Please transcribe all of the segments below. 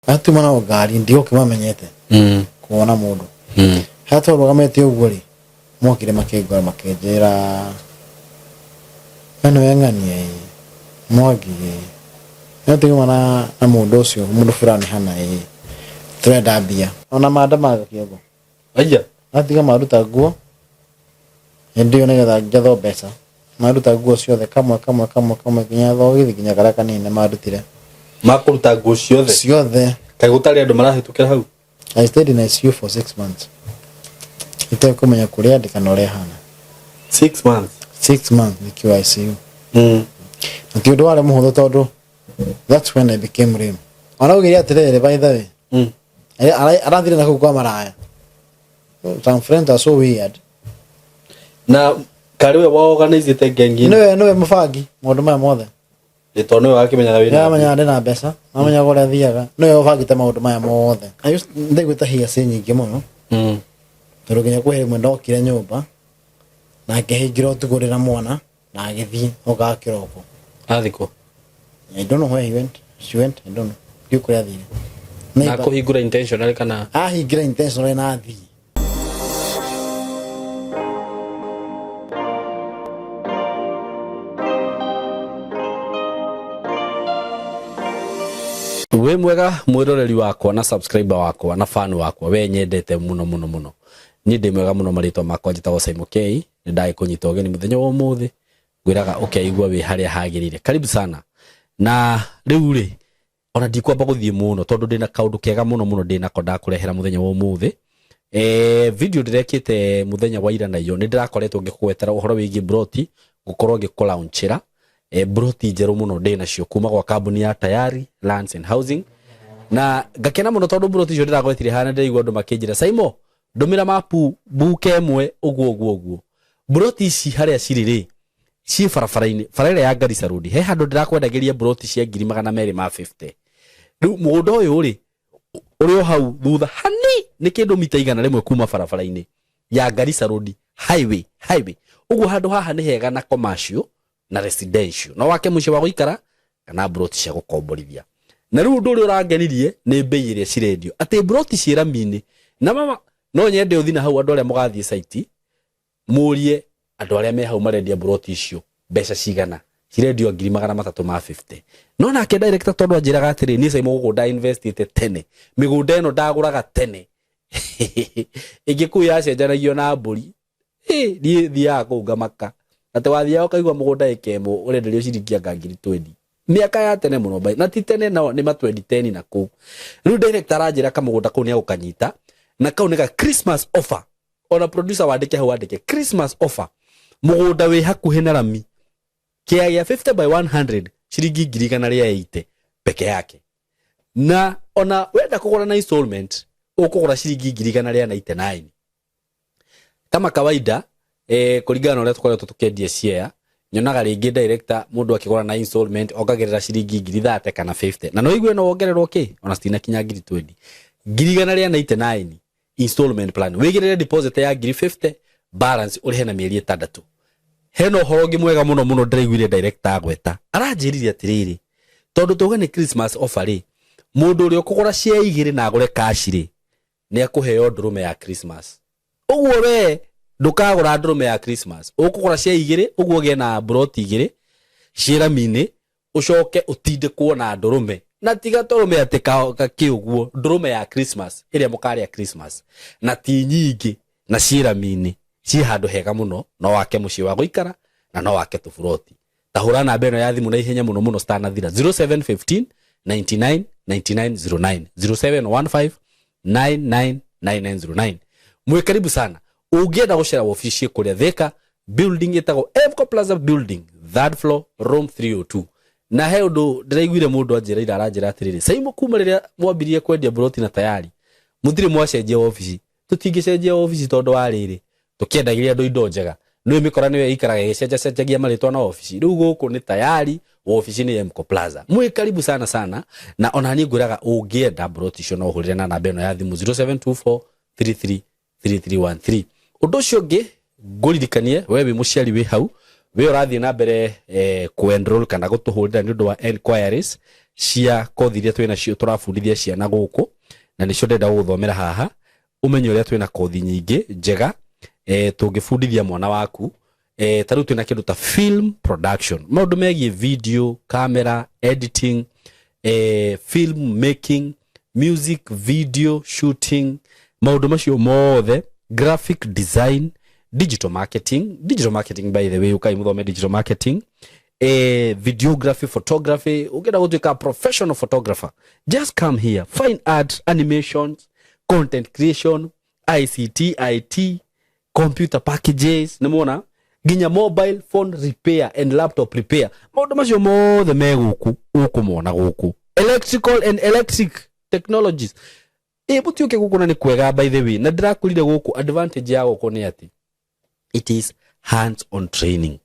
Atuma nao ngari ndigũkĩmamenyete kuona mũndũ harĩa twarũgamĩte ũguo rĩ, mokire makĩngora makĩnjĩra, we nĩwe ng'ania ĩ, Mwangi ĩ, no tiuma na mũndũ ũcio mũndũ fulani hana ĩ, tũrenda mbia. Ona mandamaga kĩongo. Aya. Matiga maruta nguo hĩndĩ ĩyo nĩgetha njethwo mbeca, maruta nguo ciothe kamwe kamwe kamwe kamwe nginya thogithi nginya karĩa kanini nĩmandutire. Makũruta nguo ciothe? Ciothe. Kaĩ gũtarĩ andũ marahĩtũkĩra hau? I stayed in ICU for 6 months itekũmenya kũrĩa ndĩ kana ũrĩa hana. 6 months? 6 months nikiwa ICU. Na ti ũndũ warĩ mũhũthũ tondũ that's when I became lame. Araugire atĩrĩrĩ, by the way, arathire na kũu kwa maraya. Some friends are so weird. Na karĩ we waorganizĩte ngengi? Nĩwe mũbangi maũndũ maya mothe. Nĩ tondũ nĩwe wakĩmenyaga wĩna. Nĩamenyaga ndĩ na mbeca, amenyaga ũrĩa thiaga, nĩwe ũbangĩte maũndũ maya mothe. Ndaiguĩte hiaci nyingĩ mũno tondũ nginya kwĩ rĩmwe ndokire nyũmba na ngĩhingĩra ũtukũ ndĩ na mwana na agĩthiĩ okaga kĩroko. Athikũ? I don't know where he went, she went, I don't know, ndiũ kũrĩa athire. Na kũhingũra intentionally kana? Ahingĩra intentionally na athiĩ. Wĩ mwega mwĩroreri wakwa na subscriber wakwa na fan wakwa, we nyendete mũno mũno mũno. Niĩ ndĩ mwega mũno, marĩtwa makwa njĩtagwo Simon K. Nĩ ndagĩkũnyita ũgeni mũthenya wa ũmũthĩ, ngwĩraga ũkeigua wĩ harĩa hagĩrĩire. Karibu sana. Na rĩu rĩ, ona ndikwamba gũthiĩ mũno tondũ ndĩna kaũndũ kega mũno mũno ndĩnako ndakũrehera mũthenya wa ũmũthĩ. Video ndĩrekĩte mũthenya wa ira na iyo nĩ ndĩrakoretwo ngĩkũgwetera ũhoro wĩgiĩ broti, gũkorwo ngĩkũlaunchĩra broti njerũ mũno ndĩnacio kuma gwa kambuni ya Tayari Lands and Housing, na ngakena mũno tondũ broti icio ndĩragwetire hana ndĩraigua andũ makĩnjĩra, "Saimo, ndũmĩra mapu buke ĩmwe," ũguo ũguo ũguo. Broti ici harĩa cirĩ rĩ, ciĩ barabara-inĩ, bara ĩrĩa ya Garissa Road. He handũ ndĩrakwendagĩria broti cia 250,000. Rĩu mũgũnda ũyũ rĩ, ũrĩ o hau thutha hani, nĩ kĩndũ mita 100 kuma barabara-inĩ ya Garissa Road highway. Ũguo handũ haha nĩ hega na commercial na residential, no wake mũciĩ wa gũikara kana broti cia gũkomborithia. Na rĩu ũndũ ũrĩa ũrangenirie nĩ mbei ĩrĩa cirendio, atĩ broti ciĩ rami-inĩ. Na mama no nyende ũthi na hau, andũ arĩa mũgathiĩ site mũrie andũ arĩa me hau marendia broti icio mbeca cigana cirendio, 350,000. No nake director tondũ anjĩraga atĩrĩ, "Niĩ Simon gũkũ nda investite tene, mĩgũnda ĩno ndagũraga tene ĩngĩ kũu yacenjanagio na mbũri." Niĩ thiaga kũu ngamaka atĩ wathiaga ũkaigua mũgũnda ĩka ĩmwe ũrenderio ciringi anga 20,000 mĩaka ya tene mũno bai, na ti tene no nĩ ma 2010 na kũu. Rĩu director aranjĩra kamũgũnda kũu nĩ agũkanyita na kau nĩ ga Christmas offer. Ona producer wandĩke hau, wandĩke Christmas offer, mũgũnda wĩ hakuhĩ na rami, kĩa gĩa 50 by 100, ciringi 180,000 peke yake. Na ona wenda kũgũra na installment, ũkũgũra ciringi 199,000 kama kawaida. Kũringana na ũrĩa tũkoretwo tũkĩendia share, nyonaga rĩngĩ director mũndũ akĩgũra na installment ongagĩrĩra ciringi 30,000 kana 50, na no igue no wongererwo kĩ ona citinakinya 20,000. 199,000 installment plan, wĩigĩrĩre deposit ya 50,000, balance ũrĩhe na mĩeri 6. Hena ũhoro ũngĩ mwega mũno mũno ndĩraiguire director agweta. Aranjĩrire atĩrĩrĩ, tondũ tuge nĩ Christmas offer rĩ, mũndũ ũrĩa ũkũgũra share igĩrĩ na agũre cash rĩ, nĩ akũheo ndũrũme ya Christmas. Ũguo we ndũkagũra ndũrũme ya Christmas, ũkũgũra share igĩrĩ, ũguo ũgĩe na broti igĩrĩ ciĩ rami-inĩ, ũcoke ũtindĩkwo na ndũrũme, na tiga tũrũme atĩ kakĩ ũguo, ndũrũme ya Christmas ĩrĩa mũkarĩa Christmas, na ti nyingĩ, na ciĩ rami-inĩ, ciĩ handũ hega mũno, no wake mũciĩ wa gũikara na no wake tũburoti. Ta hũra namba ĩno ya thimũ na ihenya mũno mũno citanathira, 0715 99 9909, 0715 999909. Mwĩ karibu sana. Ũngĩenda gũcera wobici kũrĩa Thika, building ĩtagwo Emco Plaza building, third floor, room 302. Na he ũndũ ndĩraiguire mũndũ anjĩra ira, aranjĩra atĩrĩrĩ, "Saimo, kuma rĩrĩa mwambirie kwendia broti na Tayari mũtirĩ mwacenjia wobici." Tũtingĩcenjia wobici tondũ wa rĩrĩ, tũkĩendagĩria andũ indo njega. Nĩũĩ mĩkora nĩyo ĩikaraga ĩgĩcenjacenjagia marĩtwa na obici. Rĩu gũkũ nĩ Tayari, wobici nĩ Emco Plaza. Mwĩ karibu sana sana. Na ona niĩ ngwĩraga ũngĩenda broti icio no ũhũrĩre na namba ĩno ya thimũ, 0724 33 3313. Ũndũ ũcio ũngĩ ngũririkanie, we wĩ mũciari wĩ hau, we ũrathiĩ na mbere ku enroll kana gũtũhũrĩra nĩ ũndũ wa enquiries. Cia kothi iria twĩ nacio tũrabundithia ciana gũkũ, na nĩcio ndĩrenda gũgũthomera haha, ũmenye ũrĩa twĩna kothi nyingĩ njega tũngĩbundithia mwana waku. Ta rĩu twĩna kĩndũ ta film production, maũndũ megiĩ video camera editing, film making, music video shooting, maũndũ macio mothe, graphic design, digital marketing. Digital marketing, by the way, ukai muthome digital marketing, videography, photography. Ũngĩenda gũtuĩka professional photographer, just come here. Fine art, animations, content creation, ICT, IT, computer packages, nĩmuona nginya mobile phone repair and laptop repair. Maũndũ macio mothe me gũkũ, ũkũmona gũkũ. Electrical and electric technologies, ĩ mũtiũke gũkũ na nĩ kwega. By the way, na ndĩrakwĩrire gũkũ advantage ya gũkũ nĩ atĩ it is hands on training.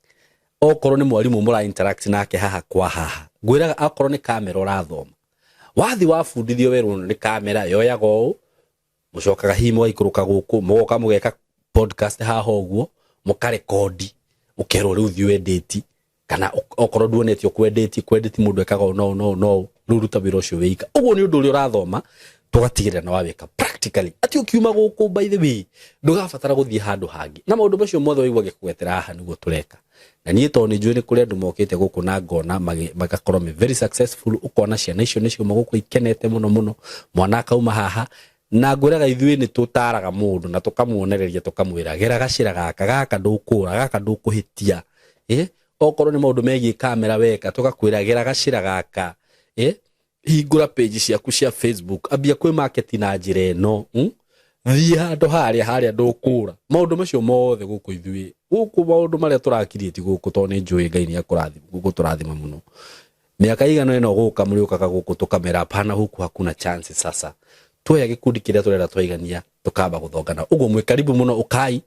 Okorwo nĩ mwarimũ mũra interact nake haha kwa haha, ngwĩraga akorwo nĩ kamera ũrathoma, wathi wabundithio werwo nĩ kamera yoyaga ũũ, mũcokaga hihi mũgaikũrũka gũkũ, mũgoka mũgeka podcast haha ũguo, mũkarekondi, ũkerwo rĩu thiĩ wendĩti, kana okorwo nduonetio kwendĩti kwendĩti mũndũ ekaga ũũ no no no rĩu ruta wĩra ũcio wĩika ũguo. Nĩ ũndũ ũrĩa ũrathoma tũgatigĩrĩra na wawĩka practically, atĩ ũkiuma gũkũ, by the way, ndũgabatara gũthiĩ handũ hangĩ. Na maũndũ macio mothe waigua ngĩkũgwetera haha nĩguo tũreka. Na niĩ tondũ nĩ njũĩ nĩ kũrĩ andũ mokĩte gũkũ na ngona magakorwo me very successful, ũkona ciana icio nĩ ciauma gũkũ ikenete mũno mũno, mwana akauma haha. Na ngwĩraga ithuĩ nĩ tũtaraga mũndũ na tũkamuonereria, tũkamwĩra gera gacĩra gaka, gaka ndũkũra, gaka ndũkũhĩtia. Okorwo nĩ maũndũ megiĩ kamera weka, tũgakwĩra gera gacĩra gaka, hingũra page ciaku cia Facebook, ambia kwĩ market na njĩra ĩno, Thiĩ handũ harĩa harĩa ndũkũra. Maũndũ macio mothe gũkũ ithuĩ gũkũ, maũndũ marĩa tũrakiriĩti gũkũ, tondũ nĩ njũĩ Ngai nĩ gũtũrathima mũno. Mĩaka igana ĩno gũka mũrĩũkaga gũkũ tũkamera hapana, huku hakuna chance. Sasa tuoya gĩkundi kĩrĩa tũrenda twaigania, tũkamba gũthongana ũguo. Mwĩ karibu mũno, ũkai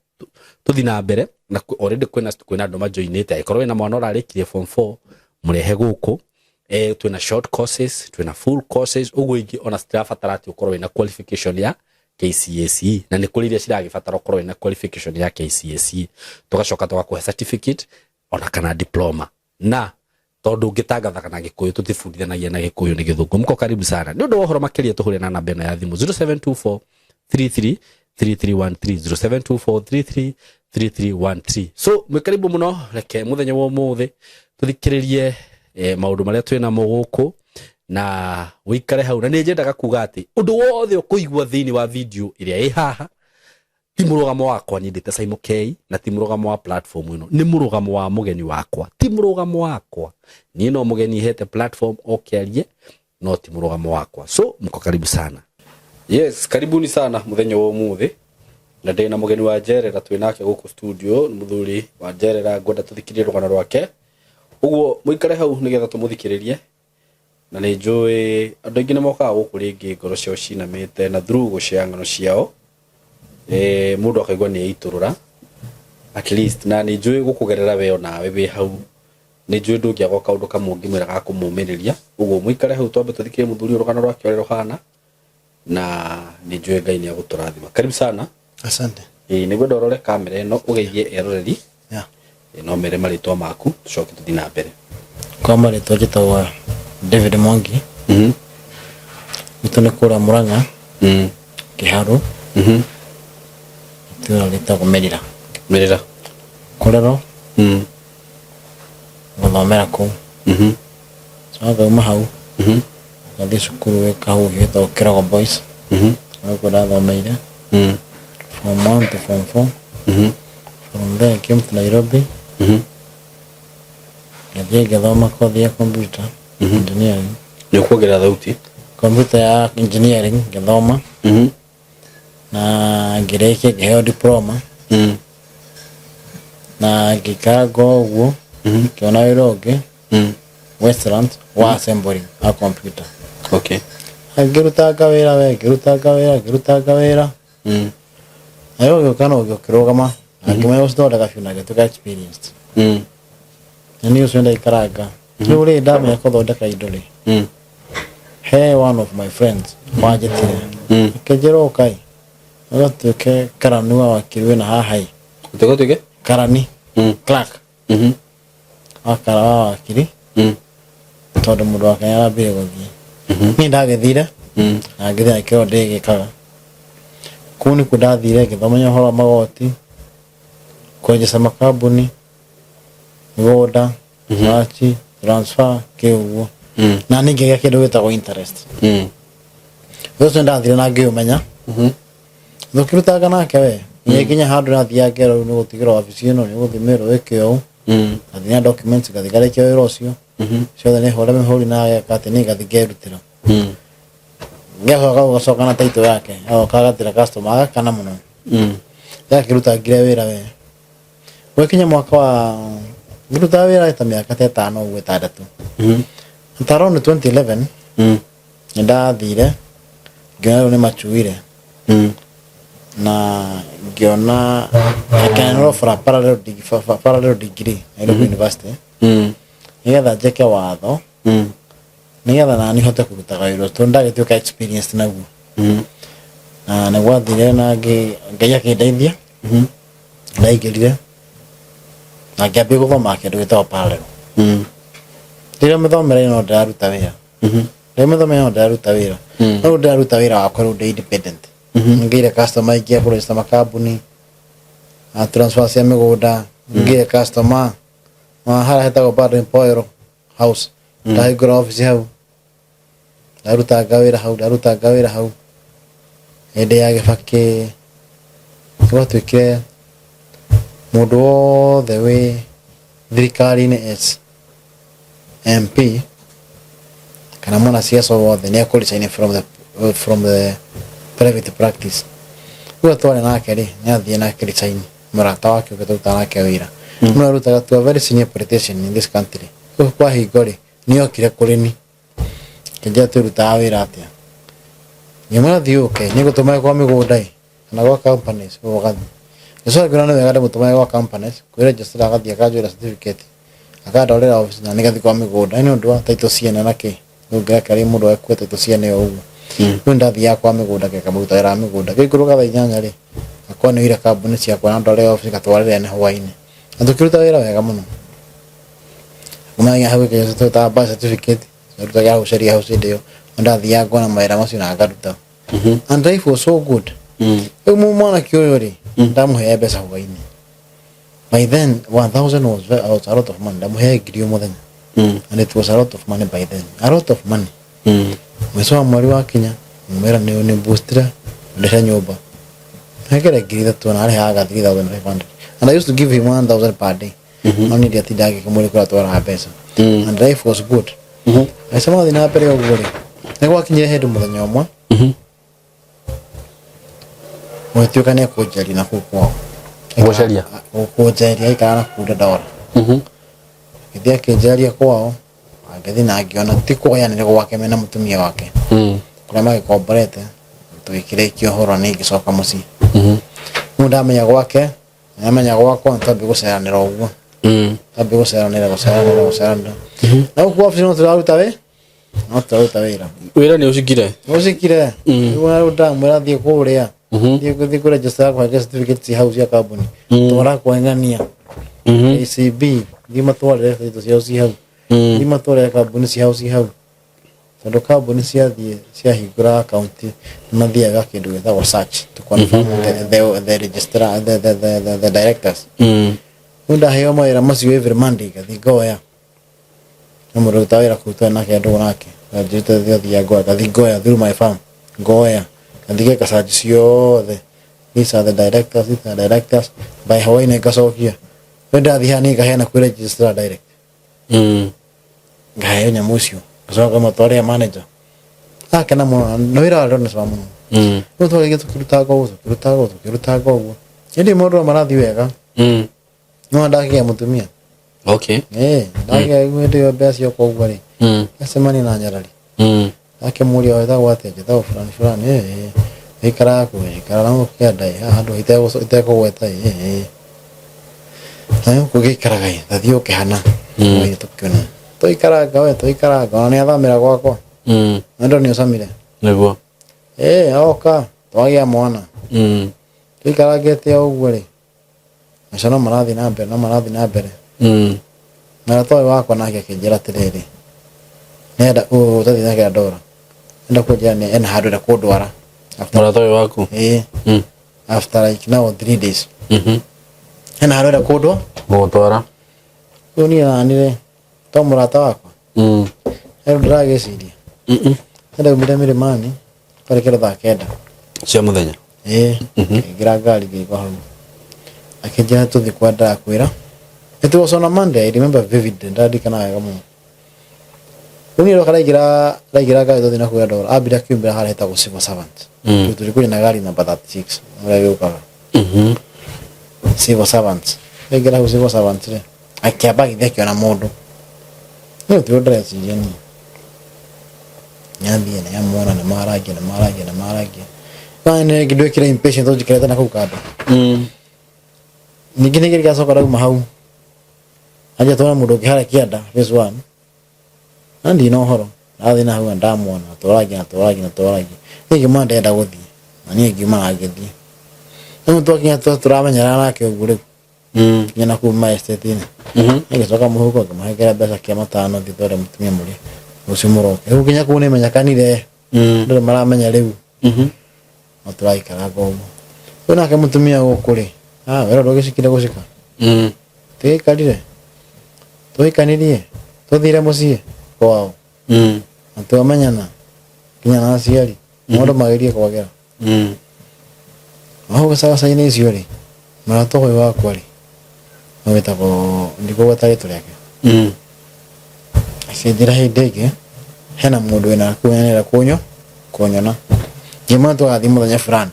tũthi na mbere. Na already kwĩna andũ majoinĩte. Angĩkorwo wĩna mwana ũrarĩkirie form 4, mũrehe gũkũ. Twĩna short courses, twĩna full courses, ũguo ingĩ ona citirabatara atĩ ũkorwo wĩna qualification ya KCSE, na nĩ kũrĩ iria ciragĩbatara ũkorwo wĩna qualification ya KCSE, tũgacoka tũgakũhe certificate ona kana diploma. Na tondũ ũngĩtangathaga na Gĩkũyũ, tũtibundithanagia na Gĩkũyũ, nĩ Gĩthũngũ. Mko karibu sana. Nĩ ũndũ wa ũhoro makĩria, tũhũre na namba ĩno ya thimũ 0724 33 3313, 0724 33 3313. So mwĩ karibu mũno. Reke mũthenya wa ũmũthĩ tũthikĩrĩrie maũndũ marĩa twĩ namo gũkũ, na wĩikare hau. Na nĩ nyendaga kuga atĩ ũndũ wothe ũkũigua thĩinĩ wa video ĩrĩa ĩ haha ti mũrũgamo wakwa niĩ ndĩte Simon K, na ti mũrũgamo wa platform ĩno, nĩ mũrũgamo wa mũgeni wakwa, ti mũrũgamo wakwa niĩ. No mũgeni hete platform oke arie, no ti mũrũgamo wakwa. So mko karibu sana. Yes, karibuni sana mũthenya wa ũmũthĩ, na ndĩ na mũgeni wa njerera twĩ nake gũkũ studio, nĩ mũthuri wa njerera. Ngwenda tũthikĩrĩrie rũgano rwake, ũguo mũikare hau nĩgetha tũmũthikĩrĩrie. Na nĩ njũĩ andũ aingĩ nĩ mokaga gũkũ rĩngĩ ngoro ciao cinamĩte, na through gũshare ng'ano ciao, mũndũ akaigua nĩ eitũrũra at least. Na nĩ njũĩ gũkũgerera we onawe wĩ hau, nĩ njũĩ ndũngĩaga kaũndũ kamwe ũngĩmwĩra ga kũmũmĩrĩria. Ũguo mũikare hau, twambe tũthikĩrĩrie mũthuri ũyũ rũgano rwake ũrĩa rũhana, na nĩ njũĩ Ngai nĩ agũtũrathima. Karibu sana. Asante. Ĩĩ, nĩngwenda ũrore kamera ĩno, ũgeithie eroreri. Yeah. No mere marĩtwa maku, tũcoke tũthiĩ na mbere. Kwa marĩtwa njĩtagwo David Mwangi. Gwitũ nĩ kũrĩa Murang'a, Kĩharũ, itũũra rĩtagwo Merira. Merira. Kũrerwo, gũthomera kũu. Coka ngauma hau, ngathiĩ cukuru wĩ Kahuhi wĩtagwo Kĩrogo Boys. Nĩkuo ndathomeire form 1 to form 4. From there I came to Nairobi. Ngathiĩ ngĩthoma kothi ya computer engineering. Nĩ ũkuongerera thauti. Computer ya engineering ngĩthoma na ngĩrĩkia, ngĩheo diploma na ngĩikaranga o ũguo, ngĩona wĩra ũngĩ Westlands wa assembling a computer. Ngĩrutanga wĩra we, ngĩrutanga wĩra, ngĩrutanga wĩra, nayo ũgĩũka na ũgĩ ũkĩrũgama na ngĩmenya gũcithondeka biũ na ngĩtuĩka experienced. Na niĩ ũcio ndaikaranga rĩu rĩ, ndamenya gũthondeka indo rĩ, he one of my friends wanjĩtire, akĩnjĩra ũkai ũgatuĩke karani wa wakiri wĩna haha ĩ. Ũtuĩke? Karani, clerk wa kara wa wakiri. Tondũ mũndũ wake nĩarambire gũthiĩ. Niĩ ndagĩthire na ngĩthiĩ na kĩo ndĩgĩkaga. Kũu nĩkuo ndathire ngĩthomenya ũhoro wa magoti, kwenjeca makambuni, mĩgũnda, search, transfer, kĩ ũguo. Na niĩ ngĩgĩa kĩndũ gĩtagwo interest. Thutha ũcio ndathire na ngĩũmenya. Tũkĩrutanga nake we. Nginya handũ nathiaga ngerwo rĩu nĩ gũtigĩrwo wabici ĩno, nĩ gũthimĩrwo ĩke ũũ. Ngathiĩ na documents ngathiĩ ngarĩkia wĩra ũcio. Ciothe nĩ hũre mĩhũri na ageka atĩ niĩ ngathiĩ ngerutĩra. Ngĩcoka gũgacoka na title yake. Agoka agatĩra customer agakana mũno. Ndakĩrutangire wĩra we. Gwakinya mwaka wa ngĩrutaga wĩra ta mĩaka ta ĩtano ũguo ĩtandatũ. Ta around 2011 nĩ ndathire ngĩona rĩu nĩ macuire na ngĩona ngĩenroll for a parallel degree, for a parallel degree Nairobi University nĩgetha njĩke watho nĩgetha nani hote kũrutaga wĩra ũcio tondũ ndagĩtuĩka experienced naguo. Na nĩ gwathire na Ngai akĩndeithia ndaingĩrire na ngĩambia gũthoma kĩndũ gĩtagwo parallel. Rĩrĩa mĩthomere no ndĩraruta wĩra. Rĩrĩa mĩthomere no ndĩraruta wĩra. No rĩu ndĩraruta wĩra wakwa rĩu ndĩ independent. Ngĩire customer aingĩ a kũregister makambuni, a transfer cia mĩgũnda, ngĩire customer ma harĩa hetagwo Baden Powell House. Ndahingũra office hau. Ndarutanga wĩra hau, ndarutanga wĩra hau. Hĩndĩ ya Gĩbakĩ gwatuĩkire mũndũ wothe wĩ thirikari-inĩ as MP kana mwanasiasa wothe nĩ ekũ resign from the private practice. Rĩu twarĩ nake rĩ, nĩ athiĩ na akĩ resign mũrata wake ũngĩ tũrutaga nake wĩra. No arutaga to a very senior politician in this country. Rĩu kwa hingo rĩ, nĩ okire kũrĩ ni kĩnjĩra twĩrutaga wĩra atĩa. Ngĩmwĩra thiĩ ũke, nĩ ngũtũma kwa mĩgũnda ĩ kana gwa companies ũgathiĩ. Ngĩcoka ngĩona nĩ wega ndĩmũtũmage gwa companies kwĩ register agathiĩ akanjoera certificate akandwarĩra office na nĩgathiĩ kwa mĩgũnda nĩ ũndũ wa title ciene na kĩ. Rĩu ngĩreka rĩ mũndũ akue title ciene o ũguo. Rĩu ndathiaga kwa mĩgũnda ngĩkamũruta wĩra wa mĩgũnda. Ngĩikũrũka thaa 8 rĩ, ngakorwo nĩ oire kambuni ciakwa na ndware office ngatwarĩre ene hwainĩ. Na tũkĩruta wĩra wega mũno. Kuma nginya hau ĩkĩnya twĩtaga birth certificate, twarutaga hau Sheria House hĩndĩ ĩyo. Ndathiaga ngona mawĩra macio na ngaruta. And life was so good. Rĩu mwanake ũyũ rĩ, ndamũheaga mbeca hwainĩ. By then 1000 was a lot of money. Ndamũheaga 1000 o mũthenya. And it was a lot of money by then. A lot of money. Mũico wa mweri wakinya, ngĩmwĩra nĩ boostire ndĩhe nyũmba. Hekere 3000 na arĩhaga 3500. And I used to give him 1000 per day. No niĩ ndiatindaga ngĩkĩmũria kũrĩa atwaraga mbeca. And life was good. Maica mathiĩ na mbere ũguo rĩ, nĩ gwakinyire hĩndĩ mũthenya ũmwe gũgĩtuĩka nĩ ekũnjeria na kũu kwao. Gũceria? Kũnjeria aikaraga na kũu Dandora. Agĩthiĩ akĩnjeria kwao, ngĩthiĩ na ngĩona ti kwao yani nĩ gwake mena mũtumia wake. Kũrĩa magĩkomborete, tũgĩkĩrĩkia ũhoro niĩ ngĩcoka mũciĩ. Rĩu ndamenya gwake, ndamenya gwakwa nĩtwambia gũceranĩra ũguo. Twambia gũceranĩra gũceranĩra gũceranĩra. Na gũkũ wabici no tũraruta wĩ? No tũraruta wĩra. Wĩra nĩ ũcikire? Ũcikire. Rĩu rĩu ndamwĩra thiĩ kũrĩa. Thiĩ thiĩ kũrĩa register kũhenge certificate ci hau cia kambuni. Twara kweng'ania. ACB thiĩ matwarĩre indo ciao ci hau. Thiĩ matwarĩre kambuni ciao ci hau. Tondũ kambuni ciathiĩ ciahingũra akaunti nĩ mathiaga kĩndũ gĩtagwo search to confirm the registrar the directors. Rĩu ndaheo mawĩra macio every Monday ngathiĩ ngoya. Na mũndũ ũrutaga wĩra kũu twarĩ nake ndũgũ nake anjĩrĩte thiĩ ngoya ngathiĩ ngoya through my firm ngoya ngathiĩ ngeka search ciothe. These are the directors, these are the directors. By hwainĩ ngacokia. Rĩu ndathiĩ haha niĩ ngaheana kwĩ registrar direct. Ngaheo nyamũ icio ngacoka ngamatwarĩra manager. Akena mũno na wĩra warĩ na cama mũno. Rĩu twarĩkia tũkĩrutanga ũguo tũkĩrutanga ũguo tũkĩrutanga ũguo. Ĩndĩ maũndũ no marathiĩ wega. No ndakĩgĩa mũtumia. Ĩĩ ndakĩgĩa hĩndĩ ĩyo mbeca cioka ũguo rĩ. Ngacemania na nyarari. Akĩmũria wĩtagwo atĩa njĩtagwo fulani fulani ĩĩ wĩikaraga kũ ikaraga na kĩanda ĩ haha handũ itekũgweta ĩ ĩĩ na gũkũ gĩikaraga ĩ tathiĩ ũke hana hwainĩ tũkĩona tũikaranga we tũikaranga ona nĩ athamĩra gwakwa na ndo nĩ ũcamire. Nĩguo. Ĩĩ oka twagĩa mwana. Tũikarangĩte o ũguo rĩ, maica no marathiĩ na mbere no marathiĩ na mbere. Mũrata ũyũ wakwa nake akĩnjĩra atĩrĩrĩ, Nenda ũtathiĩ nake ndora. Enda kũnjĩra nĩ ena handũ enda kũndwara. After Mũrata ũyũ waku. eh after like now 3 days. Ena handũ enda kũndwa. Gũgũtwara. Rĩu niĩ nanire to mũrata wakwa. Rĩu ndĩragĩciria. Ndaumire Milimani kwarĩ kĩndũ thaa 9. Cia mũthenya. Ĩĩ, ngĩingĩra ngari ngĩigua hau. Akĩnjĩra tũthiĩ kwa ndakwĩra. It was on a Monday, I remember vividly, ndaririkana wega mũno. Rĩu niĩ ndoka ndaingĩra ngari tũthiĩ na kũrĩa ndora, ambire akiumĩra harĩa hetagwo Civil Servant. Tondũ tũrĩ na gari namba 36 ũrĩa gĩũkaga. Civil Servant. Ndaingĩra hau Civil Servant rĩ, akĩamba agĩthiĩ akĩona mũndũ. Niĩ gũtirĩ ũndũ ndĩreciria niĩ. Nĩathiĩ nĩamuona nĩmarangia nĩmarangia nĩmarangia. No nĩ rĩngĩ ndwĩkĩre impatient tondũ njikarĩte na kau kando. Ningĩ nĩ gĩgacoka ndauma hau. Anjia tuona mũndũ ũngĩ harĩa kĩanda phase one. Na ndina ũhoro. Ndathiĩ na hau na ndamuona twarangia na twarangia na twarangia. Niĩ ngĩmwona ndĩrenda gũthiĩ. Na niĩ ngiuma na ngĩthiĩ. Rĩu twakinya tũramenyerana nake ũguo rĩu. Nginya na kũu ma estate-inĩ. Ngĩcoka mũhuko ngĩmũhengera mbeca kĩa matano thiĩ tware mũtumia mũrĩe. Rũciũ mũroke. Rĩu nginya kũu nĩmenyekanire. Ndũrĩ maramenya rĩu. No tũraikaranga ũguo. Rĩu nake mũtumia gũkũ rĩ, ah wee ndũgĩcikire gũcika. Tũgĩikarire. Tũhikanirie. Tũthire mũciĩ kwao. Na twamenyana nginya na aciari. Maũndũ magĩrie kwagĩra. Hau gĩcagaca-inĩ icio rĩ, mũrata ũyũ wakwa rĩ, wĩtagwo ndikũgweta rĩtwa rĩake. Akĩnjĩra hĩndĩ ĩngĩ hena mũndũ wĩna kũu na nĩarenda kũnyona. Ngĩmwĩra tũgathiĩ mũthenya fulani.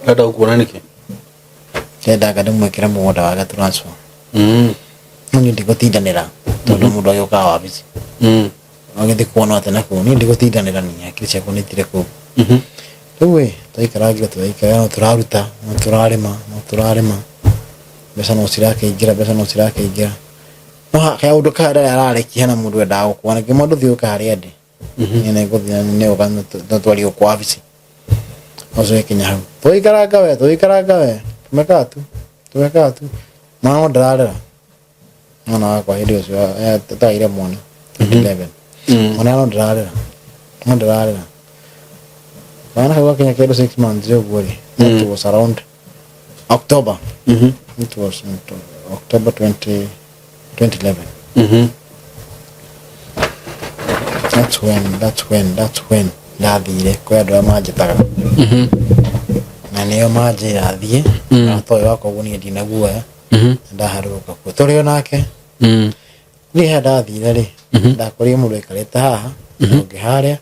Arenda gũkuona nĩkĩ? Ndendaga ndĩmwĩkĩre mũgũnda wake transfer. No niĩ ndigũtindanĩra tondũ mũndũ agĩũkaga wabici. Agĩthiĩ kuona atĩ na kũu niĩ ndigũtindanĩra niĩ hakiri ciakwa nĩ itirĩ kũu. Rĩu ĩ twaikarangire tũraikara no tũraruta no tũrarĩma no tũrarĩma mbeca no cirakĩingĩra mbeca no cirakĩingĩra. No kaũndũ karĩa ndarĩ ararekia hena mũndũ wendaga gũkuona ngĩmwĩra ndũthiĩ ũka harĩa ndĩ. Niĩ nĩngũthiĩ na nĩũka no twarie gũkũ wabici. Ũcio gĩkinya hau. Tũgĩikaranga we tũgĩikaranga we tumekaga tu tumekaga tu. Mwana no ndĩrarera. Mwana wakwa hĩndĩ ũcio tagĩire mwana 2011. Mwana no ndĩrarera. No ndĩrarera. Mwana kau gakinya kĩndũ 6 months ũguo rĩ. It was around October. It was in October 20, 2011. That's when, that's when, that's when ndathire kwĩ andũ arĩa manjĩtaga. Na nĩo manjĩra thiĩ. Na toĩ wakwa ũguo niĩ ndinaguoya. Ndaharũrũka kuo. Tũrĩ o nake. Niĩ harĩa ndathire rĩ, ndakorire mũndũ aikarĩte haha, ũngĩ harĩa,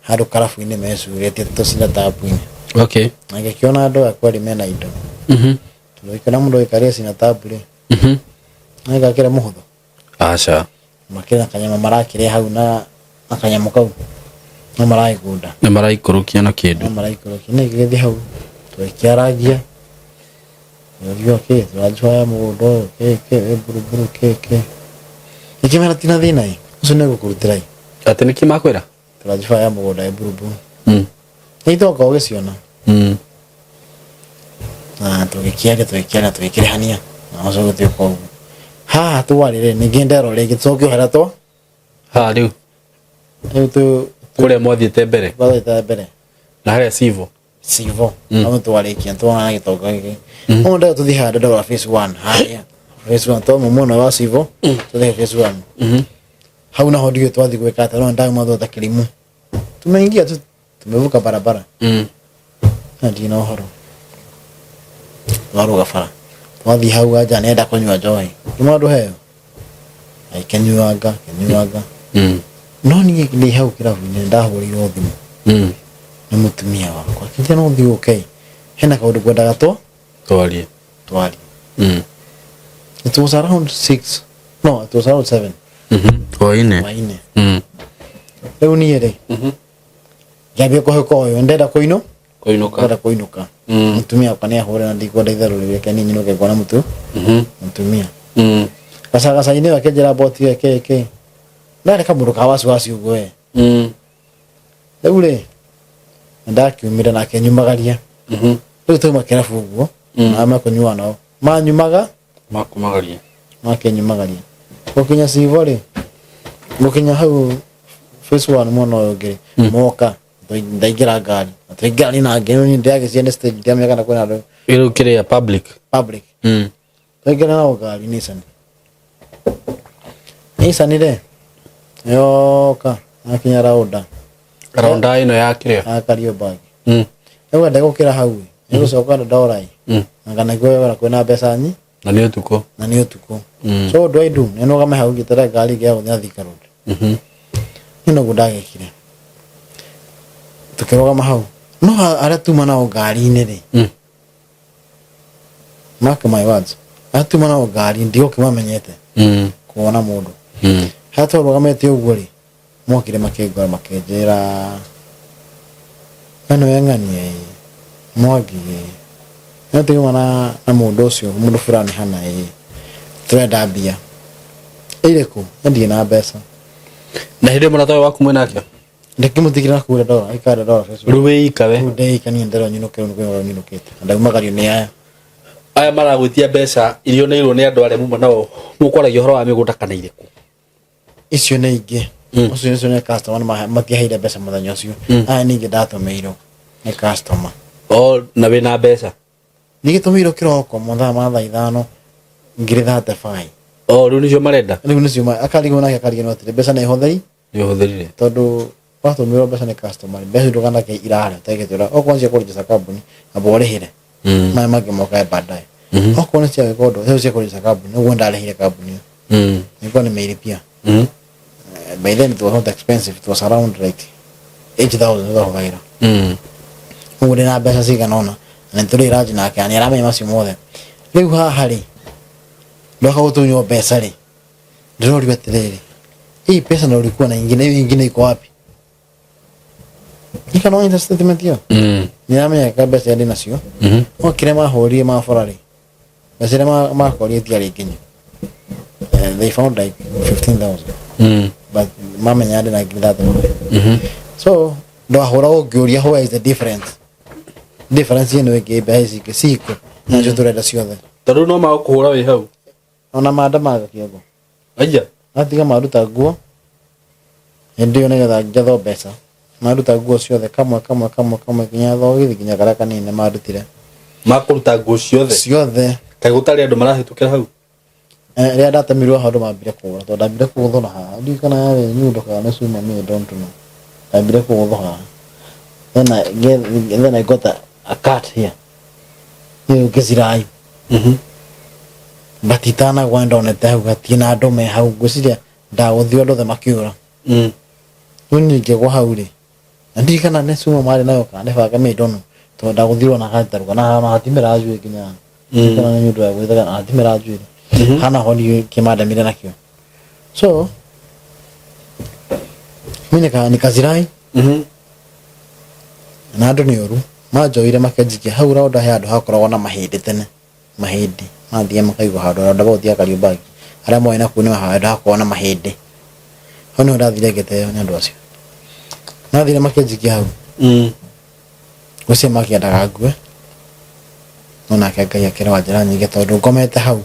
handũ karabu-inĩ mecurĩtie tũcina tabu-inĩ. Okay. Na ngĩkĩona andũ aya kweri mena indo. Tondũ ngĩkĩona mũndũ aikarĩte cina tabu rĩ, nĩgakĩrĩ mũhũthũ. Aca. Makĩrĩ na kanyamũ marakĩrĩa hau na kanyamũ kau no maragĩkunda. Nĩ maraikũrũkia na kĩndũ. No maraikũrũkia. Niĩ ngĩgĩthiĩ hau tũgĩkĩarangia. Ngĩũrio kĩ tũranjoya mũgũnda ũyũ kĩ kĩ wĩ mburuburu kĩ kĩ. Ngĩkĩmera tina thĩna ĩ ũcio nĩ ngũkũrutĩra ĩ. Atĩ nĩkĩ makwĩra? Tũranjoya mũgũnda wĩ mburuburu. Nĩ itonga ũgĩciona. Na tũgĩkĩaria tũgĩkĩaria tũgĩkĩrĩhania na ũcio gũtuĩka ũguo. Haha twarĩ rĩ ningĩ nderwo rĩngĩ tũcoke harĩa twa Haha rĩu rĩu tũ kũrĩa mwathiĩte mbere twathiĩte mbere na harĩa civo. civo hau twarĩkia twona gĩtonga gĩkĩ. Ũũ ndero tũthiĩ handũ ndorora phase 1 harĩa phase 1 twauma mwena wa civo tũthiĩ phase 1. Hau naho ndiũĩ twathiĩ gwĩka atĩa no ndauma thutha kĩrimũ. Tumeingia tu tumevuka barabara. Na ndina ũhoro. Twarũga bara. Twathiĩ hau anja nĩenda kũnyua njohi. Ngĩmwĩra ndũheo. Agĩkĩnyuanga akĩnyuanga. No niĩ ndĩ hau kĩrabu-inĩ ndahũrĩirwo thimũ nĩ mũtumia wakwa. Akĩnjĩra no ũthiĩ ũke ĩ, hena kaũndũ ngwendaga Twarie. twarie. It was around 6. No, it was around 7. Hwainĩ. Hwainĩ. Rĩu niĩ rĩ, ngĩambia kũhĩka ũyũ ndenda kũinũ Kũinũka. ndenda kũinũka. Mũtumia wakwa nĩ ahũre na ndikwenda itherũ rĩu reke niĩ nyinũke nguona mũtumia. Gacagaca-inĩ ĩyo akĩnjĩra mboti ĩyo kĩ kĩ. Ndarĩ kamũndũ ka wasiwasi ũguo we. Rĩu rĩ, nĩndakiumire na akĩnyumagaria. Rĩu twauma kĩrabu ũguo, na mekũnyua nao. Manyumaga, Makumagaria. makĩnyumagaria. Gũkinya civo rĩ, Gũkinya hau phase one mwena ũyũ ũngĩ rĩ, moka ndaingĩra ngari na twaingĩra niĩ na ngĩ niĩ ndĩragĩciria nĩ stage, ndiramenya kana kwĩna andũ. Rĩu kĩrĩa public? Public. Twaingĩra nao ngari Nissan, Nissan rĩ yoka akinya raunda. Raunda ĩno ya kĩrĩa? Ya Kariobangi. Rĩu ende gũkĩra hau ĩ, nĩ gũcoka ndora ĩ, na kana kwĩra kwĩna mbeca nyi. Na nĩ ũtukũ. Na nĩ ũtukũ. So what do I do? Nĩ nũgame hau ngĩetera ngari ĩngĩ ya gũthiĩ na Thika Road. Nĩ noguo ndagĩkire, tũkĩrũgama hau no arĩa tuma nao ngari-inĩ rĩ, mark my words, arĩa tuma nao ngari ndigũkĩmamenyete kuona mũndũ. Harĩa twarũgamĩte ũguo rĩ, mokire makĩngora makĩnjĩra, "We nĩwe ng'ania ĩ Mwangi ĩ, no tũima na mũndũ ũcio, mũndũ fulani hana ĩ, tũrenda mbia irĩkũ?" Ndirĩ na mbeca. Na hĩndĩ ĩyo mũrata ũyũ waku mwĩnake? Ndĩkĩmũtigĩra na kura ndora ikara ndora Facebook. Rĩu wĩ ika we? Rĩu ndĩika niĩ, ndĩrona nyinũke, rĩu nĩkũinũka nyinũkĩte na ndaumagario nĩ aya. Aya maragwĩtia mbeca iria ũneirwo nĩ andũ arĩa muma nao mũkwaragia ũhoro wa mĩgũnda kana irĩkũ? Icio nĩ ingĩ. Ũcio nĩ customer nĩ matiaheire mbeca mũthenya ũcio. Aya ningĩ ndatũmĩirwo nĩ customer. O na wĩna mbeca? Nĩgĩtũmĩirwo kĩroko mathaa ma thaa 5 ngiri 35. O rĩu nĩcio marenda? Rĩu nĩcio akarigwo nake akarigwo atĩrĩ, mbeca nĩ hũthĩri. Nĩ ũhũthĩrire. Tondũ watũmĩrwo mbeca nĩ customer, mbeca ndũkanake irarĩa ũtegĩtwĩra okorwo nĩ cia kũregister kambuni, amba ũrĩhĩre, maya mangĩ mokae baadaye. Okorwo nĩ cia gwĩka ũndũ ũcio cia kũregister kambuni, ũguo ndarĩhire kambuni ĩyo, nilikuwa nimeilipia. By then it was not expensive, it was around like 8000 twahũthagĩra. Ũguo ndĩna mbeca cigana ũna na nĩ tũrĩ ranji nake na nĩ aramenya macio mothe. Rĩu haha rĩ, ndoka gũtunywo mbeca rĩ, ndĩrorio atĩrĩrĩ, "Hii pesa na ulikuwa na ingine, hiyo ingine iko wapi?" Nikana wanyita statement hiyo. Nĩ aramenya ka mbeca ndĩ nacio. No kĩrĩa mahũrire mabora rĩ, mbeca iria makorire itiarĩ nginyu. They found like 15,000, but mamenya ndĩ na 35,000. So ndwahũragwo ngĩũria, "Where is the difference?" Difference ĩno ĩngĩ, mbeca ici ingĩ ciko nacio tũrenda ciothe. Tondũ no magũkũhũra wĩ hau. Ona mandamaga kĩongo. Aya. Atiga maruta nguo hĩndĩ ĩyo nĩgetha njethwo mbeca, maruta nguo ciothe kamwe kamwe kamwe kamwe nginya thogithi nginya karĩa kanini nĩ mandutire. Makũruta nguo ciothe? Ciothe. Kaĩ gũtarĩ andũ marahĩtũkĩra hau? Rĩrĩa ndatemirwo hau, andũ mambire kũũra tondũ ndambire kũgũthwo na haha, ndiũĩ kana yarĩ nyundo kana nĩ cuma, me don't know. Ndambire kũgũthwo haha, then I got a cut here nĩ ngĩcirai, but itanagwa ndonete hau hatirĩ na andũ me hau, ngwĩciria ndagũthio andũ othe makĩũra. Rĩu niĩ ngĩgwa hau rĩ, na ndiũĩ kana nĩ cuma marĩ nayo kana nĩ banga, me don't know, tondũ ndagũthirwo na gatarũka na hana hatimera njuĩrĩ nginya kana nĩ ũndũ wa gwĩthega na hatimera njuĩrĩ hana ho ndiũĩ kĩmandemire nakĩo. So mi nikazirai na andũ nĩ ũru manjoire makenjikia hau raunda he handũ hakoragwo na mahĩndĩ tene, mahĩndĩ mathiĩ makaigwo handũ roundabout ya Kariobangi, arĩa moĩ na kũu nĩ handũ hakoragwo na mahĩndĩ hau, nĩho ndathire ngĩteo nĩ andũ acio. Mathire makĩnjikia hau, ũcio makĩendaga ngue, no nake Ngai akĩrĩ wa njĩra nyingĩ, tondũ ngomete hau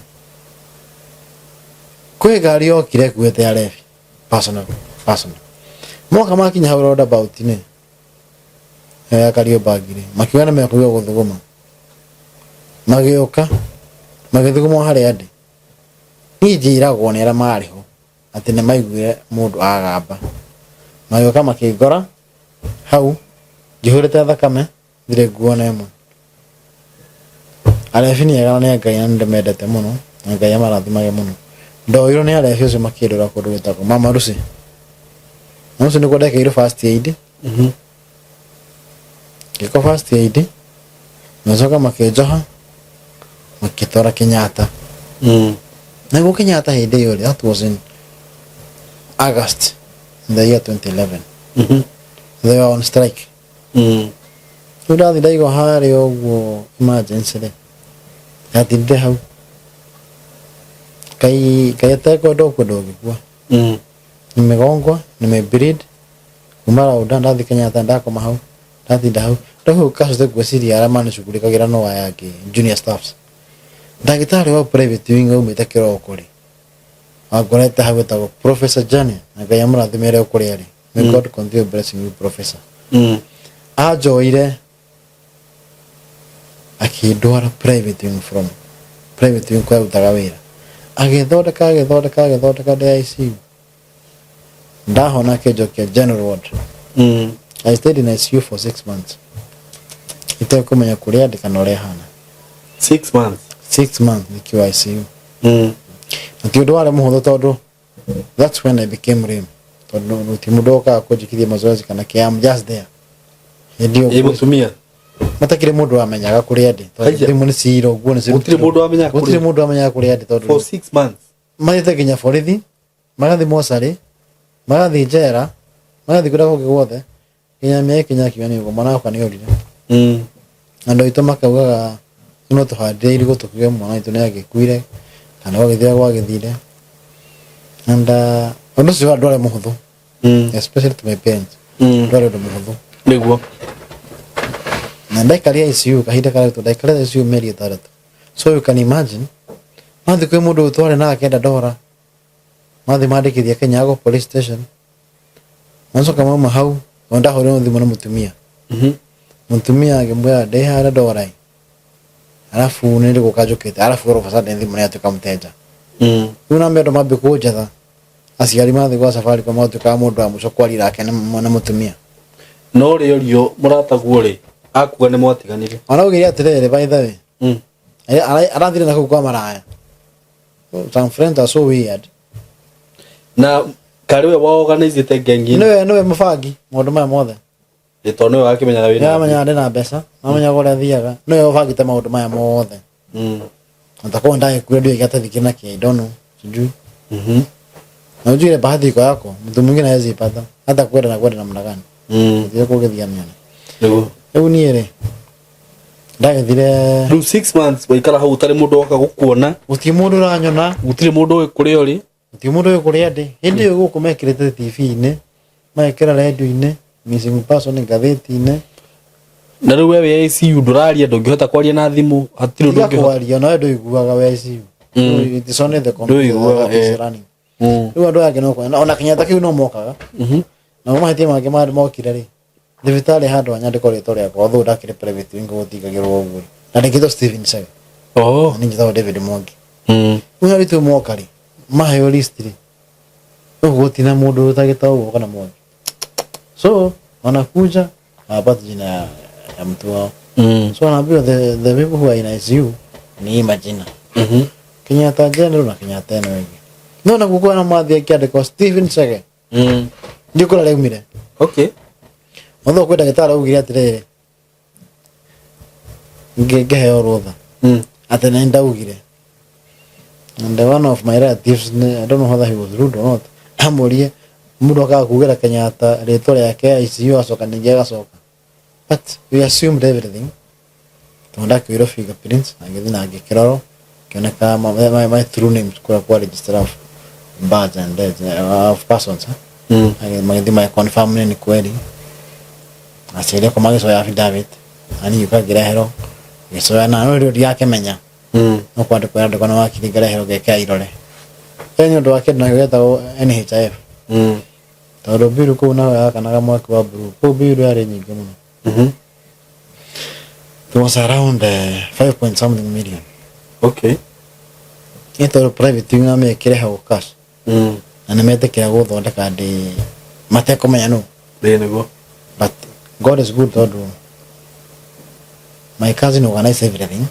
kwĩ ngari yokire ĩkuĩte arebi personal personal, moka makinya hau roundabout-inĩ ya Kariobangi rĩ, makiuga nĩ mekũigua gũthuguma, magĩũka magĩthuguma harĩa ndĩ. Niĩ njĩragwo nĩ arĩa marĩ ho atĩ nĩ maiguire mũndũ agamba, magĩũka makĩngora hau njihũrĩte thakame, ndirĩ nguo na ĩmwe. Arebi nĩ ega na nĩ a Ngai na nĩ ndĩmendete mũno na Ngai amarathimage mũno. Ndoirwo nĩ arebi acio makĩndwara kũndũ gwĩtagwo Mama Lucy. Mama Lucy nĩkuo ndekĩirwo first aid. Ngĩkwo first aid, magĩcoka makĩnjoha makĩtwara Kenyatta. Naguo Kenyatta hĩndĩ ĩyo rĩ, that was in August in the year 2011. They were on strike. Rĩu ndathiĩ ndaigua harĩa ũguo emergency rĩ, ndatindire hau. Ngai Ngai atekwenda ũkue ndũngĩkua. Nimegongwa, nimebleed kuma raunda ndathiĩ Kenyatta, ndakoma hau, ndatinda hau. Rĩu kacũte ngwĩciria arĩa manicugurikagĩra no aya angĩ junior staffs. Ndagĩtarĩ wa private wing aumĩte kĩroko rĩ, wangorete hau etagwo Professor Jane. Na Ngai amũrathime ũrĩa kũrĩa arĩ. May God continue blessing you, professor. Anjoire akĩndwara private wing, from private wing kũrĩa arutaga wĩra, agĩthondeka agĩthondeka agĩthondeka ndĩ ICU. Ndahona akĩnjokia general ward. I stayed in ICU for 6 months itekũmenya kũrĩa ndĩ kana ũrĩa hana. 6 months? 6 months nikiwa ICU. Na ti ũndũ warĩ mũhũthũ tondũ that's when I became lame, tondũ ti mũndũ ũkaga kũnjĩkithia mazoezi kana kĩ. I'm just there hĩndĩ Ĩ. ĩyo. Mũtumia. Matakĩrĩ mũndũ wamenyaga kũrĩa ndĩ tondũ Haiya. thimũ nĩ ciirwo, nguo nĩ Gũtirĩ mũndũ wamenyaga gũtirĩ kũrĩa. Mũndũ wamenyaga kũrĩa ndĩ tondũ For 6 months. Mathiĩte nginya borithi, magathiĩ mocarĩ, magathiĩ njera, magathiĩ kũrĩa kũngĩ guothe, nginya mĩaka ikinya akiuga nĩ ũguo mwana wakwa nĩ orire. Andũ aitũ makaugaga no tũhandire irigũ tũkiuge mwana witũ nĩ agĩkuire kana gwagĩthira gwagĩthire, and ũndũ ũcio ndwarĩ mũhũthũ, especially to my parents. Ndwarĩ ũndũ mũhũthũ. Nĩguo. Na ndaikarire ICU kahinda karĩa ndaikarire ICU mĩeri 6, so you can imagine mathiĩ kwĩ mũndũ ũyũ twarĩ nake enda ndora mathiĩ mandĩkithia Kenyago police station, macoka mauma hau o ndahũrirwo thimũ nĩ mũtumia. Mũtumia akĩmwĩra ndĩ harĩa ndora arabu nĩ ndĩgũka njũkĩte, arabu all of a sudden thimũ nĩ yatuĩka mũteja. Rĩu na andũ mambĩ kũnjetha, aciari mathiĩ gwa Safaricom magatuĩka mũndũ wa mũico kwaria nake na mũtumia. No rĩ orio mũrataguo rĩ akuga nĩ mwatiganire? Ona augire atĩrĩrĩ, by the way, arathire na kũu kwa maraya. Some friends are so weird. Na karĩ we wa organizĩte ngengi? Nĩwe mũbangi maũndũ maya mothe. Ĩ, tondũ nĩwe wakĩmenyaga wĩna. Nĩamenyaga ndĩ na mbeca, amenyaga ũrĩa thiaga, nĩwe ũbangĩte maũndũ maya mothe. Atakuwa ndagĩkuire ndiũĩ gĩatathikĩ na kĩ, I don't know, sijui. Na ujue ile bahati iko yako, mtu mwingine hawezi ipata hata kwenda na kwenda namna gani. Gũtirĩ kũgĩthiĩ amĩone. Nĩguo. Rĩu niĩ rĩ ndagĩthire. Rĩu 6 months waikara hau ũtarĩ mũndũ woka gũkuona? Gũtirĩ mũndũ ũranyona. Gũtirĩ mũndũ ũĩ kũrĩa ũrĩ? Gũtirĩ mũndũ ũĩ kũrĩa ndĩ. Hĩndĩ ĩyo gũkũ mekĩrĩte TV-inĩ, magekĩra radio-inĩ, missing person ngathĩti-inĩ. Na rĩu we wĩ ICU, ndũraria, ndũngĩhota kwaria na thimũ, hatirĩ ũndũ Tiga ũngĩhota. Kwaria nawe ndũiguaga wĩ ICU. It is only the computer Ndũiguaga, that is running. Rĩu andũ aya angĩ no kuona ona Kenyatta kĩu no mokaga. Namo mahĩtia mangĩ mokire rĩ, thibitarĩ handũ hanyandĩkwo rĩtwa rĩakwa, although ndakĩrĩ private wing gũtingagĩrwo ũguo rĩ, ndandĩkĩtwo Steven Chege. Na niĩ njĩtagwo David Mwangi. Rĩu arutwo moka rĩ, maheo list rĩ, rĩu gũtina mũndũ ũtagĩtwo ũguo kana Mwangi, so wanakuja hawapati jina ya mtu wao. So wanaambiwa the people who are in ICU ni hii majina, Kenyatta General na Kenyatta ĩno ĩngĩ, no na guko na mathi akĩandĩkwo Steven Chege. Ndiũ kũrĩa rĩaumire. Although kwĩ ndagĩtarĩ augire atĩrĩrĩ, ngĩheo rũtha atĩ nĩ ndaugire, and one of my relatives, I don't know whether he was rude or not, amũrie mũndũ akaga kugĩra Kenyatta rĩtwa rĩake ICU, acoka ningĩ agacoka, but we assumed everything tondũ ndakĩoirwo fingerprints na ngĩthiĩ na ngĩkĩrorwo kĩoneka my true names kũrĩa kwa registrar of births and deaths, of persons, eh? Magĩthiĩ magĩ confirm nĩ kweli, aciari akwa magĩcoya affidavit na niĩ ngĩũka ngĩreherwo ngĩcoya, na no rĩu ndirakĩmenya no kwandĩkwo yandĩkwo na wakiri, ngareherwo ngekĩra irore. Ĩyo nĩ ũndũ wa kĩndũ nakĩo gĩtagwo NHIF, tondũ biru kũu nayo yakanaga mwaki wa blue, kũu biru yarĩ nyingĩ mũno. It was around 5 point something million. Nĩ tondũ private wing mekĩrĩhagwo cash na nĩ metĩkĩra gũthondeka ndĩ matekũmenya nũ. Ĩ, nĩguo. But God is good tondũ my cousin organized everything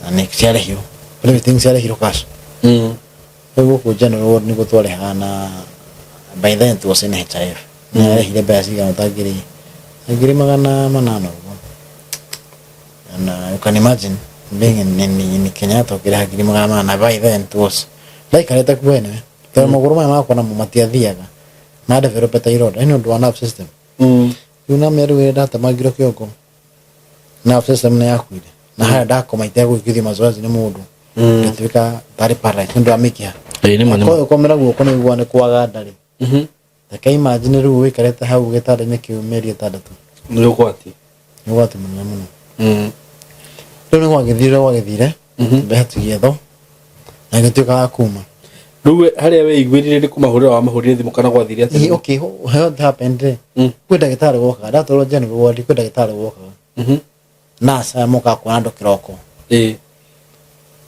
na nĩ ciarĩhirwo, everything ciarĩhirwo cash. Rĩu gũkũ general ward nĩguo twarĩhaga, na by then it was NHIF, nĩ arĩhire mbeca cigana ta 800,000 ũguo, and you can imagine being in Kenyatta ũkĩrĩha 800,000. By then it was ndaikarĩte kuo anyway tondũ magũrũ maya makwa namo matiathiaga, ma developete ironda nĩ ũndũ wa nerve system. Rĩu na mĩeri ĩrĩa ndatemangirwo kĩongo, nerve system nĩ yakuire, na harĩa ndakoma itegũikithio mazoezi nĩ mũndũ, ngĩtuĩka tarĩ paralyzed nĩ ũndũ wa mĩkiha. Ĩ, nĩma nĩma. Koyo ũkomera guoko nĩ ũiguaga nĩ kwaga ndarĩ. Reke imagine rĩu ũikarĩte hau gĩtanda-inĩ kĩu mĩeri 6. Nĩ ũgwati. Nĩ ũgwati mũnene mũno. Rĩu nĩ gwagĩthire gwagĩthire, mbeca cigĩethwo na ngĩtuĩka wa kuma. Rĩu we harĩa weiguĩrire nĩ kũmahũrĩra wamahũrĩre thimũ kana gwathire atĩa? Ĩ, okay, what happened rĩ, kwĩ ndagĩtarĩ wokaga ndatwarwo general ward, kwĩ ndagĩtarĩ wokaga, nurse aya mokaga kuona andũ kĩroko.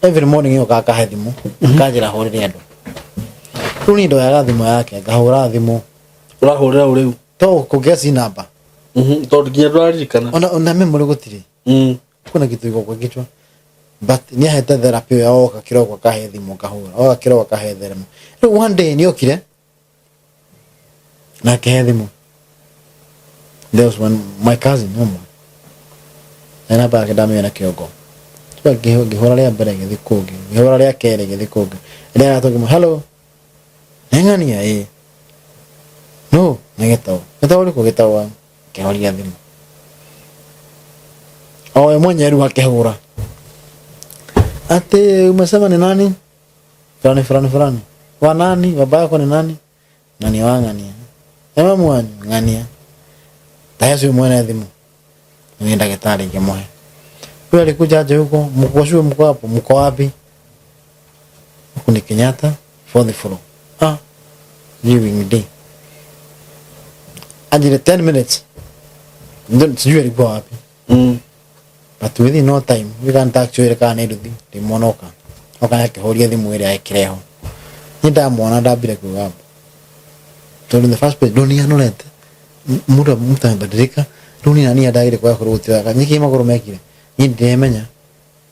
Every morning yokaga akahe thimũ, akanjĩra hũrĩre andũ. Rĩu niĩ ndoyaga thimũ yake ngahũra thimũ. Ũrahũrĩra ũ rĩu? To kũgeci namba. Tondũ nginya ndũraririkana. Ona memory gũtirĩ. Kuna kitu iko kwa kichwa, but ni ahete therapy ya oka kiroko akahe thimu ngahura, oka kiroko akahe therapy. Riu one day ni okire na akahe thimu. There was one my cousin ũmwe na namba yake ndamĩoya na kĩongo. Ngĩhũra rĩa mbere, gĩthi kũngĩ, ngĩhũra rĩa kerĩ, gĩthi kũngĩ, rĩa gatatũ ngĩmwĩra, "Hello, nĩ ng'ania?" "Ĩ, no nĩ Gĩtaũ." "Gĩtaũ ũrĩkũ?" "Gĩtaũ wanyu." Akĩhoria thimũ o we mwenyewe. Rĩu akĩhũra atĩ, "Umesema ni nani?" "Fulani fulani fulani." "Wa nani? Baba yako ni nani?" "Ng'ania wa ng'ania." "Ĩ mamu wanyu?" "Ng'ania." "Tahe ũcio mwene thimũ." Ni ndagĩtarĩ ngĩmũhe. Huyo alikuja aje huko? "Mko shule, mko hapo, mko wapi?" "Huku ni Kenyatta, fourth floor." "Ah, viewing day." Ajire 10 minutes. Ndio sijui alikuwa wapi. But within no time, we can't actually kana nĩ nduthi ndĩmuona oka. Oka akĩhũria thimũ ĩrĩa ĩkĩreho. Nĩ ndamwona ndambire kuga tondũ in the first place dunia anorete mtu mtu amebadilika. Dunia ni ndagire kwa kũrũ gũtiraga nĩkĩ magũrũ mekire niĩ ndiremenya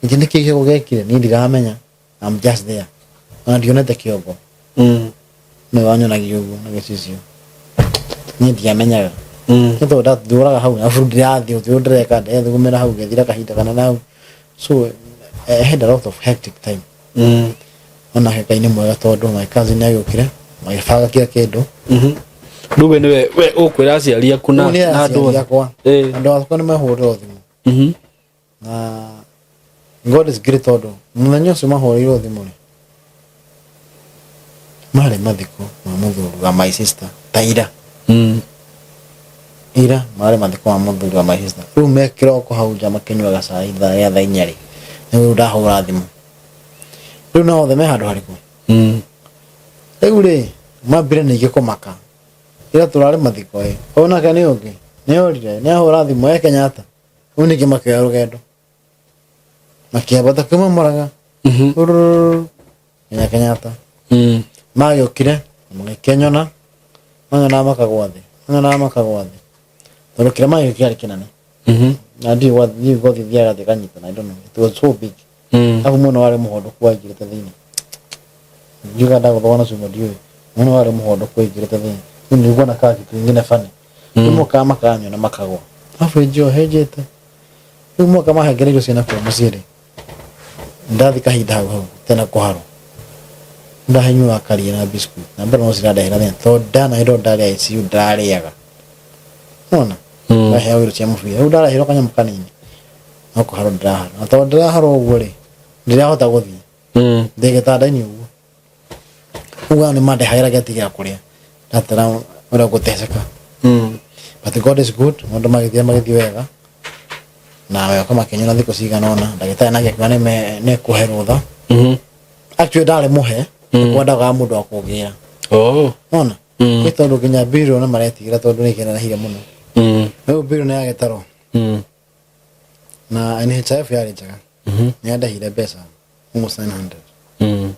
ningĩ nĩkĩ kĩongo gekire niĩ ndiramenya. I'm just there, ona ndionete kĩongo. Nĩ wanyonagia ũguo na gĩcicio, niĩ ndiamenyaga. Nĩ tondũ ndatũraga hau arabu ndirathiĩ ũthiũ ndĩreka ndethugumĩra hau ngĩthira kahinda kanene hau, so I had a lot of hectic time. Onake Ngai nĩ mwega tondũ my cousin nĩ agĩũkire magĩbanga kila kĩndũ. Rĩu we nĩwe we ũkwĩra aciari aku na Rĩu nĩ na andũ aciari othe? Akwa, andũ akwa nĩ mahũrĩrwo thimũ. Na God is great tondũ mũthenya ũcio mahũrĩirwo thimũ rĩ, marĩ mathiko ma mũthuri wa my sister ta ira. Ira marĩ mathiko ma mũthuri wa my sister. Rĩu me kĩroko hau nja makĩnyuaga cai thaa rĩa thaa 4 rĩ, nĩguo ndahũra thimũ. Rĩu no othe me handũ harĩkũ? Rĩu rĩ mambire ningĩ kũmaka, ira tũrarĩ mathiko ĩ, onake nĩ ũngĩ nĩ orire nĩ ahũra thimũ e Kenyatta. Rĩu ningĩ makĩoya rũgendo makĩambata kuma Mũrang'a nginya Kenyatta. Magĩũkire magĩkĩnyona, manyonaga makagwa thĩ, manyonaga makagwa thĩ tondũ kĩrĩa magĩũkire kĩarĩ kĩnene. Na ndiũĩ ndiũĩ gwathi thiaga thĩ kanyitana. I don't know, it was so big. Alafu mwena warĩ mũhondoku waingĩrĩte thĩinĩ, ndiũĩ kana ndagũthwo na cuma, ndiũĩ mwena warĩ mũhondoku waingĩrĩte thĩinĩ. Rĩu nilikuwa kaa kitu ingine funny. Rĩu mokaga makanyona makagwa, alafu ĩnjio henjete. Rĩu moka mahengereirio ciana kũu mũciĩ rĩ, ndathi kahinda hau hau tena kũharwo, ndahenyuaga karia na biscuit na mbere no cirandehera thĩna tondũ ndana hĩndĩ ĩyo ndarĩ ICU ndararĩaga nona. Ndaheagwo irio cia mũbira, rĩu ndareherwo kanyamũ kanini no kũharwo ndĩraharwo, na tondũ ndĩraharwo ũguo rĩ, ndirahota gũthiĩ. Ndĩ gĩtanda-inĩ ũguo ũguo nĩ mandehagĩra gĩati gĩa kũrĩa ndatera ũrĩa ngũteceka. But God is good, maũndũ magĩthiĩ magĩthiĩ wega na wega makĩnyona thikũ cigana ũna. Ndagĩtarĩ nake akiuga nĩ kũhe rũtha. Actually ndarĩ mũhe, kwendaga mũndũ wa kũngĩra. Nona nĩ tondũ nginya mbirũ nĩ maretigĩra tondũ nĩ kĩnenehire mũno. Rĩu mbirũ nĩ yagĩtarwo na NHIF yarĩ njega, nĩ yandehire mbeca almost 900.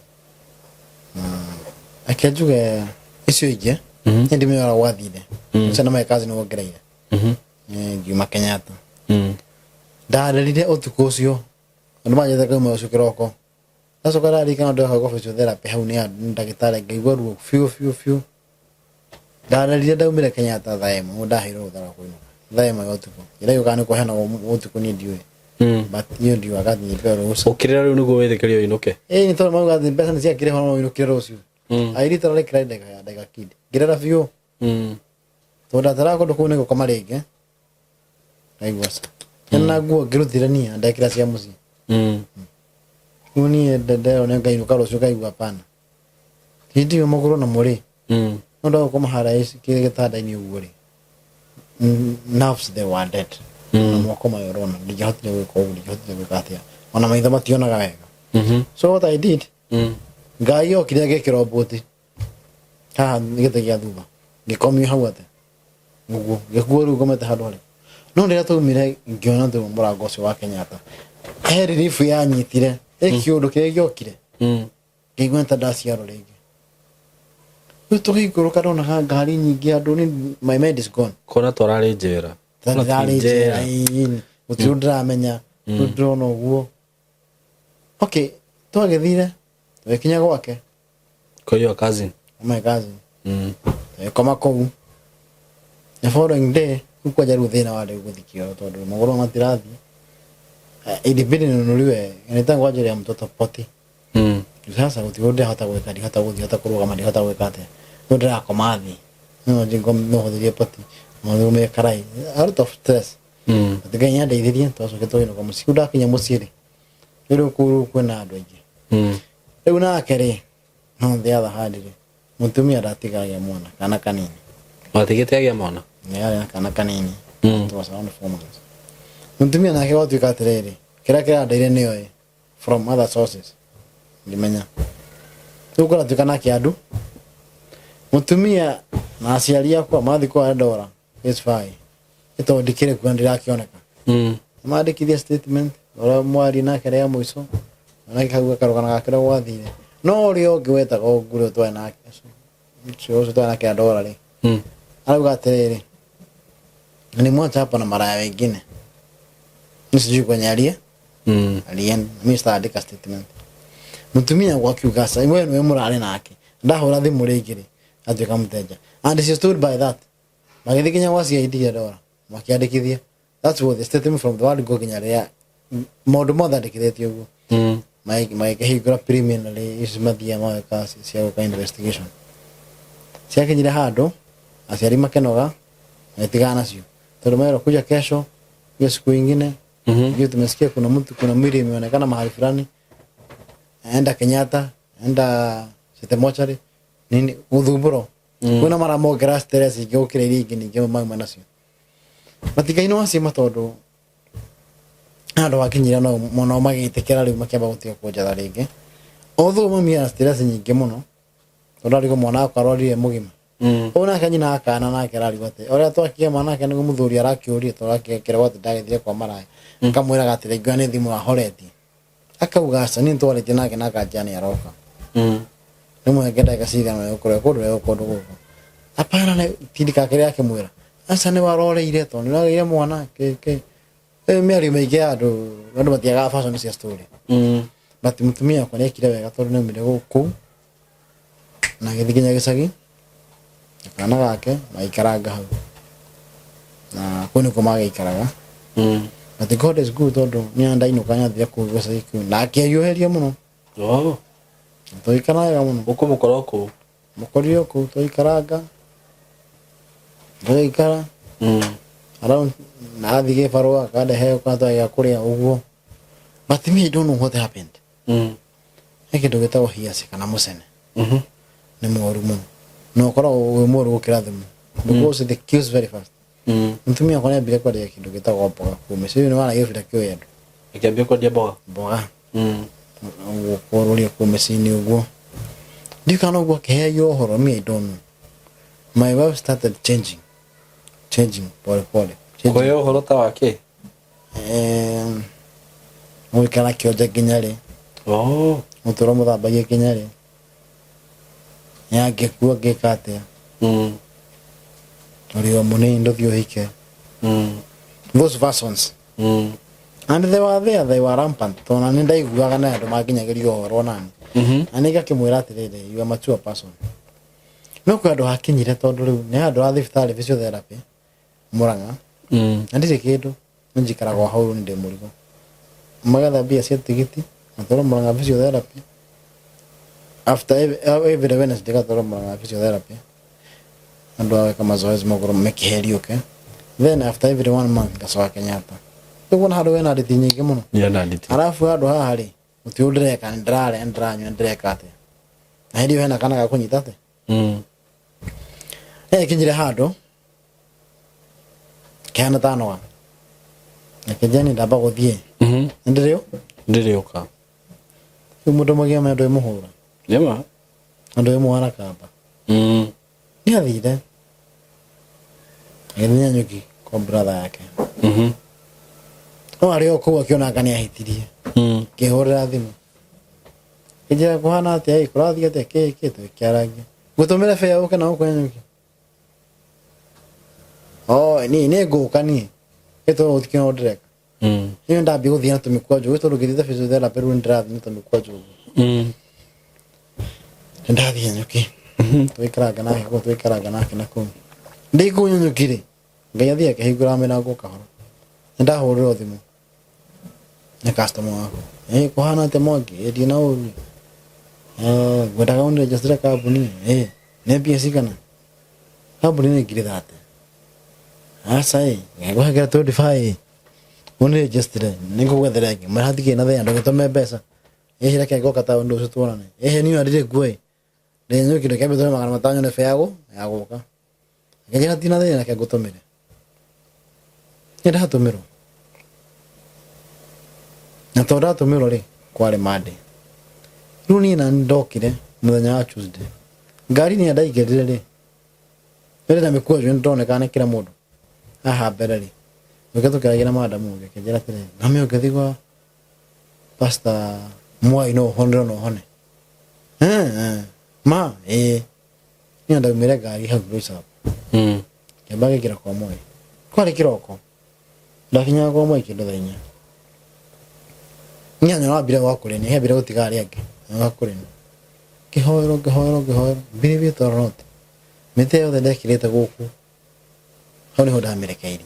Reke njuge icio ingĩ nĩ ndimĩora gwathire ũcio na my cousin wongereire. Ngiuma Kenyatta ndarĩrire ũtukũ ũcio, andũ manjĩte kauma ũcio kĩroko, ndacoka ndarikana ndĩroka physiotherapy hau nĩ ndagĩtarĩ, ngaigua ruo biũ biũ biũ. Ndarĩrire ndaumire Kenyatta thaa 1, ndaheirwo rũtha rwa kũinũka thaa 1 ya ũtukũ. Ndĩraigua kana nĩ kũheanagwo ũtukũ, niĩ ndiũĩ. But niĩ ndiugaga nyimbe rũciũ. Ũkĩrĩra rĩu nĩguo wĩtĩkĩrio ũinũke? Ĩĩ, nĩ tondũ mauga atĩ mbeca nĩ ciakĩrĩhwo no ũinũkire rũciũ. I literally cried like a, like a kid, ngĩrĩra biũ tondũ ndataraga kũndũ kũu nĩ gũkoma rĩngĩ. Ndaigua ca na nguo ngĩrutire niĩ ndekĩra cia mũciĩ. Rĩu niĩ nderwo nĩ ngainũka rũciũ, ngaigua hapana, hĩndĩ ĩyo magũrũ na mũrĩ no ndagũkoma harĩa gĩtanda-inĩ ũguo rĩ, nerves they were dead. Na moko mayo ũrona ndingĩahotire gwĩka ũguo, ndingĩahotire gwĩka atĩa, ona maitho mationaga wega. So what I did, Ngai okire agĩkĩra mbũti haha gĩtĩ gĩa thutha, ngĩkomio hau atĩ ũguo, ngĩkuo rĩu ngomete handũ harĩkũ. No rĩrĩa twaumire ngĩona atĩ mũrango ũcio wa Kenyatta, he relief yanyitire, ĩ kĩũndũ kĩrĩa gĩokire, ngĩigua ta ndaciarwo rĩngĩ. Rĩu tũgĩikũrũka ndonaga ngari nyingĩ andũ nĩ my mind is gone. Kona twararĩ njera. Ta Kona ti ndĩrarĩ njera. njera, ĩĩ, gũtirĩ ũndũ ndĩramenya, rĩu ndĩrona ũguo. Okay, twagĩthire tũgĩkinya gwake. Kwa your cousin. My cousin. Tũgĩkoma kũu. The following day rĩu kwanja rĩu thĩna warĩ gũthiĩ kĩoro tondũ magũrũ matirathiĩ. Ilibidi ninunuliwe nĩtangwa njĩra ya mtoto potty. Rĩu sasa gũtirĩ ũndũ ndĩrahota gwĩka, ndihota gũthiĩ, ndihota kũrũgama, ndihota gwĩka atĩa. Rĩu ndĩrakoma thĩ. No no hũthĩrie potty, no hũthĩrie karai. A lot of stress. But Ngai nĩandeithirie twacokire tũgĩinũka mũciĩ. Rĩu ndakinya mũciĩ rĩ, rĩu kũu rĩu kwĩna andũ aingĩ. Rĩu nake rĩ, on the other hand rĩ, mũtumia ndatiga agĩa mwana, kana kanini. Watigĩte agĩa mwana? Nĩ arĩ na kana kanini. It was around 4 months. Mũtumia nake gwatuĩka atĩrĩrĩ, kĩrĩa kĩrandeire nĩoĩ from other sources. Ngĩmenya. Rĩu kũratuĩka nake andũ, mũtumia na aciari akwa mathiĩ kwa ndora, it's fine. Nĩ tondũ ndikĩrĩ kuo na ndirakĩoneka. Mandĩkithia statement ũrĩa mwaria nake rĩa mũico, nake kau karũgano gake ũrĩa gwathire. No ũrĩa ũngĩ wetagwo Ngure twarĩ nake, ũcio ũcio twarĩ nake Andora rĩ, arauga atĩrĩrĩ, nilimwacha hapa na maraya wengine, mi sijui kwenye aliye alienda, mi sitaandika statement. Mũtumia gwa akiuga aca, we nĩwe mũrarĩ nake, ndahũra thimũ rĩngĩ rĩ, atuĩka mũteja. And she stood by that. Magĩthiĩ nginya gwa CID ya Ndora, makĩandĩkithia. That's what the statement from the word go nginya rĩrĩa maũndũ mothe andĩkithĩtie ũguo. Magĩkĩhingũra preliminary ici mathiaga mageka cia gwĩka investigation. Ciakinyire handũ aciari makĩnoga magĩtigana nacio tondũ merwo kuja kesho hiyo siku ingine. Hiyo tumesikia kuna mtu, kuna mwili imeonekana mahali fulani, enda Kenyatta, enda City Mortuary, nini gũthumbũrwo kwĩna maramongera stress ingĩ gũkĩra iria ingĩ ningĩ mauma nacio. But Ngai nĩ wacima tondũ handũ hakinyire no mũno magĩtĩkĩra rĩu makĩamba gũtiga kũnjetha rĩngĩ. Although mami ena stress nyingĩ mũno tondũ arigwo mwana wakwa arwarire mũgima. Ũyũ nake nyina akana nake ararigwo atĩ ũrĩa twakigia mwana wake nĩguo mũthuri arakĩũria tondũ akĩragwo atĩ ndagĩthire kwa maraya. Akamwĩraga atĩ rĩngĩ nĩ thimũ ahoretie. Akauga aca niĩ nĩtwarĩtie nake na akanjĩra nĩ aroka. Rĩmwe ndagĩka cigana ũna gũkorwo kũndũ wega kũndũ gũkũ. Hapana nĩ tindika kĩrĩa akĩmwĩra. Aca nĩ waroreire tondũ nĩ ũragĩire mwana kĩ kĩ. Mĩario mĩingĩ ya andũ, andũ matiagaga fashion cia story. But mũtumia wakwa nĩ ekire wega tondũ nĩ aumire kũu na agĩthiĩ nginya gĩcagi na kana gake magĩikaranga hau. Na kũu nĩkuo magĩikaraga. But God is good tondũ niĩ ndainũka nĩathire kũu gĩcagi kĩu na akĩhiũhĩria mũno. Oh. Tũgĩikara wega mũno. Ũkũmũkora kũu? Mũkorire kũu tũgĩikaranga. Tũgĩikara around na athiĩ gĩbarũa akandehe ũkatwara gĩa kũrĩa ũguo. But me I don't know what happened. He kĩndũ gĩtagwo hiaci kana mũcene. Nĩ mũru mũno. Na ũkoragwo wĩ mũru gũkĩra thumu. Because it kills very fast. Mũtumia wakwa nĩambire kwendia kĩndũ gĩtagwo mboga kũu mĩciĩ. Nĩ wara gĩbira kĩũĩ andũ. Akĩambia kwendia mboga. Mboga. Ũguo kũrũria kũu mĩciĩ-inĩ ũguo. Ndiũĩ kana ũguo akĩheagio ũhoro, me I don't know. My wife started changing. Changing pole pole. Changing. Kũheo ũhoro ta wa kĩ? Gũikara kĩonje nginya rĩ? Oh. Mũtũrwo mũthambagie nginya rĩ? Yangĩkua ngĩka atĩa? Ũrĩ o mũnini ndũthiĩ ũhike. Those persons. And they were there, they were rampant. Tondũ na nĩ ndaiguaga na andũ manginyagĩria ũhoro nani. Na nĩ ngakĩmwĩra atĩrĩrĩ, you are mature person. No kwĩ handũ hakinyire tondũ rĩu nĩ handũ ha thibitarĩ physiotherapy Murang'a. Na ndirĩ kĩndũ, nĩ njikaraga o hau rĩu ndĩ mũrigo. Magetha mbia cia tigiti, ngatwarwo Murang'a physiotherapy. After every Wednesday ngatwarwo Murang'a physiotherapy. Andũ a gwĩka mazoezi magũrũ mĩkĩheriũke. Then after every one month ngacoka Kenyatta. Rĩu kuona handũ hena nditi nyingĩ mũno. Yeah, na nditi. Arabu handũ haha rĩ, gũtirĩ ũndũ ndĩreka, nĩ ndĩrarĩa, nĩ ndĩranyua, nĩ ndĩreka atĩa. Na hĩndĩ ĩyo hena kana ga kũnyita atĩa. Nĩyakinyire handũ kĩhana ta noga. Reke Jane ndamba gũthiĩ. Nĩ ndĩrĩ Ndĩrĩũka. Rĩu mũndũ mũgima ndwĩ mũhũra. Nĩma. Andũ ĩmwe arakamba. Nĩ athire agĩthiĩ Nanyuki kwa brother yake. No arĩ o kũu akĩona anga nĩ ahĩtirie. Ngĩhũrĩra thimũ, kĩnjĩra kũhana atĩa ĩ, kũrathiĩ atĩa, kĩ kĩ, tũkĩarangia, ngũtũmĩre bĩa ũke na gũkũ Nanyuki. O niĩ nĩ ngũka, niĩ ĩtũ gũtikĩ no ndĩreka. Niĩ ndambia gũthiĩ na tũmĩkwanjũ gwĩ tondũ ngĩthiĩte physiotherapy, rĩu nĩndĩrathiĩ na tũmĩkwanjũ ũguo. Nĩndathiĩ Nyuki, tũgĩikaranga nake kũu, tũgĩikaranga nake na kũu ndĩ kũu Nyuki rĩ, Ngai athiĩ akĩhingũra mĩrango kahora. Nĩndahũrĩrwo thimũ nĩ customer wakwa, ĩ kũhana atĩa Mwangi, ĩ ndina ũru, eh, ngwendaga ũnĩrejecere kambuni, ĩ nĩ mbia cigana kambuni? Nĩ 30,000. Aca, ĩ ngũhengera 25 ũnĩrejecere, nĩngũgwethera ĩngĩ. Mwĩra hatikĩrĩ na thĩna, ndũgĩtũme mbeca, ĩhĩ reke ngoka taũni rũciũ tuonane. Ĩhĩ niĩ ndirĩ kuo, ĩ ndĩ Nyuki, reke mbĩtũme 500 nyone bĩa ya gũka. Ngĩnjĩra tina thĩna, reke ngũtũmĩre. Nĩ ndatũmĩrwo, na tondũ ndatũmĩrwo rĩ, kwarĩ Monday. Rĩu niĩ na ndokire mũthenya wa Tuesday, ngari nĩ ndaingĩrire rĩ, ĩrĩ na mĩkwanjũ, nĩ ndoneka nĩ kĩra mũndũ haha mbere rĩ, ũke tũkĩaragia na madamu ũngĩ, akĩnjĩra atĩrĩrĩ, mami, ũngĩthiĩ gwa Pastor Mwai no ũhonere, no ũhone. Eh, eh, ma ĩĩ niĩ ndaumire ngari hau Roysambu. Kĩamba gĩkĩra kwa Moi, kwarĩ kĩroko, ndakinyaga kwa Moi kĩndũ thaa 4. Niĩ wambire gwa kũrĩ niĩ ambire gũtiga arĩa angĩ gwa kũrĩ niĩ, ngĩhoerwo, ngĩhoerwo, ngĩhoerwo, believe it or not, mĩtĩ yothe ndekĩrĩte gũkũ hau nĩho ndamĩrekeirie.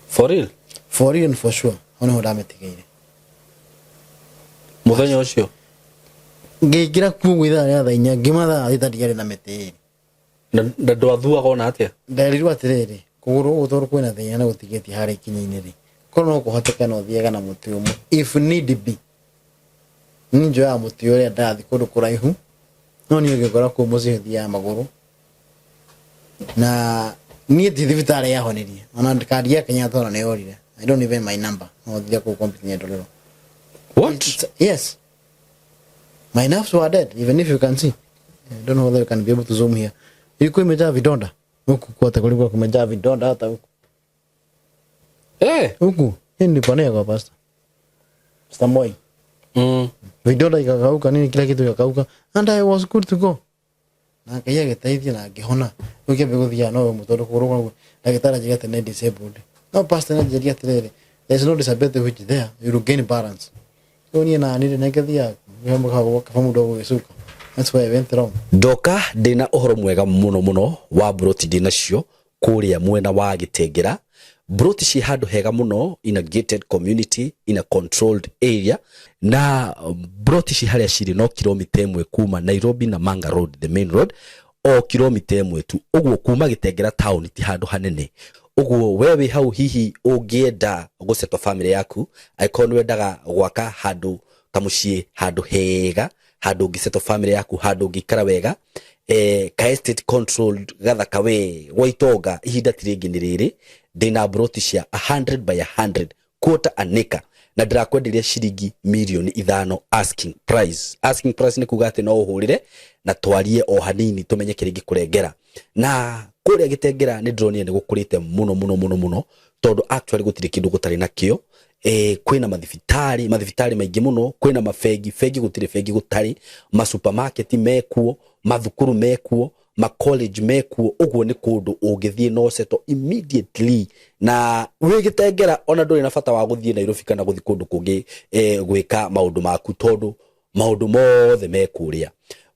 For real? For real and for sure, hau nĩho ndamĩtigĩire. Mũthenya ũcio? Ngĩingĩra kuo ithaa rĩa thaa 4, ngĩma thaa 6 ndiarĩ na mĩtĩ 2. Na ndwathuaga ona atĩa? Nderirwo atĩrĩrĩ, kũgũrũ gũkũ tondũ kwĩna thĩna na gũtigĩtie harĩa ikinya-inĩ rĩ, korwo no kũhoteke no thiaga na mũtĩ ũmwe if need be. Niĩ njoyaga mũtĩ ũrĩa ndathiĩ kũndũ kũraihu, no niĩ ũngĩngora kũu mũciĩ thiaga magũrũ. Na niĩ ti thibitarĩ yahonirie, ona kandi ya Kenyatta ona nĩ yorire. I don't even my number, no thire kũu computer ndorerwo. What? Yes, my nerves were dead. Even if you can see, I don't know whether you can be able to zoom here, ilikuwa imejaa vidonda huku kote, kulikuwa kumejaa vidonda hata huku. Huku hii niliponea kwa pastor Pastor Moi. Vidonda ikakauka, nini, kila kitu ikakauka, and I was good to go. Na Ngai agĩteithia na ngĩhona. Rĩu ngĩambia gũthiaga no ũmwe tondũ kũgũrũ kwangu ndagĩtarĩ anjĩra atĩ nĩ disabled, no pastor anjĩria atĩrĩrĩ, there is no disability which there you will gain balance. Rĩu niĩ na niĩ nĩngĩthiaga kaba mũndũ agũgĩcuka. That's why I went wrong. Ndoka ndĩna ũhoro mwega mũno mũno wa mburoti ndĩnacio kũrĩa mwena wa Gĩtengera. Mburoti ciĩ handũ hega mũno, in a gated community, in a controlled area, na mburoti ci harĩa cirĩ no kilomita 1 kuma Nairobi na Manga Road, the main road, o kilomita 1 tu. Ũguo kuma Gĩtengera town ti handũ hanene. Ũguo we wĩ hau, hihi ũngĩenda gũsettle family yaku, angĩkorwo nĩ wendaga gwaka handũ kamũciĩ, handũ hega, handũ ũngĩsettle family yaku, handũ ũngĩikara wega, ka estate controlled gathaka we gwa itonga, ihinda ti rĩngĩ nĩ rĩrĩ. Ndĩna mburoti cia 100 by 100, quarter an acre, na ndĩrakwenderia ciringi mirioni 5 asking price. Asking price nĩ kuga atĩ no ũhũrĩre na twarie o hanini tũmenye kĩrĩa ingĩkũrengera. Na kũrĩa Gĩtengera nĩ ndĩronire nĩ gũkũrĩte mũno mũno mũno mũno, tondũ actually gũtirĩ kĩndũ gũtarĩ nakĩo. Kwĩna mathibitarĩ, mathibitarĩ maingĩ mũno, kwĩna mabengi, bengi gũtirĩ bengi gũtarĩ, masupermarket mekuo, mathukuru mekuo, ma college mekuo. Ũguo nĩ kũndũ ũngĩthiĩ no settle immediately na wĩ Gĩtengera, ona ndũrĩ na bata wa gũthiĩ Nairobi kana gũthiĩ kũndũ kũngĩ gwĩka maũndũ maku, tondũ maũndũ mothe me kũrĩa.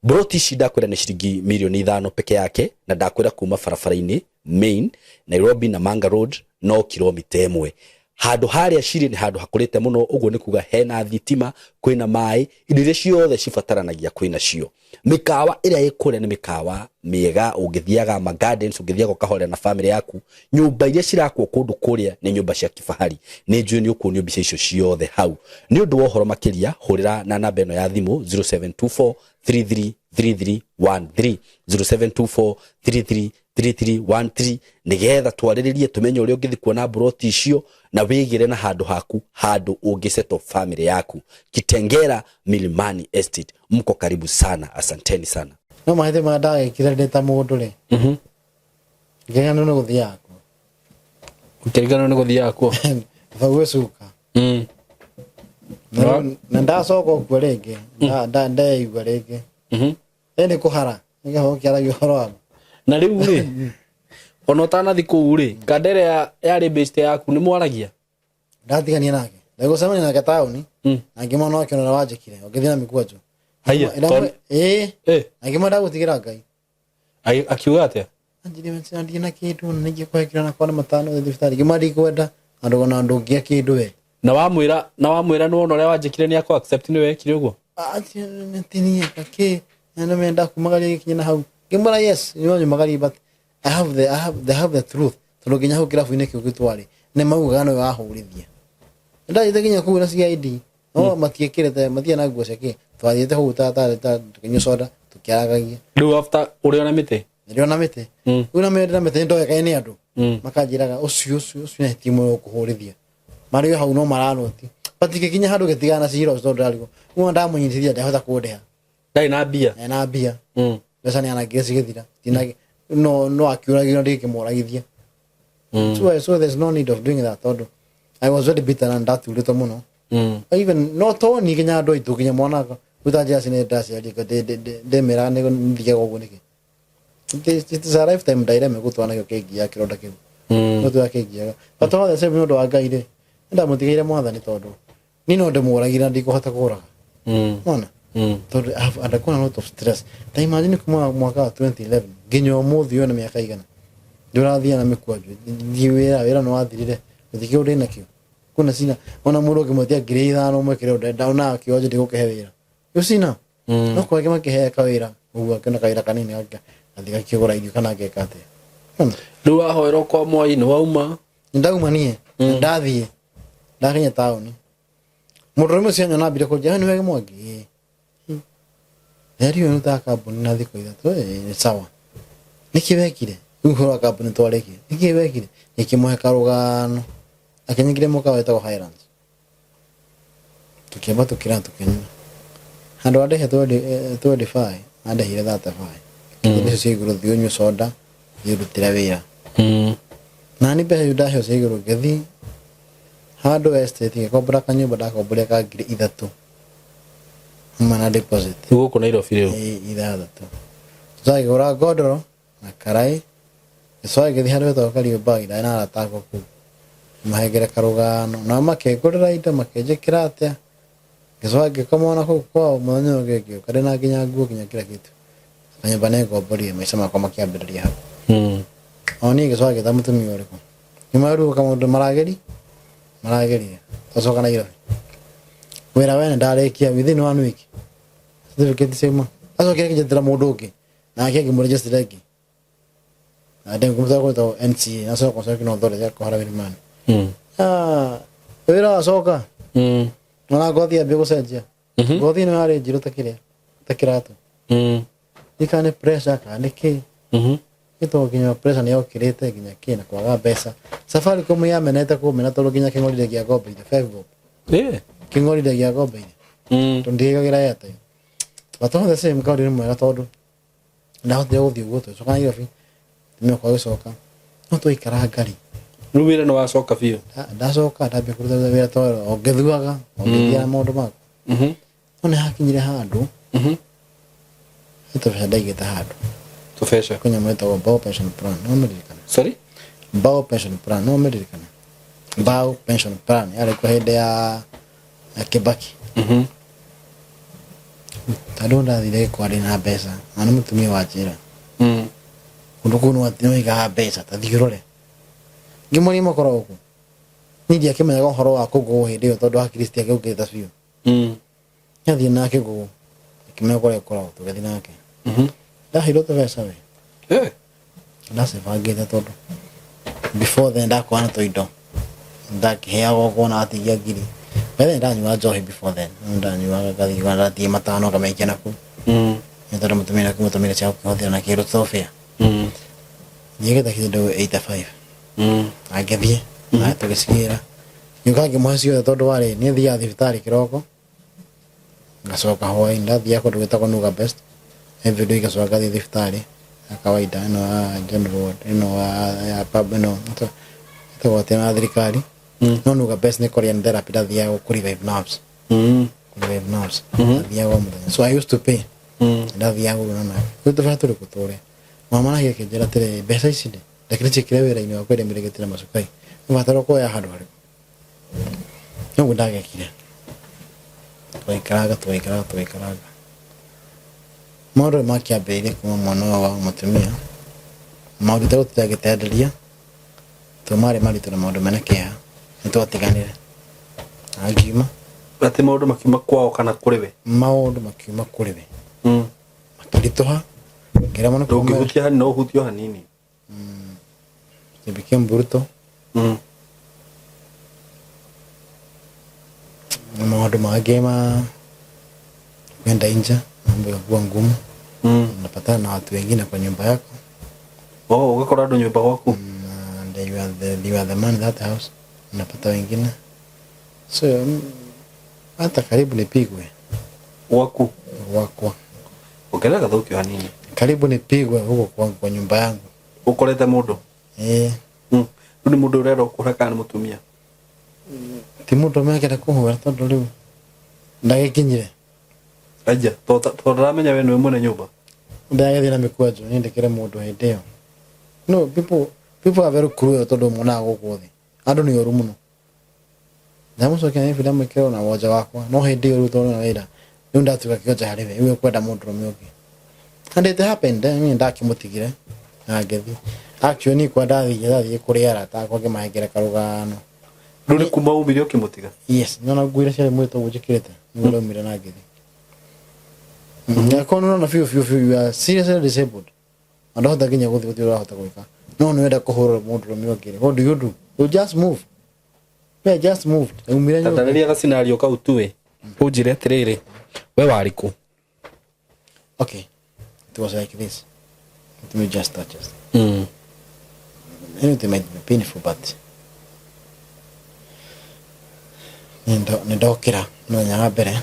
Mburoti ici ndakwĩra nĩ ciringi mirioni 5 peke yake, na ndakwĩra kuma barabara-inĩ main Nairobi na Manga Road no kilomita 1. Handũ harĩa cirĩ nĩ handũ hakũrĩte mũno, ũguo nĩ kuga hena thitima, kwĩna maĩ, indo iria ciothe cibataranagia kwĩna cio. Mĩkawa ĩrĩa ĩ kũrĩa nĩ mĩkawa mĩega, ũngĩthiaga ma gardens, ũngĩthiaga ũkahorera na family yaku. Nyũmba iria cirakwo kũndũ kũrĩa nĩ nyũmba cia kifahari. Nĩ njũĩ nĩ ũkuonio mbica icio ciothe hau. Nĩ ũndũ wa ũhoro makĩria, hũrĩra na namba ĩno ya thimũ, 0724 333313, 0724 33. 3313 nigetha twarĩrĩrie tũmenye ũrĩa ũngĩthiĩ kuona mburoti icio na wĩgĩre na handũ haku handũ ũngĩsettle family yaku. Kitengela Milimani Estate, mko karibu sana, asanteni sana. No mahĩtia marĩa ndagĩkire ndĩ ta mũndũ rĩ, ngĩriganĩrwo nĩ gũthiaga kuo. Ũkĩriganĩrwo nĩ gũthiaga kuo? Baba gwĩcuka. Na ndacoka kuo rĩngĩ, ndeigua rĩngĩ. Ĩ nĩ kũhara, nĩ kĩhoo kĩaragia ũhoro wa Na rĩu rĩ, ona ũtanathi kũu rĩ, kandere yarĩ best yaku, nĩ mwaragia? Ndatigania nake, ndagũcemania nake taũni na ngĩmona akĩona ũrĩa wanjĩkire, ũngĩthiĩ na mĩkwanjũ. Haiya, Ĩĩ. Eh. Na ngĩmwenda ndagũtigĩra Ngai. Akiuga atĩa? Anjĩrire ndirĩ na kĩndũ na ningĩkũhe na kwana matano ũthiĩ thibitarĩ. Ngĩmwĩra ndikwenda na ndũgona ndũngĩa kĩndũ we. Na wamwĩra nĩwona ũrĩa wanjĩkire nĩ akũ accept nĩ wekire ũguo? Tinie kake na menda kumagaria gĩkinya na hau. Ngĩmwĩra yes, nĩ nyumagaria, but I have the truth, tondũ nginya hau kĩrabu-inĩ kĩu gĩtwarĩ nĩ maugaga nĩwe wahũrithia. Ndathiĩte nginya kũu na CID, no matiĩkĩrĩte, matirĩ na nguo cia kĩ, twathiĩte hau ta tũkĩnyua soda tũkĩaragagia. Rĩu after ũrĩ ona mĩtĩ? Nĩrĩ ona mĩtĩ. Rĩu na mĩtĩ na mĩtĩ nĩndoĩkaine nĩ andũ, makanjĩraga ũcio ũcio ũcio nĩ timu ũkũhũrithia marĩ o hau no maranoti, but gĩkinya handũ gĩtigana na cira ũcio, tondũ ndarigwo ũguo ndamũnyitithia ndahota kũndĩha. Ndarĩ na mbia? Ena mbia. Mbeca nĩ anangire cigĩthira. No akiũragio ndingĩmũragithia. So there's no need of doing that, tondũ I was very bitter na ndaturĩtwo mũno. Even no to ni nginya andũ aitũ, nginya mwana gwĩta njĩra cine ndaciarire ndĩmĩraga nĩ thiaga ũguo nĩkĩ. It is a lifetime dilemma gũtwana nakĩo kĩngiaga kĩronda kĩu. No tũya kĩngiaga, but all the same, nĩ ũndũ wa Ngai rĩ, nĩndamũtigĩire Mwathani, tondũ niĩ no ndĩmũragire na ndikũhota kũraga. Ona tondũ I have undergone a lot of stress. Ta imagine kuma mwaka wa 2011 nginya ũmũthĩ ũyũ nĩ mĩaka igana ndũrathiĩ na mĩkwanjũ, thiĩ wĩra, wĩra nĩ wathirire, gũtirĩ kĩndũ ndĩnakĩo. Kuna cina ona mũndũ ũngĩmwĩtia 5,000 ũmwĩkĩre ũndũ ndaona kĩonje ndigũkĩhe wĩra ũcina. No kwangĩ makĩhea kawĩra ũguo, akĩona kawĩra kanini gathiĩ gakĩgũra irio kana ageka atĩa. Ona. Rĩu wahoerwo kwa Mwai nĩ wauma? Ndauma niĩ, ndathiĩ ndakinya taũni, mũndũ ũmwe ũcio anyona ambire kũnjĩra, "Nĩ wege Mwangi?" "Ĩĩ." "Theri ũyũ nĩ kambuni na thikũ 3." "Ĩĩ, nĩ sawa. Nĩkĩ wekire rĩu? Ũhoro wa kambuni twarĩkia, nĩkĩ wekire?" Ngĩkĩmũhe karũgano, akĩnyingĩria mũkawa wĩtagwo Highlands, tukĩamba tũkĩra tũkĩnyua. Handũ andĩhe 25, andĩhire 35. Mbeca cia igũrũ, thiĩ ũnyue soda, thiĩ ũrutĩre wĩra. Na ni mbeca icio ndaheo cia igũrũ, ngĩthiĩ handũ estate ngĩkombora kanyũmba, ndakomborire ka 3,000 hamwe na deposit. Rĩu gũkũ Nairobi rĩu? Ĩ, 6. Tũkĩgũra ngondoro na karaĩ, gĩcoka gĩthiĩ handũ hetagwo Kariobangi, ndarĩ na arata akwa kũu, mahengere karũgano nao makĩngũrĩra indo, makĩnjĩkĩra atĩa, ngĩcoka ngĩkoma ona kũu kwao. Mũthenya ũyũ ũngĩ ngĩũka ndĩ na nginya nguo, nginya kila kitu. Kanyũmba nĩ ngomborire, maica makwa makĩambĩrĩria hau. O niĩ ngĩcoka ngĩta mũtumia ũrĩkũ nyuma rĩu kaũndũ maragerire twacoka Nairobi, wĩra wene ndarĩkia within one week, certificate ciauma, acokire akĩnjĩtĩra mũndũ ũngĩ nake akĩmũregister ĩngĩ na ndĩngũmũtwara gwĩtagwo NCA, National Construction Authority ya kũhara Milimani. Ah, wĩra wacoka ona ngothi yambia gũcenjia. Ngothi ĩno yarĩ njirũ ta kĩrĩa ta kĩratũ. Kana nĩ pressure kana nĩ kĩ, gĩtoo nginya pressure nĩ yokĩrĩte, nginya kĩ na kwaga mbeca. Safaricom yamenete kũmena, tondũ nginya kĩng'orire gĩa ngombeire 5 bob. Kĩng'orire gĩa ngombeire tondũ ndigagĩra airtime. But all the same, kaũndũ nĩ mwega, tondũ ndahotire gũthiĩ ũguo tũgĩcoka Nairobi, tumia kwa gĩcoka no twaikara ngari. Rĩu wĩra nĩ wacoka biũ? Ndacoka ndambia kũruta wĩra tondũ o ngĩthuaga o ngĩthiaga maũndũ makwa. No nĩ hakinyire handũ nĩ tũbeca ndaigĩte handũ. Tũbeca? Kwĩ nyamũ ĩtagwo Bao Pension Plan, no ũmĩririkane? Sorry? Bao Pension Plan, no ũmĩririkane? Bao Pension Plan yarĩ kuo hĩndĩ ya Kibaki. Tondũ ndathire gĩkwa ndĩ na mbeca na nĩ mũtumia wa njĩra, kũndũ kũu nĩ waigaga mbeca, ta thiĩ ũrore. Ngĩmoria makoragwo kũ. Niĩ ndiakĩmenyaga ũhoro wa kũgũo hĩndĩ ĩyo, tondũ hakiri citiagĩũkĩte biũ. Nĩathiĩ nake gũgũ, akĩmenya kũrĩa ĩkoragwo, tũgĩthiĩ nake. Ndaheirwo tũbeca we. Ndacibangĩte, tondũ before then ndakorwo na tũindo ndakĩheagwo kuona atigia ngiri. By the way, ndanyuaga njohi before then, ndanyuaga ngathiĩ ndathiĩ matano ngamaikia nakũu. Nĩ tondũ mũtumia nakĩmũtũmĩra cia gũkĩhũthĩra na kĩndũ tobĩa. Thiĩgĩta kĩndũ 85. Na ngĩthiĩ na tũgĩcigĩra, ngĩũka ngĩmũhe ciothe, tondũ warĩ niĩ thiaga thibitarĩ kĩroko, ngacoka hwaĩ-inĩ. Ndathiaga kũndũ gwĩtagwo Nuga Best every day, ngacoka ngathiĩ thibitarĩ ya kawaida ĩno ya general ward, ĩno ya pub, ĩno ĩtagwo atĩa, ya thirikari. No Nuga Best nĩ Korean therapy, ndathiaga kũ revive nerves. Kũ revive nerves ndathiaga o mũthenya, so I used to pay. Ndathiaga ũguo na rĩu tũbaya tũrĩkũ tũrĩa mama nake akĩnjĩra atĩrĩrĩ, mbeca ici rĩ, reke ndĩciĩkĩre wĩra-inĩ wa kwendia mĩrĩngĩti na macukai, ũbatara kuoya handũ harĩkũ. Noguo ndagekire, tũgaikaranga tũgaikaranga tũgaikaranga, maũndũ nĩ makĩambĩrĩirie kuma mwena ũyũ wa mũtumia, maũndũ itegũtinda ngĩtenderia, tondũ marĩ maritũ na maũndũ mena kĩeha, nĩ twatiganire na ngiuma. Atĩ maũndũ makiuma kwao kana kũrĩ we? Maũndũ makiuma kũrĩ we. Makĩritũha, ngĩremwo nĩ kũmera. Ndũngĩhutia hanini, no ũhutie o hanini. It became brutal. Na maũndũ mangĩ ma kwenda nja, mambo yakuwa ngumu. Unapatana na watu wengine kwa nyumba yako. Oh, ũgakora andũ nyũmba gwaku. And you are the man in that house, unapata wengine, so hata karibu nipigwe. Gwaku? Gwakwa. Ongerera gathauti o hanini. Karibu nipigwe huko kwangu, kwa nyumba yangu. Ũkorete mũndũ? Eh. Rĩu nĩ mũndũ ũrenda ũkũhũra kana nĩ mũtumia? Ti mũndũ mekĩra kũhũra, tondũ rĩu ndagĩkinyire. Aja, tondũ ndaramenya we nĩwe mwene nyũmba. Ndagĩthiĩ na mĩkwanjo niĩ ndĩkĩre mũndũ hĩndĩ ĩyo. No people are very cruel, tondũ monaga gũkũ thĩ andũ nĩ oru mũno. Ndamũcokia nĩ ndamwĩkĩra na wonje wakwa, no hĩndĩ ĩyo rĩu tondũ na wĩra rĩu ndatuĩka kĩonje harĩ we, rĩu ekwenda mũndũrũme ũngĩ, and it happened. Niĩ ndakĩmũtigire na ngĩthiĩ. Actually, niĩ kwa ndathiĩ kũrĩ arata akwa, ngĩmahengere karũgano. Rĩu nĩ kuma umire ũkĩmũtiga? Yes, nona nguo iria ciarĩ mwĩrĩ toguo njĩkĩrĩte nĩguo ndaumire na ngĩthiĩ. Akorwo nĩũrona biũ biũ biũ you are seriously disabled na ndũhota nginya gũthiĩ, gũtirĩ ũrahota gwĩka, no nĩwenda kũhũra mũndũrũme ũngĩ rĩ, what do you do? You just move. Yeah, just moved, ndaumire nyũmba. Tatarĩria gacinariũ kau tuĩ, ũnjĩre atĩrĩrĩ, we warĩ kũ? Okay, it was like this. Let me just touch it. It might be painful, but nĩ ndokĩra mũthenya wa mbere.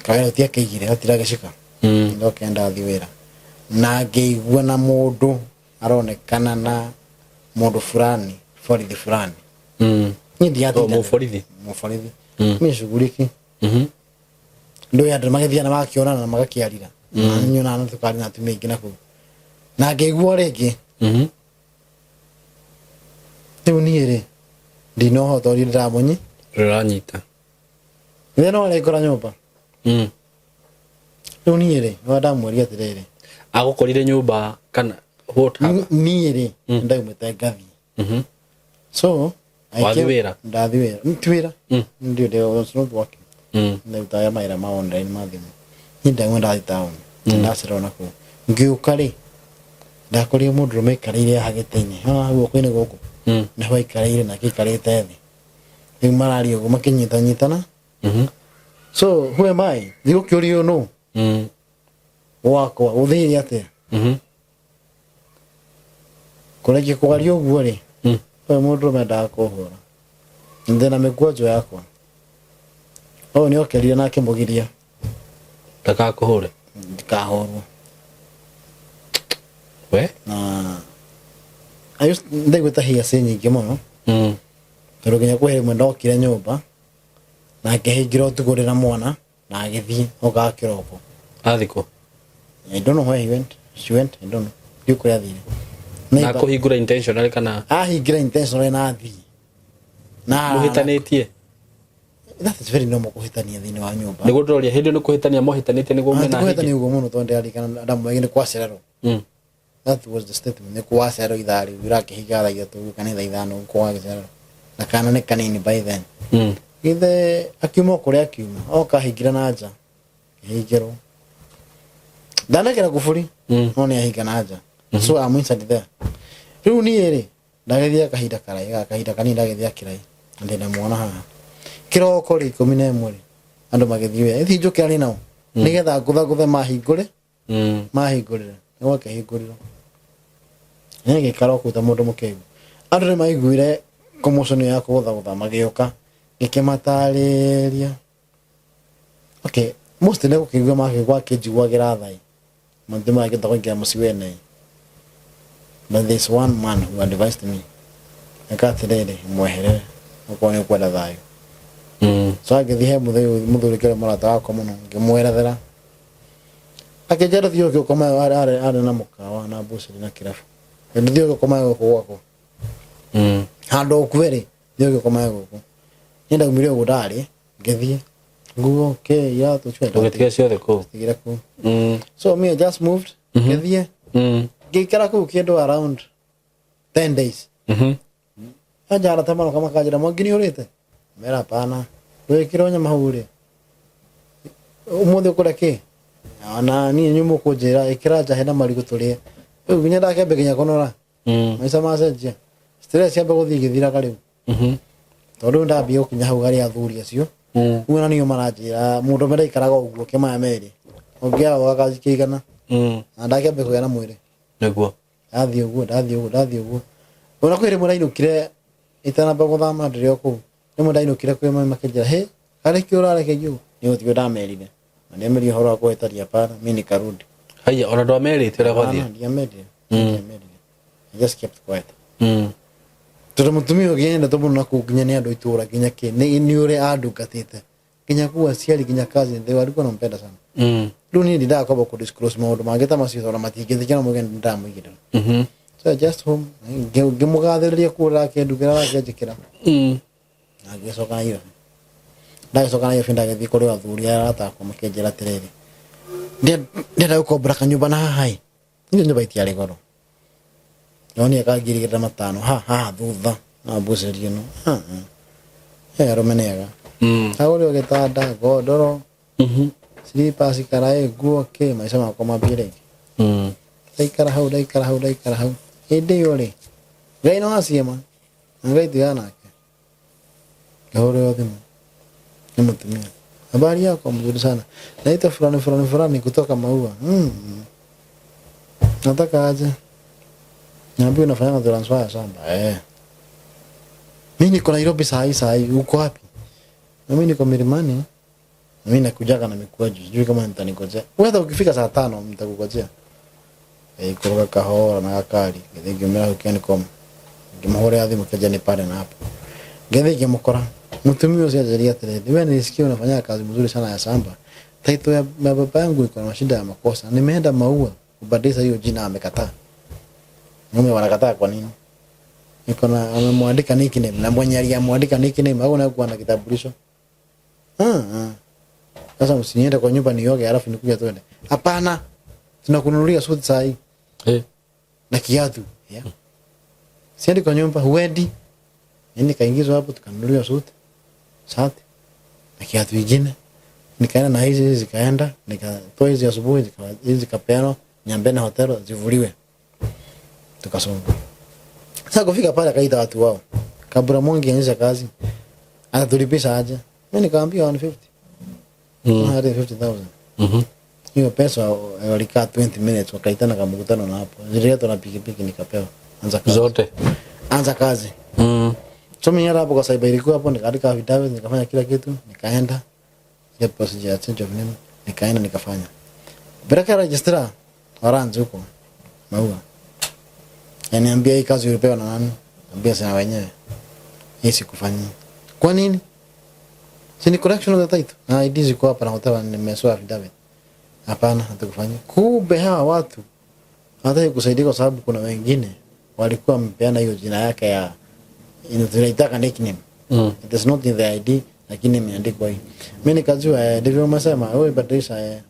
Kawĩra gũtiakĩigire, gatiragĩcika. Ndokĩra, ndathiĩ wĩra na ngĩigua na mũndũ aronekana na mũndũ fulani, borithi fulani. Niĩ ndiatinda. Oh, mũborithi? Mũborithi. Mi shughuliki. Ndå andå magĩthiana magakĩonana na magakĩarira, nyonaga na tũkari na atumia aingĩ na kũu, na ngĩigua rĩngĩ. Rĩu niĩ rĩ, ndinohota ũrĩa ndĩramũnyi. Rũranyita. Nĩ no arĩngora nyũmba. Rĩu niĩ rĩ, no ndamwĩria atĩrĩrĩ. Agũkorire nyũmba kana what happened? Niĩ rĩ, ndaumĩte ngathiĩ. So I Wathiĩ wĩra? Ndathiĩ wĩra. Ti wĩra. Ndio, I was not working. Ndarutaga mawĩra ma online ma thimũ. Niĩ ndauma ndathiĩ town, ndacererwo na kũu, ngĩũka rĩ, ndakorire mũndũrũme aikarĩire haha gĩtĩ-inĩ haha guoko-inĩ gũkũ. Nĩho aikarĩire, nake aikarĩte thĩ, rĩu mararia ũguo makĩnyitanyitana. So who am I ndigũkĩũrio nũ gwakwa gũthire atĩa? Kũrĩkia kwaria ũguo rĩ, ũyũ mũndũrũme endaga kũhũra ndĩna mĩkwanjo yakwa, ũyũ nĩ okĩrire na akĩmũgiria. Ndakakũhũre. Ndikahũrwo. We. Na ndaiguĩte hiaci nyingĩ mũno, tondũ nginya kwĩ rĩmwe ndokire nyũmba na ngĩhingĩra ũtukũ ndĩ na mwana, na agĩthiĩ okaga kĩroko. Athi kũ? I don't know where he went, she went, I don't know, ndiũ kũrĩa athire. Na kũhingũra intentionally kana? Ahingĩra intentionally na athiĩ na Mũhĩtanĩtie? That is very normal, kũhĩtania thĩinĩ wa nyũmba. Nĩguo ndĩroria, hĩndĩ ĩyo nĩ kũhĩtania mũhĩtanĩtie nĩguo Ah, ti mena kũhĩtania ũguo mũno, tondũ ndĩraririkana ndamwĩrire nĩ kwacererwo. That was the statement, nĩ kwacererwo ithaa rĩu ũrakĩhinga thaa 3 kana thaa 5, kwagĩcererwo na kana nĩ kanini by then. Githe akiuma o kũrĩa akiuma, oka ahingĩra na nja, ahingĩrwo, ndanekera kuburi. No nĩ ahinga na nja, so I'm inside there. Rĩu niĩ rĩ, ndagĩthiĩ kahinda karai, kahinda kanini ndagĩthiĩ kirai, na ndĩna mwana haha. Kĩroko rĩ, 11 rĩ, andũ magĩthiĩ wĩra, ĩthi njũkĩra nĩ nao nĩgetha ngũthangũthe mahingũre. Mahingũrĩre, nĩ gwakĩhingũrirwo. Nĩ ngĩikara o kũu ta mũndũ mũkĩgu. Andũ nĩ maiguire commotion ya kũgũthagũtha magĩũka, ngĩkĩmatarĩria. Okay, most nĩ gũkĩigua makĩigua akĩnjiguagĩra tha ĩ. Mũndũ mangĩhota kũingĩra mũciĩ wene. But there's one man who advised me. Eka atĩrĩrĩ, mweherere okorwo nĩ ũkwenda thayũ. So ngĩthiĩ he mũthuri kĩrĩ mũrata wakwa mũno, ngĩmwerethera. Akĩnjĩra thiĩ ũke ũkome arĩ na mũkawa na mbucĩrĩ na kĩrabu. Thiĩ ũke ũkome gũkũ gwakwa. Handũ ũkue rĩ, thiĩ ũke ũkome gũkũ. Niĩ ndaumire ũguo ndarĩ, ngĩthiĩ. Nguo, kĩ, iratũ, ciothe. Ũgĩtiga ciothe kũu. Tigire kũu. So me, I just moved. Ngĩthiĩ. Ngĩikara kũu kĩndũ around 10 days. Anja arata maroka makanjĩra Mwangi nĩ ũrĩte? Mera hapana. Ndwĩkĩrwo nyama hau ũrĩe. Ũmũthĩ ũkũrĩa kĩ? Ona niĩ inyuĩ mũkũnjĩra ĩkĩra njahe na marigũ tũrĩe. Rĩu nginya ndakĩambia nginya kũnora. Maica macenjia. Stress ciamba gũthiĩ igĩthiraga rĩu. Tondũ rĩu ndambia gũkinya hau harĩ athuri acio. Rĩu ona nĩo maranjĩra mũndũ ũmwe ndaikaraga ũguo kĩmaya merĩ. Ũngĩ aroga gacikia igana. Na ndakĩambia kũgĩa na mwĩrĩ. Nĩguo. Ndathiĩ ũguo, ndathiĩ ũguo, ndathiĩ ũguo. Ona kwĩ rĩmwe ndainũkire itanamba gũthama ndĩrĩ o kũu. Rĩmwe ndainũkire kwĩ mami makĩnjĩra, hĩ, harĩ kĩ ũrarekerio ũguo? Nĩ gũtigwo ndamerire. Na ndiamerire ũhoro wa kũhĩtaria hapana, mi nikarudi. Haiya, ona ndwamerĩte ũrĩa gwathiĩ? Hapana, ndiamerire. Ndiamerire. I just kept quiet. Tondũ mũtumia ũngĩ endetwo mũno na kũu nginya nĩ andũ a itũũra nginya kĩ, nĩ ũrĩa andungatĩte. Nginya kũu aciari nginya cousin, they walikuwa wanampenda sana. Rĩu niĩ ndindaga kwamba kũ disclose maũndũ mangĩ ta macio tondũ matingĩtĩkia no moige nĩndamũigĩrĩra. So I just home ngĩmũgathĩrĩria kũu arakĩndugĩra arakĩnjĩkĩra. Na ngĩcoka Nairobi. Ndagĩcoka Nairobi ndagĩthiĩ kũrĩ athuri arĩa arata akwa makĩnjĩra atĩrĩrĩ, ndĩrenda gũkombora kanyũmba na haha ĩ. Iyo nyũmba itiarĩ goro. Nonire ka 2500 ha haha thutha na mbucĩri ĩno. Arũme nĩ ega. Agũrĩrwo gĩtanda, gondoro, slippers, karaĩ, nguo, kĩ, maica makwa mambie rĩngĩ. Ndaikara hau, ndaikara hau, ndaikara hau. Hĩndĩ ĩyo rĩ, Ngai no aciema, na Ngai tigana nake. Ngĩhũrĩrwo thimũ nĩ mũtumia. Habari yako? Mzuri sana. Naitwa fulani fulani fulani kutoka Maua. Nataka aje. Niambie unafanya transfer ya shamba. Mimi niko Nairobi saa hii saa hii. Uko wapi? Na mimi niko Milimani. Mimi nakujaga na mikwaju. Sijui kama nitanigojea. Wewe hata ukifika saa 5 nitakugojea. Kuruga kahora na gakari. Ngĩthiĩ ngĩumĩra hau Kencom. Ngĩmũhũrĩra thimũ kĩnja nĩ pale na hapo. Ngĩthiĩ ngĩmũkora. Mũtumia ũcio anjĩrire atĩrĩrĩ, wewe nilisikia unafanya kazi mzuri sana ya shamba. Title ya baba yangu iko na mashida ya makosa. Nimeenda Maua kubadilisha hiyo jina amekataa. Mume wanakataa kwa nini? Niko na amemwandika nickname na mwenye aliyemwandika nickname hauna kuwa na kitambulisho. Sasa usiniende kwa nyumba nioge alafu nikuja twende. Hapana. Tunakununulia suti saa hii. Na kiatu. Yeah. Siendi kwa nyumba, huendi. Mimi nikaingizwa hapo tukanunuliwa suti, shati na kiatu kingine. Nikaenda na hizi hizi zikaenda, nikatoa hizi asubuhi, hizi zikapeanwa Nyambene Hotel zivuliwe. Tukasonga. Sasa kufika pale akaita watu wao. Kabla Mwangi aanze kazi, atatulipisha aje? Mimi nikamwambia 150. 150,000. Hiyo pesa walikaa 20 minutes wakaitana kama mkutano na hapo. Zililetwa na pikipiki nikapewa. Anza kazi. Zote. Anza kazi. So mimi hapo kwa cyber ilikuwa hapo nikaandika affidavit nikafanya kila kitu, nikaenda. Ile procedure ya change of name nikaenda nikafanya. Peleka registrar waranzi huko Maua. Yaniambia hii kazi ulipewa na nani? Niambia sina wenyewe. Hii sikufanyia. Kwa nini? Si ni correction of the title. Na ID ziko hapa na whatever nimesoa affidavit. Hapana, hatukufanyia. Kumbe hawa watu hawataki kusaidia kwa sababu kuna wengine walikuwa wamepeana hiyo jina yake ya tunaitaka nickname. It is not in the ID lakini imeandikwa hii. Mimi nikajua ndivyo umesema wewe badilisha.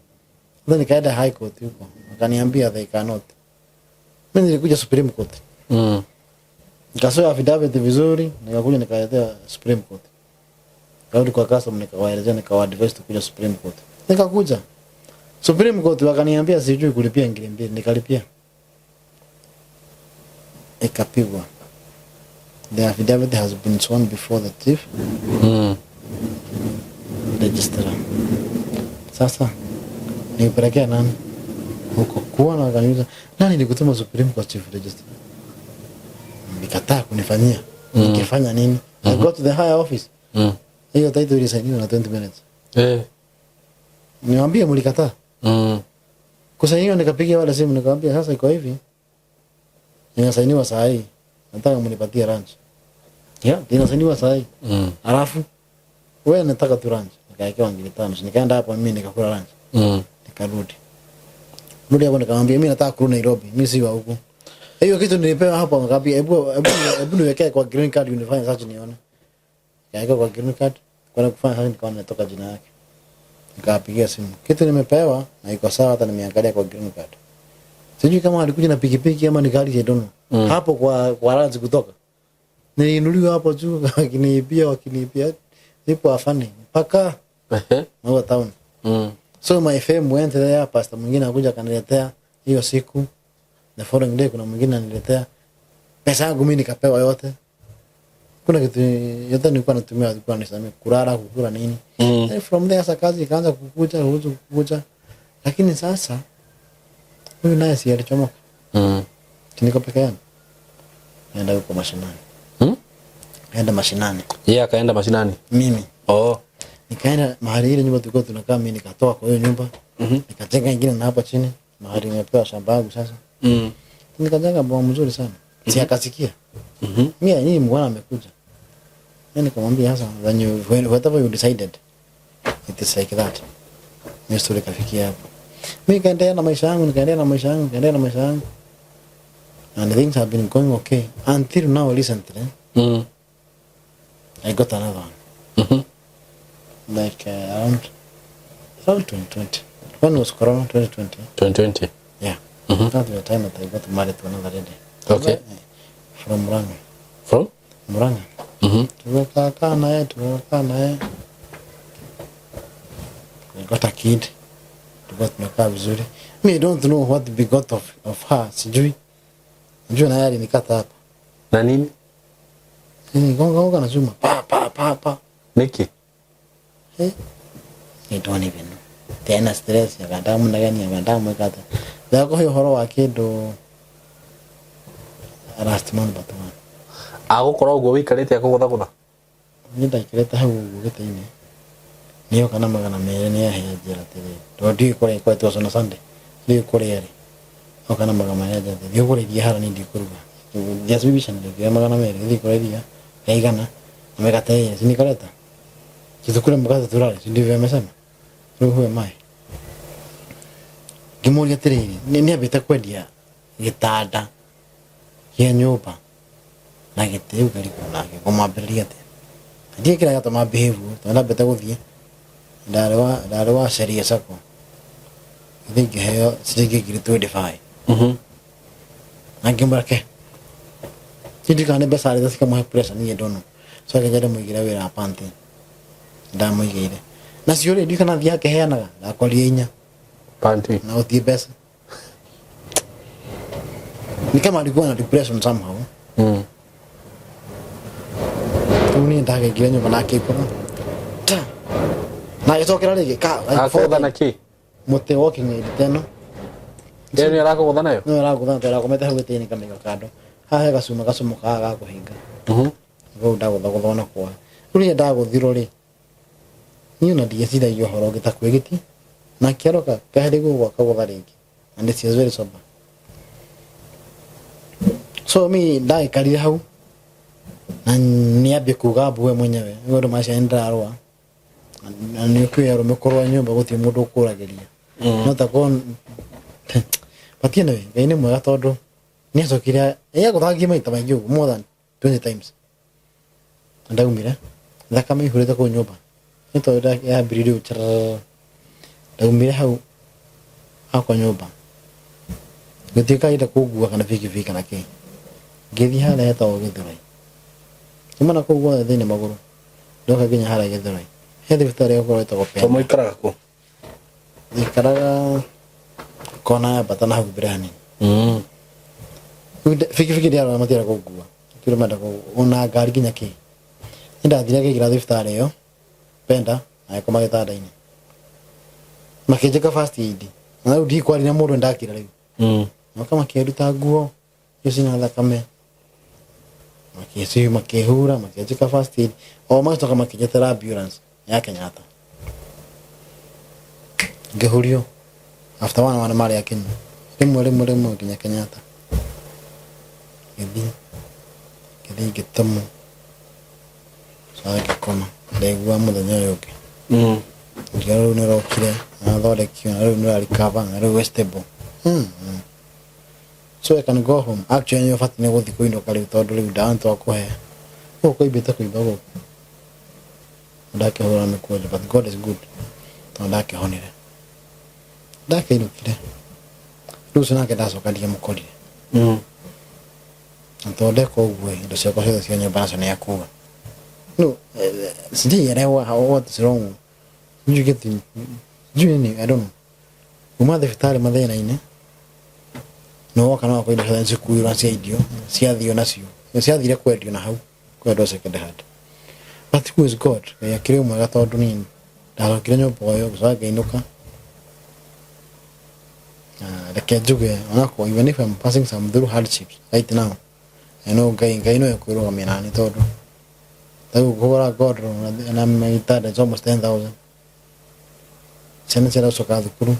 Then nikaenda High Court huko. Wakaniambia they cannot. Mimi nilikuja Supreme Court. Nikasoa affidavit vizuri, nikakuja nikaletea Supreme Court. Karudi kwa custom nikawaelezea, nikawa advise kuja Supreme Court. Nikakuja Supreme Court wakaniambia sijui kulipia ngiri mbili, nikalipia. Ikapigwa. The affidavit has been sworn before the chief registrar. Sasa nipelekea nani huko kuona, wakaniuliza nani nilikutuma Supreme Court chief registrar? Mlikataa kunifanyia. Nikifanya nini? I go to the higher office. Hiyo title ilisainiwa na 20 minutes. Niwaambie mlikataa. Kusainiwa nikapigia wale simu nikamwambia sasa iko hivi. Inasainiwa saa hii. Nataka mnipatie lunch. Yeah, inasainiwa saa hii. Alafu wewe nataka tu lunch. Nikawekewa ngiri 5. Nikaenda hapo mimi nikakula lunch. Nikarudi. Rudi hapo nikamwambia mimi nataka kurudi Nairobi. Mimi si wa huku. Hiyo kitu nilipewa hapo nikamwambia hebu niwekee kwa green card unifanye search nione. Nikaweka kwa green card. Kwenda kufanya search nikaona natoka jina yake. Nikapigia simu. Kitu nimepewa na iko sawa hata nimeangalia kwa green card. Sijui kama alikuja na pikipiki ama ni gari I don't know. Hapo kwa ranch kutoka. Niliinuliwa hapo juu wakiniibia. Nipo afani mpaka Maua town. So my fame went there, pastor mwingine akuja akaniletea hiyo siku. The following day kuna mwingine ananiletea. Pesa yangu mimi nikapewa yote. Kuna kitu yote nilikuwa natumia, nilikuwa nisamee kulala, kukula nini. Then from there sasa kazi ikaanza kukuja. Lakini sasa huyu naye si alichomoka. Niko peke yangu. Naenda huko mashinani. Naenda mashinani. Yeye akaenda mashinani. Mimi. Oh. Nikaenda mahali ile nyumba tulikuwa tunakaa, mimi nikatoa kwa hiyo nyumba. Nikajenga nyingine na hapo chini mahali nimepewa shamba yangu sasa. Nikajenga boma mzuri sana. Si akasikia. Mimi nyinyi mwana amekuja. Mimi nikamwambia sasa whatever you decided it is like that. Mimi story kafikia hapo. Mimi nikaendelea na maisha yangu, nikaendelea na maisha yangu, nikaendelea na maisha yangu. And things have been going okay until now recently. I got another one. Like around 2020. When was Corona? 2020. 2020. Yeah. That was the time that I got married to another lady. Okay. From Murang'a. From? Murang'a. Tukakaa naye, tukakaa naye. We got a kid. Tulikuwa tunakaa vizuri. Me, I don't know what we got of her. Sijui. Najua naye alinikata hapa. Na nini? Nini gonga gonga na chuma. Pa pa pa pa. Niki? Eh? I don't even know. Tena stress ya kadamu na gani ya kadamu kata. Ndako hiyo horo wa kindu last month but one. Agũkorwo ũguo wĩikarĩte akũgũthagũtha? Niĩ ndaikarĩte hau ũguo gĩtĩ-inĩ. Nĩoka na 200 nĩ ahe anjĩra atĩrĩrĩ, tondũ ndiũĩ kũrĩa ikoretwo na Sunday, ndiũĩ kũrĩa rĩ. Oka na 200 anjĩra atĩrĩ, thiĩ ũgũre iria harĩa niĩ ndikũruga. Just bibisha nĩngĩoya 200 thiĩ ngũre iria rĩa 100 na mĩgate ĩrĩ, si nikaleta? Si tukule mkate tulale, si ndivyo amesema? Rĩu huwe mai. Ngĩmũria atĩrĩrĩ, nĩ ambĩte kwendia gĩtanda kĩa nyũmba na gĩtĩ rĩu ngarigwo nake ngũmwambĩrĩria atĩa. Ndiũĩ kĩrĩa gĩatũma behave ũguo, tondũ ndambĩte gũthiĩ ndarĩ wa Sheria Sacco. Ngĩthiĩ ngĩheo ciringi ngiri 25. Na ngĩmwĩra ke ndiũĩ kana nĩ mbeca arĩ cikamũhe pressure niĩ don't know. So akĩnjĩra ndĩmũigĩre wĩra wa panty. Ndamũigĩire. Nacio rĩ ndiũĩ kana athiĩ akĩheanaga, ndakorire 4. Panty. Na gũtirĩ mbeca. Ni kama alikuwa na depression somehow. Rĩu niĩ ndagĩingĩra nyũmba na akĩikũrũka. Ta. Na agĩcokera rĩngĩ ka like four Akũgũtha na times. kĩ? Mũtĩ walking aid teno. Ĩyo nĩyo arakũgũtha nayo? No aragũtha na arakomete hau gĩtĩ-inĩ kamĩiga kando. Haha he gacuma gacomoka haha ga kũhinga. Kũu ndagũthagũthwo na kwa. Rĩu rĩrĩa ndagũthirwo rĩ, niĩ ona ndieciragia ũhoro ũngĩ ta kwĩgitia. Na akĩaroka keheria guoko akagũtha rĩngĩ. And she was very sober. So mi ndagĩkarire hau na nĩambie kuga mbu we mwenyewe nĩ ũndũ macia nĩ ndĩrarũa na nĩ ũkĩũĩ arũme kũrũa nyũmba gũtirĩ mũndũ ũkũragĩria. No ta korwo but anyway, Ngai nĩ mwega tondũ nĩ acokire agũthangie maita maingĩ ũguo more than 20 times. Na ndaumire thakame ihũrĩte kũu nyũmba nĩ tondũ yambĩrĩirie rĩu ndaumire hau hakwa nyũmba gũtuĩka enda kũngua kana bikibiki kana kĩ ngĩthiĩ harĩa hetagwo Gĩthũrai. Kuma na kũu guothe thĩinĩ magũrũ ndoka nginya harĩa Gĩthũrai he thibitarĩ ĩgũkorwo ĩtagwo To Penda. mũikaraga kũ? Njikaraga kona ya bata na hau mbere hanini. Rĩu bikibiki ndĩarora matienda kũngua kĩrĩa menda ona ngari nginya kĩ. Nĩ ndathire ngĩingĩra thibitarĩ ĩyo Penda na ngĩkoma gĩtanda-inĩ makĩnjĩka first aid na rĩu ndikwaria na mũndũ ndakira rĩu. Moka makĩnduta nguo icio ciĩna thakame. Makĩci makĩhura, makĩnjĩka first aid, o magĩcoka makĩnjetera ambulance ya Kenyatta. Ngĩhurio after one hour nĩ marĩ akinyu, rĩmwe rĩmwe rĩmwe nginya Kenyatta. Ngĩthiĩ ngĩtũmwo, coka ngĩkoma, ndaigua mũthenya ũyũ ũngĩ. Ngiuga rĩu nĩ ũrokire na thondekio na rĩu nĩ ũra-recover na rĩu wĩ stable. So I can go home. Actually nĩ ũbatiĩ nĩ gũthiĩ kũinũka rĩu tondũ rĩu ndawa nĩtwakũhe. Gũkũ kũimbĩte kũimba gũkũ. Ndakĩhũra mĩkwanjũ, but God is good tondũ ndakĩhonire. Ndakĩinũkire. Rĩu ũcio nake ndacoka ndiamũkorire. Na tondũ ndeka ũguo indo ciakwa ciothe cia nyũmba nacio nĩ akua. No, sijaielewa how what is wrong. Sijui kitu, sijui nini, I don't know. Kuma thibitarĩ mathĩna-inĩ, nĩ woka na wakwa indo ciothe nĩcikuirwo ciendio, ciathio nacio. Ciathire kwendio na hau, kwendwo second hand. But who is God? Ngai akĩrĩ mwega tondũ niĩ ndacokire nyũmba o ĩyo, ngĩcoka ngĩinũka. Na reke njuge onakorwo even if I'm passing some through hardships right now, I know Ngai no ekwĩrũgamia nani tondũ ta rĩu kũgũra godoro na gĩtanda it's almost 10,000. Ciana ciracoka thukuru,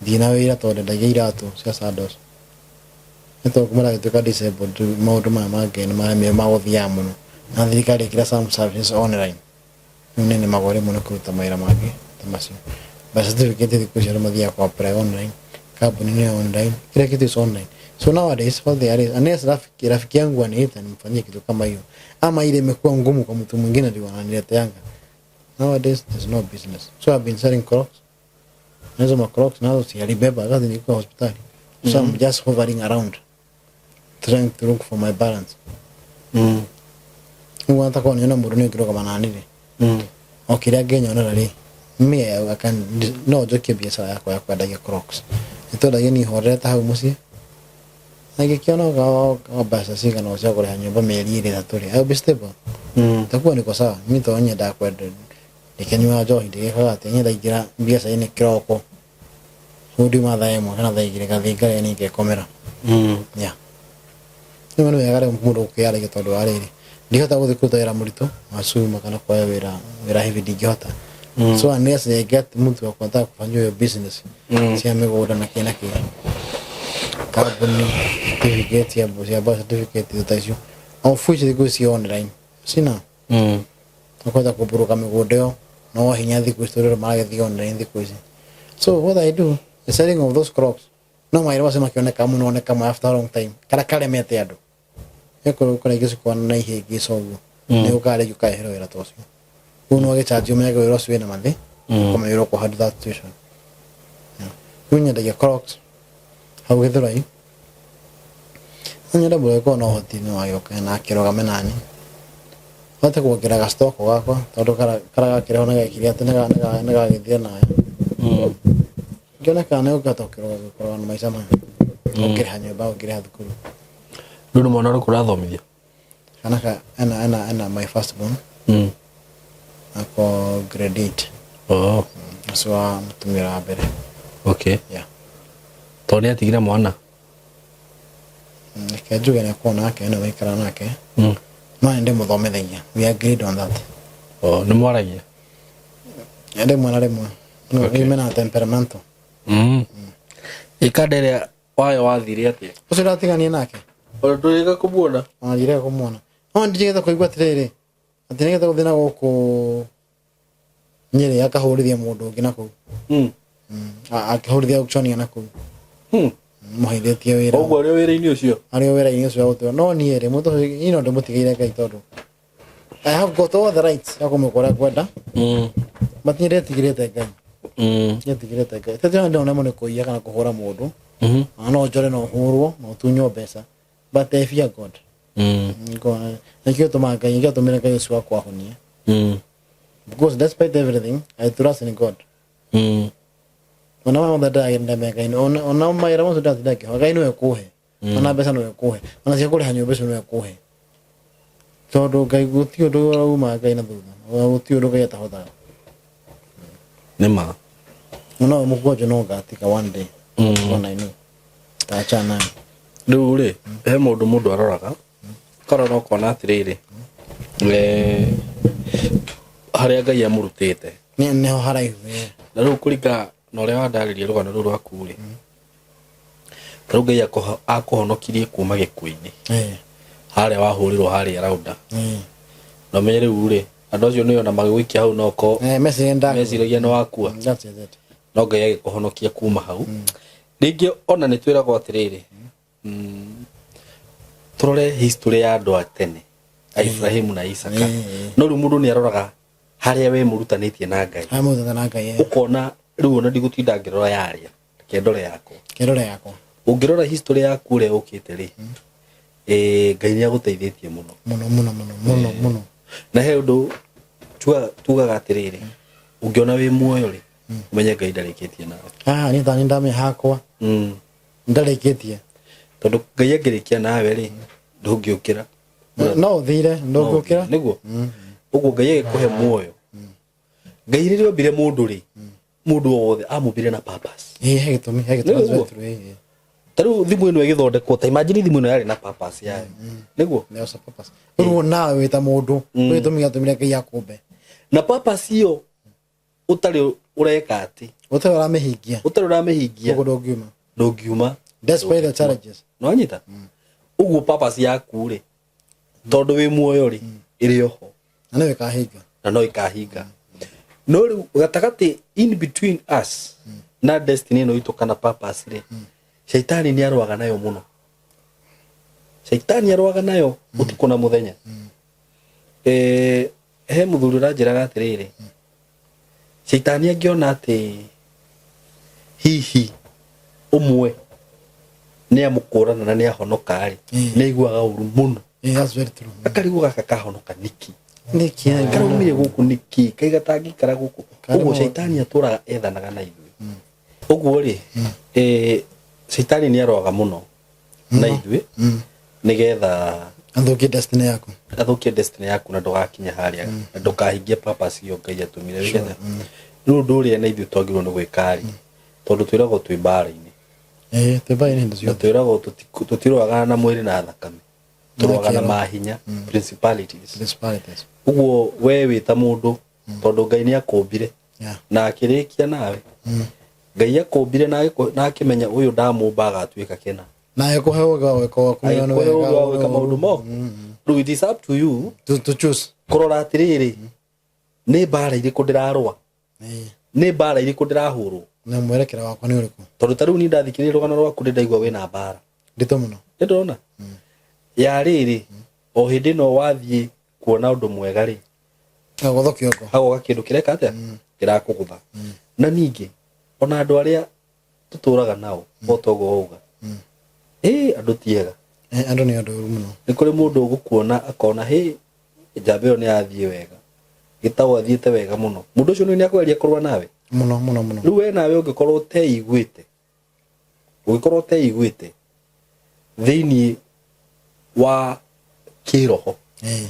ndirĩ na wĩra tondũ ndendagia iratũ cia sandals. Nĩ tondũ kuma ndagĩtuĩka disabled rĩu maũndũ maya mangĩ nĩ maremire magũthiaga mũno. Na thirikari ĩkĩra some services online. Rĩu nĩ nĩmagwo rĩmwe nĩ kũruta mawĩra mangĩ ta macio. Birth certificate thikũ ici andũ mathiaga kũ apply online, kambuni nĩ online, kila kitu is online. So nowadays what they are is, unless rafiki yangu aniite nimfanyie kitu kama hiyo, ama ile imekuwa ngumu kwa mtu mwingine ndio ananileteanga. Nowadays there's no business. So I've been selling Crocs. Na hizo ma Crocs nazo si alibeba wakati nilikuwa hospitali. So I'm just hovering around trying to look for my balance. Nĩguo nataka niona mũndũ nĩ ũngĩrũgama nani rĩ. O kĩrĩa ngĩnyonera rĩ, me I can, no njokie biacara yakwa ya kwendagia Crocs. Nĩ twendagia niĩ horerete hau mũciĩ. Na ngĩkĩona o mbeca cigana ũũ cia kũrĩha nyũmba mĩeri ĩrĩ ĩtatũ rĩ, I will be stable. Takuwa niko sawa. Mimi tondũ nyendaga kwenda ndikĩnyuaga njohi, ndĩgĩkaga atĩa, niĩ ndaingĩra biacara-inĩ kĩroko, rĩu ndiuma thaa 1 kana thaa 2 ngathiĩ ngarĩa niĩ ngekomera. Yeah. Rĩu nĩ wega rĩu mũndũ gũkĩaragia tondũ wa rĩrĩ, ndingĩhota gũthiĩ kũruta wĩra mũritũ wa cuma kana kuoya wĩra heavy ndingĩhota. So unless I get mtu wa kwanza kufanya hiyo business cia mĩgũnda na kĩ na kĩ, kambuni certificate cia birth certificate ta icio, of which thikũ ici online sina. Ũkũhota kũburuka mĩgũnda ĩyo no hinya thikũ ici tondũ andũ maragĩthiĩ online thikũ ici. So what I do, the selling of those crops, no mawĩra macio makĩoneka mũno oneka ma after a long time karĩa karemete andũ ĩkorwo kũrĩa ingĩ cikoragwo na ihĩngĩca ũguo nĩ ũkaga rĩngĩ ũkareherwo wĩra ta ũcio. Rĩu no ũgĩchanji ũmenyage wĩra ũcio wĩna mathĩ ũkamenya ũrĩa ũkũ handle that situation. Yeah. Rĩu nyendagia Crocs hau Gĩthũrai. No nyende mũndũ ũngĩkorwo na ũhoti no agĩũke na akĩrũgame nani hote kuongerera gastoko gakwa tondũ karĩa gakĩrĩho nĩ gekire atĩ nĩ gagĩthire nayo. Ngĩone kana nĩ ũngĩhota kũrũgama na maica maya, ũngĩrĩha nyũmba, ũngĩrĩha thukuru. Rĩu nĩ mwana ũrĩkũ ũrathomithia? Kana ka ena my first born ako grade 8. Oh. Ũcio wa mũtumia wa mbere. Okay. Yeah. Tondũ nĩ atigire mwana. Reke njuge nĩ akorwo nake nĩ maikara nake. No nĩ ndĩmũthomithagia, we agreed on that. Oh, nĩ mwaragia? Rĩmwe na rĩmwe. No mena temperamento. Ikanda ĩrĩa wayo wathire atĩa? Ũcio ndatiganie nake. Ona ndũrĩga kũmuona? Ona ndirega kũmuona, no ndigĩte kũigua atĩrĩrĩ atĩ nĩgetha gũthiĩ na gũkũ Nyĩrĩ akahũrithia mũndũ ũngĩ na kũu. Akĩhũrithia auctionia na kũu. Mũheithĩtie wĩra. Ũguo arĩ o wĩra-inĩ ũcio? Arĩ o wĩra-inĩ ũcio wa gũtua. No niĩ rĩ, mũndũ ũcio niĩ no ndĩmũtigĩire Ngai tondũ I have got all the rights ya kũmwĩka ũrĩa ngwenda. But niĩ ndĩtigĩrĩte Ngai. Ndĩtigĩrĩte Ngai. Tete ndĩrona nĩ kũiya kana kũhũra mũndũ. Ona no njore no hũrwo no tunywo mbeca. But I fear God. Nĩkĩo tũmaga Ngai, nĩkĩo atũmire Ngai ũcio wakwa ahonie. Because despite everything, I trust in God. Ona mothe ndĩragenda Ngai, ona mawĩra mothe ndĩratinda ngĩhoya Ngai nĩwe kũhe. Ona mbeca nĩwe kũhe. Ona cia kũrĩha nyũmba icio nĩwe kũhe. Tondũ Ngai gũtirĩ ũndũ ũrauma Ngai na thutha. Gũtirĩ ũndũ Ngai atahotaga. Nĩ ma. No mũkwanja no ngatiga one day. One I know. Ndachana nayo. Rĩu rĩ, he mũndũ aroraga. Korora ũkona atĩrĩrĩ, harĩa Ngai amũrutĩte nĩho haraihu, eh. Na rĩu kũringana na ũrĩa wandarĩria rũgano rũu rwaku rĩ, ta rĩu Ngai akũhonokirie kuma gĩkuũ-inĩ harĩa wahũrĩrwo harĩa raunda, na ũmenye rĩu rĩ, andũ acio nĩo ona magĩgũikia hau noko meciragia nĩ wakua. That's it. No Ngai agĩkũhonokia kuma hau. Rĩngĩ ona nĩ twĩragwo atĩrĩrĩ, tũrore history ya andũ a tene a Ibrahimu na Isaka. No rĩu mũndũ nĩ aroraga harĩa we mũrutanĩtie na Ngai. Harĩa mũrutanĩtie na Ngai, eh. Ũkona rĩu ona ndigũtinda ngĩrora yarĩa, reke ndore yakwa. Kĩrore yakwa. Ũngĩrora history yaku ũrĩa ũkĩte rĩ, Ngai nĩ agũteithĩtie mũno. Mũno mũno mũno mũno mũno. Na he ũndũ tugaga atĩrĩrĩ, ũngĩona wĩ muoyo rĩ, ũmenye Ngai ndarĩkĩtie nawe. Ah, niĩ tani ndamenya hakwa. Ndarĩkĩtie. Tondũ Ngai angĩrĩkia nawe rĩ, ndũngĩũkĩra. No ũthire, ndũngĩũkĩra. Nĩguo. Ũguo Ngai agĩkũhe muoyo. Ngai rĩrĩa ombire mũndũ rĩ, mũndũ o wothe amũmbire na purpose. Ĩĩ, he gĩtũmi, he gĩtũmi. Nĩguo. Ĩĩ. Ta rĩu thimũ ĩno ĩgĩthondekwo, ta imagine thimũ ĩno yarĩ na purpose yayo. Nĩguo. There was a purpose. Rĩu nawe wĩ ta mũndũ, kwĩ gĩtũmi gĩatũmire Ngai akũmbe. Na purpose ĩyo ũtarĩ ũreka atĩ. Ũtarĩ ũramĩhingia. Ũtarĩ ũramĩhingia. Ũguo ndũngiuma. Ndũngiuma. Despite the challenges. Nĩwanyita? Ũguo purpose yaku rĩ, tondũ wĩ muoyo rĩ, ĩrĩ oho. Na no ĩkahinga. Na no ĩkahinga. No rĩu gatagatĩ, in between us na destiny ĩno itũ kana purpose rĩ, shaitani nĩ arũaga nayo mũno. Shaitani arũaga nayo ũtukũ na mũthenya. He mũthuri ũranjĩraga atĩrĩrĩ, shaitani angĩona atĩ hihi ũmwe nĩ amũkũrana na nĩ ahonoka rĩ, nĩ aiguaga ũru mũno. Yeah, that's very true. Akarigwo gaka kahonoka nĩkĩ? Nĩkĩ? Karaumire gũkũ nĩkĩ? Kaiga tangĩikara gũkũ. Ũguo shaitani atũraga ethanaga na ithuĩ. Ũguo rĩ, shaitani nĩ arũaga mũno na ithuĩ nĩgetha athũkie destiny yaku. Athũkie destiny yaku na ndũgakinye harĩa na ndũkahingie purpose ĩyo Ngai atũmire wĩke atĩa. Rĩu ũndũ ũrĩa na ithuĩ twagĩrĩirwo nĩ gwĩka rĩ, tondũ twĩragwo twĩ mbara-inĩ. Ĩĩ, twĩ mbara-inĩ hĩndĩ Na ciothe. twĩragwo tũtirũaga na mwĩrĩ na thakame, tũrũaga na Kĩro. mahinya, principalities. Principalities. Ũguo we wĩ ta mũndũ, tondũ Ngai nĩ akũmbire na akĩrĩkia nawe, Ngai akũmbire na akĩmenya ũyũ ndamũmba agatuĩka kĩna. Na agĩkũhe ũũgĩ wa gwĩka wa kũmenya nĩ Agĩkũhe wega, ũũgĩ wa gwĩka maũndũ mo. Rĩu it is up to you to choose. Kũrora atĩrĩrĩ, nĩ mbara irĩkũ ndĩrarũa, nĩ mbara irĩkũ ndĩrahũrwo, Na mwerekera wakwa nĩ ũrĩkũ. Tondũ ta rĩu niĩ ndathikĩrĩria rũgano rwaku ndĩ ndaigua wĩna mbara nditũ mũno. Nĩ ndĩrona ya rĩrĩ, o hĩndĩ ĩno wathiĩ kuona ũndũ mwega rĩ, Gagũthwo kĩongo. Hagoka kĩndũ kĩreka atĩa, kĩrakũgũtha. Na ningĩ ona andũ arĩa tũtũraga nao, o toguo wauga, ĩ andũ ti ega. Andũ nĩ andũ oru mũno. Nĩ kũrĩ mũndũ ũgũkuona akona hĩ njamba ĩyo nĩ yathiĩ wega, gĩtaũ athiĩte wega mũno, mũndũ ũcio nĩ akũgeria kũrũa nawe mũno mũno mũno. Rĩu we nawe ũngĩkorwo ũteiguĩte, ũngĩkorwo ũteiguĩte thĩinĩ wa kĩroho,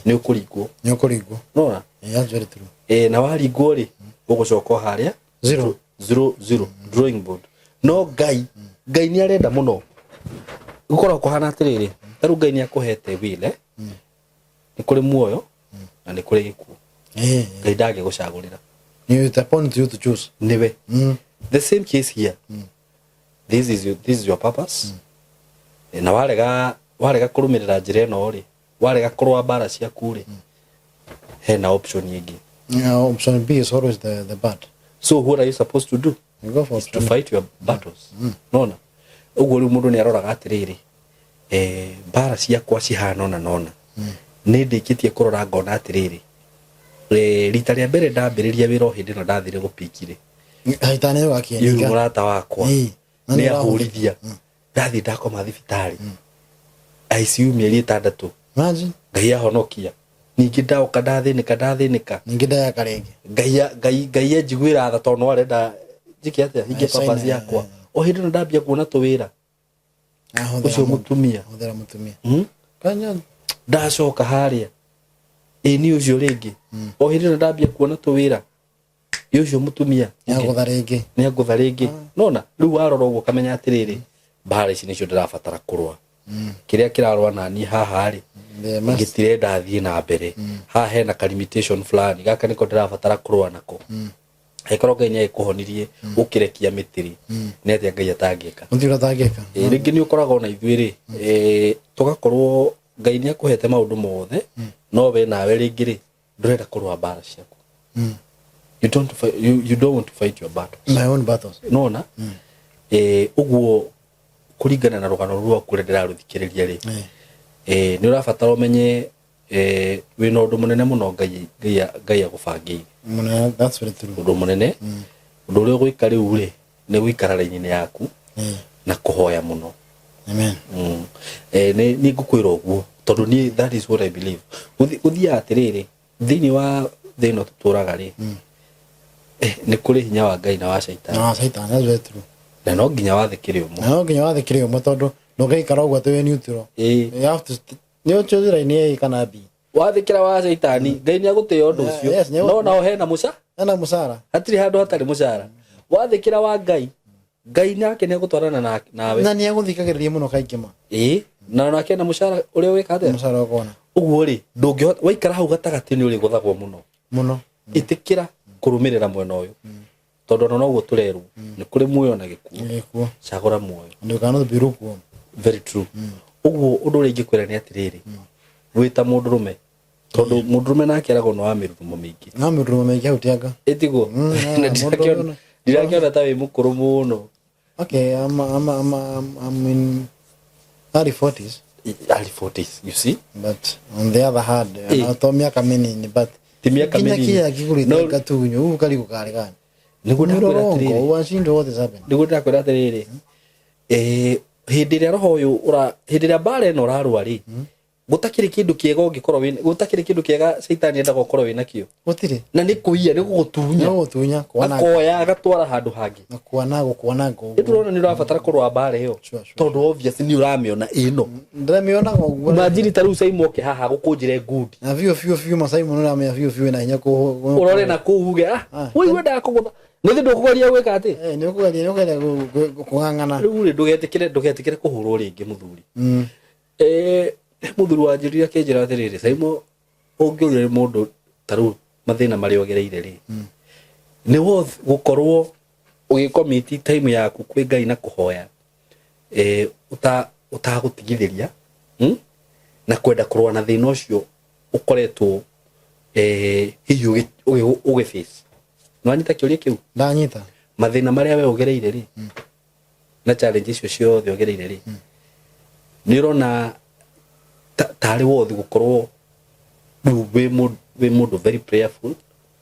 nĩ ũkũringwo. Nĩ ũkũringwo. Nona. That's very true. Na waringwo rĩ, ũgũcoka o harĩa Zero. Zero, zero, drawing board. No Ngai nĩ arenda mũno gũkorwo kũhana atĩrĩrĩ, ta rĩu Ngai nĩ akũhete will, eh? Nĩ kũrĩ muoyo na nĩ kũrĩ gĩkuũ. Ngai ndangĩgũcagũrĩra. It's upon you to choose. Nĩwe. The same case here. This is your purpose. Na warega kũrũmĩrĩra njĩra ĩno rĩ, warega kũrũa mbara ciaku rĩ, hena option ĩngĩ. Yeah, option B is always the bad. So what are you supposed to do? You go for Is to option fight your battles. Nona ũguo rĩu mũndũ nĩ aroraga atĩrĩrĩ, mbara ciakwa cihana ũna nona, nĩ ndĩkĩtie kũrora ngona atĩrĩrĩ, rita rĩa mbere ndambĩrĩria wĩra o hĩndĩ ĩno ndathire gũpiki rĩ, Haitani yũ ũgakĩeninga. Mũrata wakwa Na nĩ nĩ ũrahũthĩka. ahũrithia, ndathiĩ ndakoma thibitarĩ ICU mĩeri 6. Imagine. Ngai ahonokia, ningĩ ndaũka ndathĩnĩka ndathĩnĩka. Ningĩ ndayaka rĩngĩ. Ngai anjiguĩra tha tondũ no arenda njĩke atĩa, hingie Sign, purpose yakwa. O hĩndĩ ĩno ndambia kuona tũwĩra, Ahũthĩra ũcio mũndũ. mũtumia. Ahũthĩra mũtumia. Kanya. Ndacoka harĩa ĩ ni ũcio rĩngĩ, o hĩndĩ ĩno ndambia kuona tũwĩra, ĩ ũcio mũtumia Nĩagũtha rĩngĩ. Nĩ angũtha rĩngĩ. Nona rĩu warora ũguo ũkamenya atĩrĩrĩ, mbara ici nĩcio ndĩrabatara kũrũa, kĩrĩa kĩrarũa naniĩ haha rĩ. There must- Gĩtirenda thiĩ na mbere. Haha hena ka limitation fulani, gaka nĩko ndĩrabatara kũrũa nako. Angĩkorwo Ngai nĩ agĩkũhonirie ũkĩrekia mĩtĩ rĩ, nĩ atĩa Ngai atangĩka? Gũtirĩ ũrĩa atangĩka. Ĩ, rĩngĩ nĩ ũkoragwo na ithuĩ rĩ, tũgakorwo Ngai nĩ akũhete maũndũ mothe, no we nawe rĩngĩ rĩ, ndũrenda kũrũa mbara ciaku. You don't want to fight your battles. My own battles. Nona ũguo kũringana na rũgano rũu rwaku ũrĩa ndĩrarũthikĩrĩria rĩ, nĩ ũrabatara ũmenye wĩna ũndũ mũnene mũno Ngai Ngai Ngai agũbangĩire. Mũnene, that's very true. Ũndũ mũnene, ũndũ ũrĩa ũgwĩka rĩu rĩ, nĩ gũikara raini-inĩ yaku na kũhoya mũno. Amen. Nĩ ngũkwĩra ũguo tondũ niĩ that is what I believe. Gũthiaga atĩrĩrĩ, thĩinĩ wa thĩ ĩno tũtũraga rĩ, nĩ kũrĩ hinya wa Ngai na wa Caitani. Na wa Caitani, that's very true. Na no nginya wathĩkĩre ũmwe. Na no nginya wathĩkĩre ũmwe tondũ ndũngĩikara ũguo atĩ wĩ neutral. You have to nĩ ũchoose line A kana B. Wathĩkĩra wa Caitani, Ngai nĩ agũtĩĩa ũndũ ũcio. Yes, nĩ No nao hena mũca. Hena mũcara. Hatirĩ handũ hatarĩ mũcara. Wathĩkĩra wa Ngai, Ngai nake nĩ agũtwarana nawe. Na nĩ agũthikagĩrĩria mũno kaingĩ ma. Ĩĩ, na nake ena mũcara ũrĩa wĩka atĩa? Mũcara ũkona. Ũguo rĩ, ndũngĩhota waikara hau gatagatĩ nĩ ũrĩgũthagwo mũno. Mũno. Ĩtĩkĩra kũrũmĩrĩra mwena ũyũ. Tondũ ona noguo tũrerwo, nĩ kũrĩ muoyo na gĩkuũ. Gĩkuũ. Cagũra muoyo. And you cannot be lukewarm. Very true. Ũguo ũndũ ũrĩa ingĩkwĩra nĩ atĩrĩrĩ, wĩ ta mũndũrũme, tondũ mũndũrũme nake aragwo nĩ wa mĩrurumo mĩingĩ. Na mĩrurumo mĩingĩ hau tianga. Ĩtiguo? Na ndirakĩona ta wĩ mũkũrũ mũno. Okay, I'm in early 40s. Early 40s, you see? But on the other hand, to miaka mĩnini, but Ti miaka nginya mĩnini. kĩrĩa kĩgũrĩte No. gatunyo, ũguo karigũ karĩ gani? Nĩguo ndakwĩra Mĩrũrũngo, atĩrĩrĩ. wacindwo what is happening? Nĩguo ndakwĩra atĩrĩrĩ. Hĩndĩ ĩrĩa roho ũyũ ũra, hĩndĩ ĩrĩa mbara ĩno ũrarũa rĩ, gũtakĩrĩ kĩndũ kĩega ũngĩkorwo wĩna, gũtakĩrĩ kĩndũ kĩega Caitani endaga ũkorwo wĩna kĩo. Gũtirĩ. Na nĩ kũiya, nĩ gũgũtunya. Nĩ gũgũtunya, kwananga. Akoya agatwara handũ hangĩ. Na kwananga, gũkwananga ũguo. Nĩ tũrona nĩ ũrabatara kũrũa mbara ĩyo. Sure, sure. Tondũ obvious nĩ ũramĩona ĩno. Ndĩramĩonaga ũguo. Imagine ta rĩu Simon oke haha gũkũnjĩre ngundi. Na biũ, biũ, biũ, ma Simon ũramenya biũ, biũ, wĩna hinya kũ- Ũrore na kũu uge, ũigue ndakũgũtha. Nĩ thĩ ndũkũgeria gwĩka atĩ? Nĩ ũkũgeria, nĩ ũkũgeria kũng'ang'ana. Rĩu rĩ, ndũgetĩkĩre kũhũrwo rĩngĩ mũthuri. Mũthuri wa njĩrire akĩnjĩra atĩrĩrĩ, Simon, ũngĩũria nĩ mũndũ ta rĩu mathĩna marĩa ũgereire rĩ, nĩ worth gũkorwo ũgĩcommit time yaku kwĩ Ngai na kũhoya, ũtagũtigithĩria, na kwenda kũrũa na thĩna ũcio ũkoretwo, hihi ũgĩ face. Nĩwanyita kĩũria kĩu? Ndanyita. Mathĩna marĩa we ũgereire rĩ, na challenge icio ciothe ũgereire rĩ, nĩ ũrona tarĩ worth gũkorwo rĩu wĩ mũndũ very prayerful,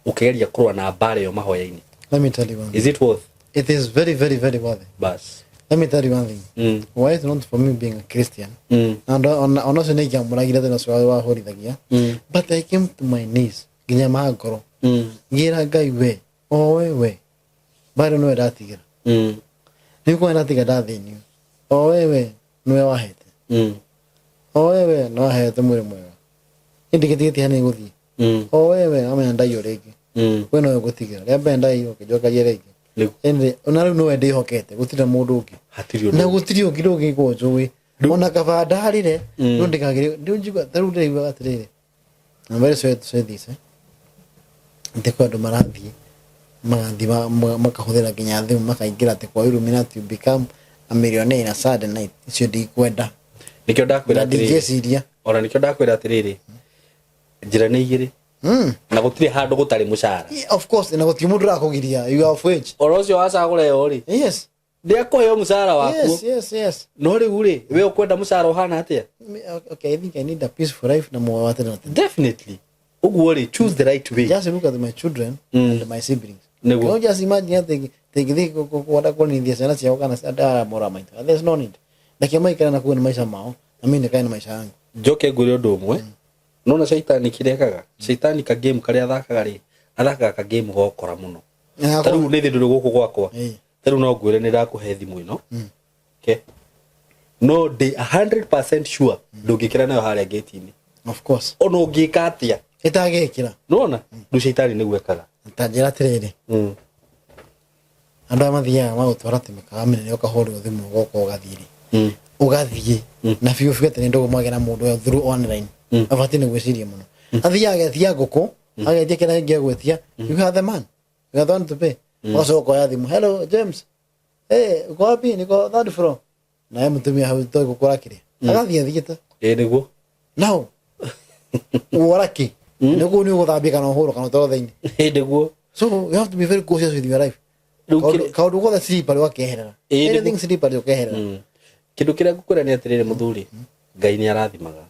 ũkĩgeria kũrũa na mbara ĩyo mahoya-inĩ? Let me tell you one thing. Is it worth? It is very, very, very worthy. Bas. Let me tell you one thing. Why is not for me being a Christian? And on also nĩ ingĩamũragire thĩna ũcio wahũrithagia. But I came to my knees. Nginya ma ngoro. Ngĩra Ngai we, o we we. Bado nĩwe ndatigĩra. Nĩ kuona ndatiga ndathĩnio. O we we, nĩwe wahete. O we we, nĩwe wahete mwĩrĩ mwega. Ĩndĩ gĩtigĩti hanĩ gũthiĩ. O we we, amenya ndaiywo rĩngĩ. We nowe ngũtigĩra. Rĩa mbere ndaiywo, ngĩnjokagia rĩngĩ. Nĩguo. Ĩndĩ, ona rĩu nĩwe ndĩhokete, gũtirĩ mũndũ ũngĩ. Hatirĩ ũndũ Na ũngĩ. gũtirĩ ũngĩ ndũngĩkwo njũĩ. Ona kaba ndarĩre, no ndĩkagĩre, ndĩ njigua, ta rĩu ndĩraigua atĩrĩrĩ. I'm very sorry to say this, Atĩ kwĩ andũ marathiĩ, magathiĩ makahũthĩra nginya thimũ, makaingĩra atĩ kwa Illuminati you become a millionaire in a sudden night. Icio ndikwenda. Nĩkĩo ndakwĩra Na atĩrĩrĩ. ndingĩciria. Ona nĩkĩo ndakwĩra atĩrĩrĩ. Njĩra nĩ igĩrĩ. Na gũtirĩ handũ gũtarĩ mũcara. Yeah, of course, na gũtirĩ mũndũ ũrakũgiria. You are of age. Oro ũcio wacagũra ĩyo rĩ. Yes. Nĩ akũheo mũcara waku. Yes, yes, yes. No rĩu rĩ, we ũkwenda mũcara ũhana atĩa? Me, okay, I think I need a peaceful life na muoyo wa tene na tene. Definitely. Ũguo rĩ, choose the right way. Just look at my children and my siblings. Nĩguo. Can you just imagine atĩ tingĩthiĩ kwenda kũnithia ciana ciao kana andũ arĩa mora maitũ. There's no need. Reke maikare na kũu nĩ maica mao, na mimi nĩkae nĩ maica yangu. Njoke ngwĩre ũndũ ũmwe. Nona Shaitani kĩrĩa ekaga? Shaitani ka game karĩa athakaga rĩ, athakaga ka game gokora mũno. Ta rĩu nĩ thĩ ndũrĩ gũkũ gwakwa. Ta rĩu no ngwĩre nĩ ndakũhe thimũ ĩno. Okay. No ndĩ 100% sure ndũngĩkĩra nayo harĩa gate-inĩ. Of course. Ona ũngĩka atĩa? Ĩtangĩkĩra. Nĩwona? Rĩu Shaitani nĩguo ekaga. Ta njĩra atĩrĩrĩ. Andũ aya mathiaga magũtwara atĩ mĩkawa mĩnene ũkahũrĩrwo thimũ ũgoka ũgathiĩ rĩ. Ũgathiĩ. Na biũ biũ atĩ nĩ ndũgũ mwagĩa na mũndũ ũyũ through online. Abatiĩ nĩ gwĩciria mũno. Athiaga agetia ngũkũ, agetia kĩrĩa kĩngĩ egwĩtia. You have the man, you are the one to pay. Ũgacoka ũkoya thimũ, "Hello James, hey, uko wapi? Niko third floor." Naye mũtumia hau to ngũkũ arakĩrĩa, agathiĩ athiĩte. Ĩ nĩguo. Now wora kĩ nĩguo nĩ ũgũthambia kana ũhũrwo kana ũtwarwo thĩinĩ. Ĩ nĩguo. So you have to be very cautious with your life. Rĩu Kaũndũ kaũndũ gothe slippery ũgakeherera. Ĩ, nĩguo. Anything slippery ũkeherera. Kĩndũ kĩrĩa ngũkwĩra nĩ atĩrĩrĩ, mũthuri, Ngai nĩ arathimaga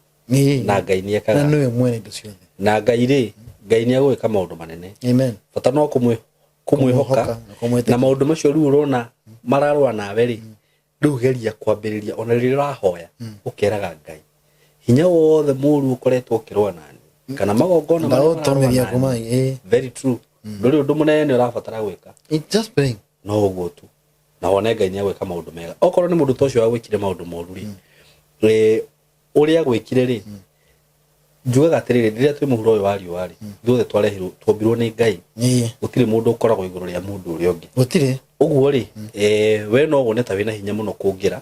na Ngai nĩ Na ekaga. nĩwe mwene indo ciothe. Na Ngai rĩ, Ngai nĩ agwĩka maũndũ manene. Amen. Bata no kũmwĩhoka. Kũmwĩhoka na kũmwĩtĩkia. Na maũndũ macio rĩu ũrona mararũa nawe rĩ, rĩu geria kwambĩrĩria ona rĩrĩa ũrahoya, ũkeraga Ngai, hinya wothe mũru ũkoretwo ũkĩrũa nani kana magongona marĩa mararũa Ndaũtomithia nani. kuma ĩ. Very true. Ndũrĩ ũndũ mũnene ũrabatara gwĩka. It's just praying. No ũguo tu, na wone Ngai nĩ agwĩka maũndũ mega. Okorwo nĩ mũndũ ta ũcio wagwĩkire maũndũ moru rĩ, ũrĩa agwĩkire rĩ, njugaga atĩrĩrĩ, rĩrĩa twĩ mũhuro ũyũ wa riũa rĩ, ithuothe twarehirwo, twombirwo nĩ Ngai. Gũtirĩ mũndũ ũkoragwo igũrũ rĩa mũndũ ũrĩa ũngĩ. Gũtirĩ. Ũguo rĩ, we no wone ta wĩna hinya mũno kũngĩra,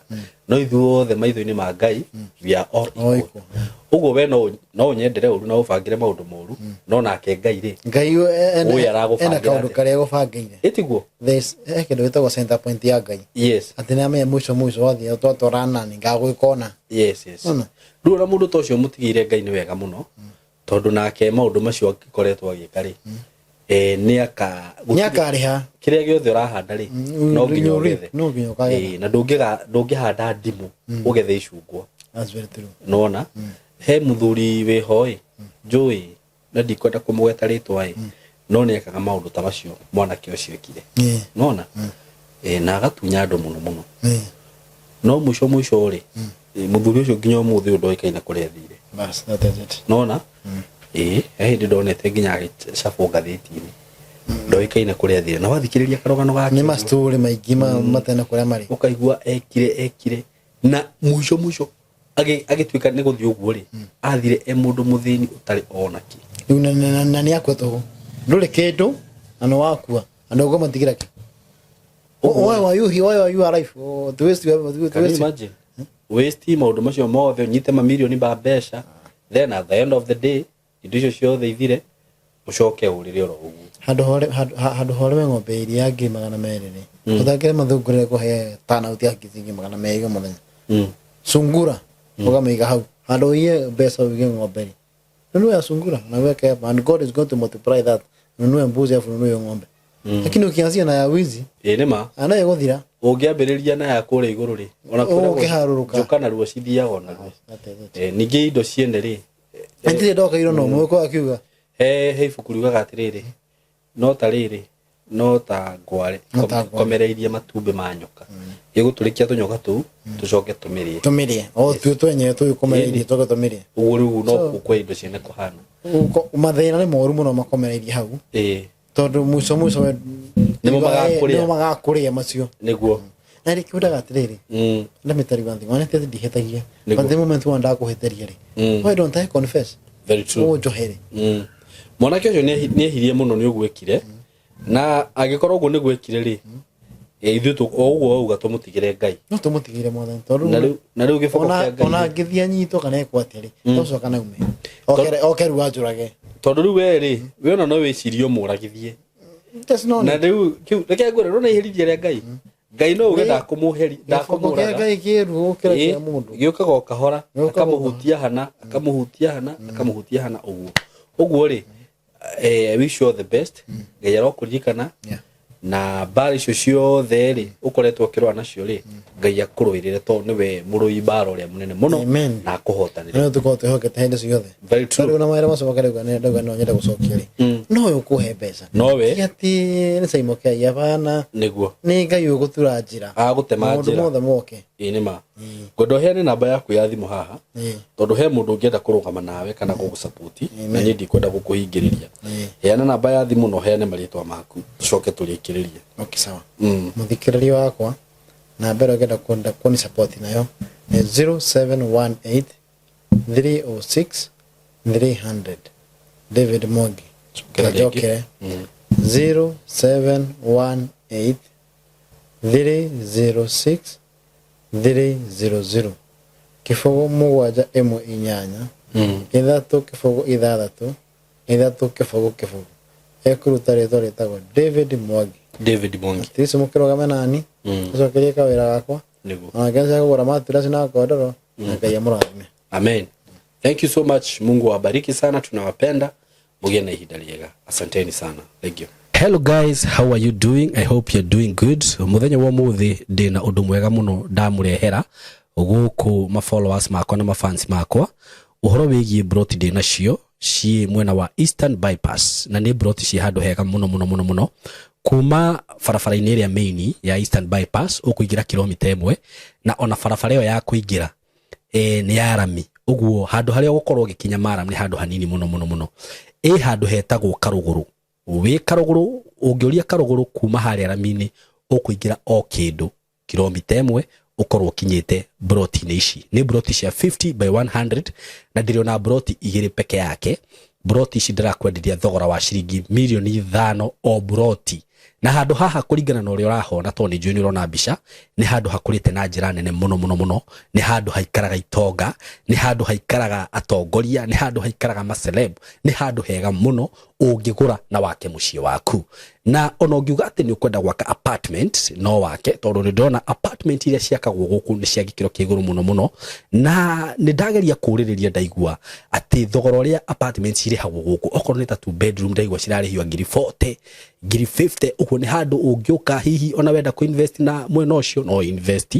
no ithuothe maitho-inĩ ma Ngai we are all All equal. equal. Ũguo we no ũnyendere ũru na ũbangĩre maũndũ moru, no nake Ngai rĩ, Ngai Ũyũ ena aragũbangĩra kaũndũ atĩa? karĩa egũbangĩire. Ĩtiguo. There's he kĩndũ gĩtagwo center point ya Ngai. Atĩ nĩ amenya mũico mũico wathiĩ twatwara nani ngagwĩka ona. Yes. Ona. Rĩu ona mũndũ ta ũcio mũtigĩire Ngai nĩ wega mũno, tondũ nake maũndũ macio angĩkoretwo agĩka rĩ, nĩ aka Nĩ akarĩha. Kĩrĩa gĩothe ũrahanda rĩ, no nginya You reap, ũgethe. no nginya ũkagetha. Na ndũngĩhanda ndimũ ũgethe icungwa. That's very true. Nona he mũthuri wĩho ĩ, njũĩ na ndikwenda kũmũgweta rĩtwa ĩ, no nĩ ekaga maũndũ ta macio mwanake ũcio ekire. Nona na agatunya andũ mũno mũno. No mũico mũico rĩ, mũthuri ũcio nginya ũmũthĩ ũyũ ndoĩkaine kũrĩa athire. Bas, that is it. Nona ĩ he hĩndĩ ndonete nginya agĩcabwo ngathĩti-inĩ, ndoĩkaine kũrĩa athire, na wathikĩrĩria karũgano gake Nĩ mastori maingĩ matena kũrĩa marĩ. Ũkaigua ekire na mũico mũico agĩtuĩka nĩ gũthiĩ ũguo rĩ, athire e mũndũ mũthĩni ũtarĩ ona kĩ. Rĩu na nĩ akua tũhũ. Ndũrĩ kĩndũ na nĩ wakua. Na ndũgũ matigĩra kĩ. Why were you here? Why were you alive? Oh, to waste your to Can you waste. imagine waste maũndũ macio mothe, ũnyite mamirioni ma mbeca, then at the end of the day indo icio ciothe ithire, ũcoke ũrĩre oro ũguo? Handũ hore handũ horeme ng'ombe iria ya 200,000 rĩ, ũthakĩre mathungũrĩre kũhe turnout ya 200,000 o mũthenya. Sungura ũkamĩiga hau handũ ũiye mbeca, ũige ng'ombe rĩ, nunua ya sungura na uweke hapa and God is going to multiply that. Nunue mbuzi afu nunue hiyo ng'ombe, lakini ukianzia na ya wizi Ĩ nĩ ma. anayo gũthira. Ũngĩambĩrĩria na ya kũrĩa igũrũ rĩ, ona kũrĩa Ũkĩharũrũka. njoka naruo cithiaga onaruo. That is it. Ningĩ indo ciene rĩ, Ndirĩ ndokairwo no mwĩko akiuga. He ibuku riugaga atĩrĩrĩ, no ta rĩrĩ, no ta ngware No ta ngware. komereirie matumbĩ ma nyoka, ĩgũtũrĩkia tũnyoka tũu tũcoke tũmĩrĩe. Tũmĩrĩe o tuo twenyewe tũgĩkomereirie tũke tũmĩrĩe. Ũguo rĩu no kũkwe indo ciene kũhana. Mathĩna nĩ moru mũno makomereirie hau, tondũ mũico mũico Nĩmo magakũrĩa. Nĩmo magakũrĩa macio. Nĩguo. Na rĩ kiudaga atĩrĩrĩ, let me tell you one thing, one thing, ndihĩtagia. Nĩguo. But the moment one ndakũhĩtĩria rĩ, why don't I confess? Very true. Ũnjohere. Mwanake ũcio nĩ ehirie mũno nĩ ũguo ekire, na angĩkorwo ũguo nĩguo ekire rĩ, ithuĩ o ũguo wauga tũmũtigĩre Ngai. No tũmũtigĩre Mwathani tondũ Na rĩu gĩboko ona kĩa Ngai ona rĩ, angĩthiĩ anyitwo kana ekwo atĩa rĩ, tocoka naume oke rĩu anjũrage. Tondũ rĩu we rĩ, we ona no wĩcirie ũmũragithie. There's no Na need. rĩu kĩu reke ngwĩre, rũna iherithia rĩa Ngai, Ngai no uge ndakũmũheri Gĩboko kĩa ndakũmũraga. Ngai kĩruo gũkĩra kĩa mũndũ. Gĩũkaga o kahora. Gĩũkaga o Akamũhutia hana, akamũhutia hana, akamũhutia hana, ũguo ũguo rĩ, I wish you all the best. Ngai arokũririkana. Na mbara icio ciothe rĩ ũkoretwo ũkĩrũa nacio rĩ, Ngai akũrũĩrĩre, tondũ nĩwe mũrũi mbara ũrĩa mũnene mũno. Amen. Na akũhotanĩre. No tũkorwo twĩhokete hĩndĩ ciothe. Very true. Rĩu na mawĩra macio makarauga nĩ ndauga no nyende gũcokia rĩ, no we ũkũhe mbeca. Nowe. Ti atĩ nĩ Simon Kei, hapana. Nĩguo. Nĩ Ngai ũgũtura njĩra. Agũtema Maũndũ njĩra. mothe moke. Ĩ nĩ ma. Ngwenda ũheane namba yaku ya thimũ haha, tondũ he mũndũ ũngĩenda kũrũgama nawe kana gũgũsapoti, na niĩ ndikwenda gũkũhingĩrĩria. Heana namba ya thimũ na ũheane marĩtwa maku, tũcoke tũrĩkĩrĩrie. Okay, sawa. Mũthikĩrĩria wakwa, namba ĩrĩa ũngĩenda kwenda kũni support nayo nĩ 0718 306 300, David Mwangi. Cokera rĩngĩ. Njokere. 0718 306 300, 0 7 1 8. 3 0 6 3 0 0. Ekũruta rĩtwa rĩtagwo David Mwangi. David Mwangi. Atirici mũkĩrũgame nani, ũcokerie kawĩra gakwa. Nĩguo. Ona ngeca kũgũra matiraci na ngondoro, na Ngai amũrathime. Amen. Thank you so much. Mungu awabariki sana, tunawapenda. Mugie na ihinda riega. Asanteni sana. Thank you. Hello guys, how are you doing? I hope you're doing good. Muthenya wa muthi ndina undu mwega muno ndamurehera guku ma followers makwa na ma fans makwa uhoro wigie broti ndina cio ci mwena wa Eastern Bypass, na ni broti ci handu hega muno muno muno muno, kuma barabara-inĩ ĩrĩa main ya Eastern Bypass ũkũingĩra kilomita 1, na ona barabara ĩyo ya kũingĩra nĩ ya rami, ũguo handũ harĩa ũgũkorwo ũgĩkinya maram nĩ handũ hanini mũno mũno mũno. Ĩ handũ hetagwo Karũgũrũ. Wĩ Karũgũrũ, ũngĩũria Karũgũrũ kuma harĩa rami-inĩ, ũkũingĩra o kĩndũ kilomita 1 ũkorwo ũkinyĩte broti-inĩ ici. Nĩ broti cia 50 by 100, na ndĩrĩ ona broti 2 peke yake. Broti ici ndĩrakwenderia thogora wa ciringi mirioni 5 o broti. Na handũ haha kũringana na ũrĩa ũrahona, tondũ nĩ njũĩ nĩ ũrona mbica, nĩ handũ hakũrĩte na njĩra nene mũno mũno mũno. Nĩ handũ haikaraga itonga, nĩ handũ haikaraga atongoria, nĩ handũ haikaraga maceleb, nĩ handũ hega mũno ũngĩgũra na wake mũciĩ waku. Na ona ũngiuga atĩ nĩ ũkwenda gwaka apartment, no wake, tondũ nĩ ndĩrona apartment iria ciakagwo gũkũ nĩ cia gĩkĩro kĩa igũrũ mũno mũno. Na nĩ ndageria kũũrĩrĩria, ndaigua atĩ thogora ũrĩa apartment cirĩhagwo gũkũ, okorwo nĩ ta 2 bedroom, ndaigua cirarĩhio ngiri 40, ngiri 50. Ũguo nĩ handũ ũngĩũka hihi ona wenda kũ-invest na mwena ũcio no invest.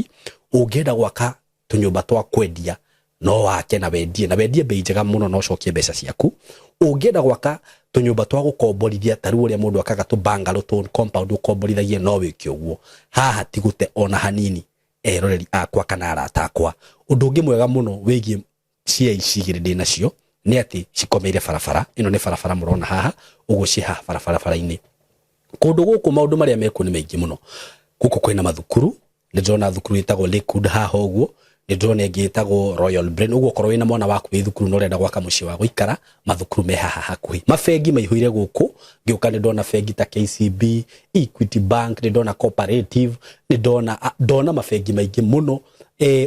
Ũngĩenda gwaka tũnyũmba twa kwendia no wake na wendie, na wendie bei njega mũno na ũcokie mbeca ciaku. Ũngĩenda gwaka tũnyũmba twa gũkomborithia, ta rĩu ũrĩa mũndũ akaga tũ bungalow, tũ compound ũkomborithagia, no wĩke ũguo. Haha ti gũte ona hanini, eroreri akwa kana arata akwa. Ũndũ ũngĩ mwega mũno wĩgiĩ cia ici igĩrĩ ndĩ nacio nĩ atĩ cikomeire barabara ĩno. Nĩ barabara mũrona haha ũguo, ciĩ haha barabara-inĩ. Kũndũ gũkũ maũndũ marĩa mekuo nĩ maingĩ mũno. Gũkũ kwĩna mathukuru, nĩ ndĩrona thukuru ĩtagwo Lakewood haha ũguo, nĩ ndĩrona ĩngĩ ĩtagwo Royal Brain. Ũguo okorwo wĩna mwana waku wĩ thukuru na ũrenda gwaka mũciĩ wa gũikara, mathukuru me haha hakuhĩ. Mabengi maihũire gũkũ, ngĩũka nĩ ndona bengi ta KCB, Equity Bank, nĩ ndona Cooperative, nĩ ndona mabengi maingĩ mũno.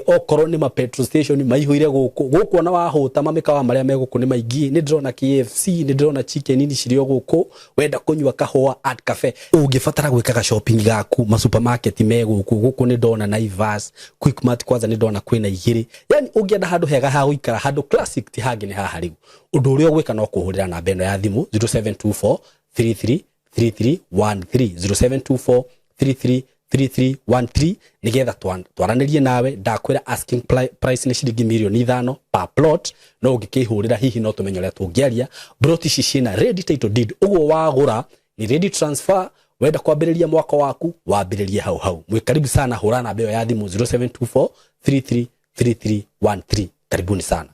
Okorwo nĩ ma petrol station maihũire gũkũ. Gũkũ ona wahũta, mamĩkawa marĩa me gũkũ nĩ maingĩ. Nĩ ndĩrona KFC, nĩ ndĩrona Chicken Inn cirĩ o gũkũ. Wenda kũnyua kahũa, Art Cafe. Ũngĩbatara gwĩkaga shopping gaku, ma supermarket me gũkũ. Gũkũ nĩ ndona Naivas, Quickmart, kwanza nĩ ndona kwĩna 2. Yani ũngĩenda handũ hega ha gũikara, handũ classic, ti hangĩ nĩ haha. Rĩu ũndũ ũrĩa ũgwĩka no kũhũrĩra namba ĩno ya thimũ 0724 33 3313, 0724 33 3313, nigetha twaranĩrie nawe. Ndakwĩra asking price nĩ ciringi mirioni 5 per plot, no ũngĩkĩhũrĩra hihi no tũmenye ũrĩa tũngĩaria. Plot ici ciĩna ready title deed, ũguo wagũra ni ready transfer. Wenda kwambĩrĩria mwaka waku, wambĩrĩrie hau hau. Mwĩ karibu sana, hũra namba ĩyo ya thimũ 0724 33 3313. Karibuni sana.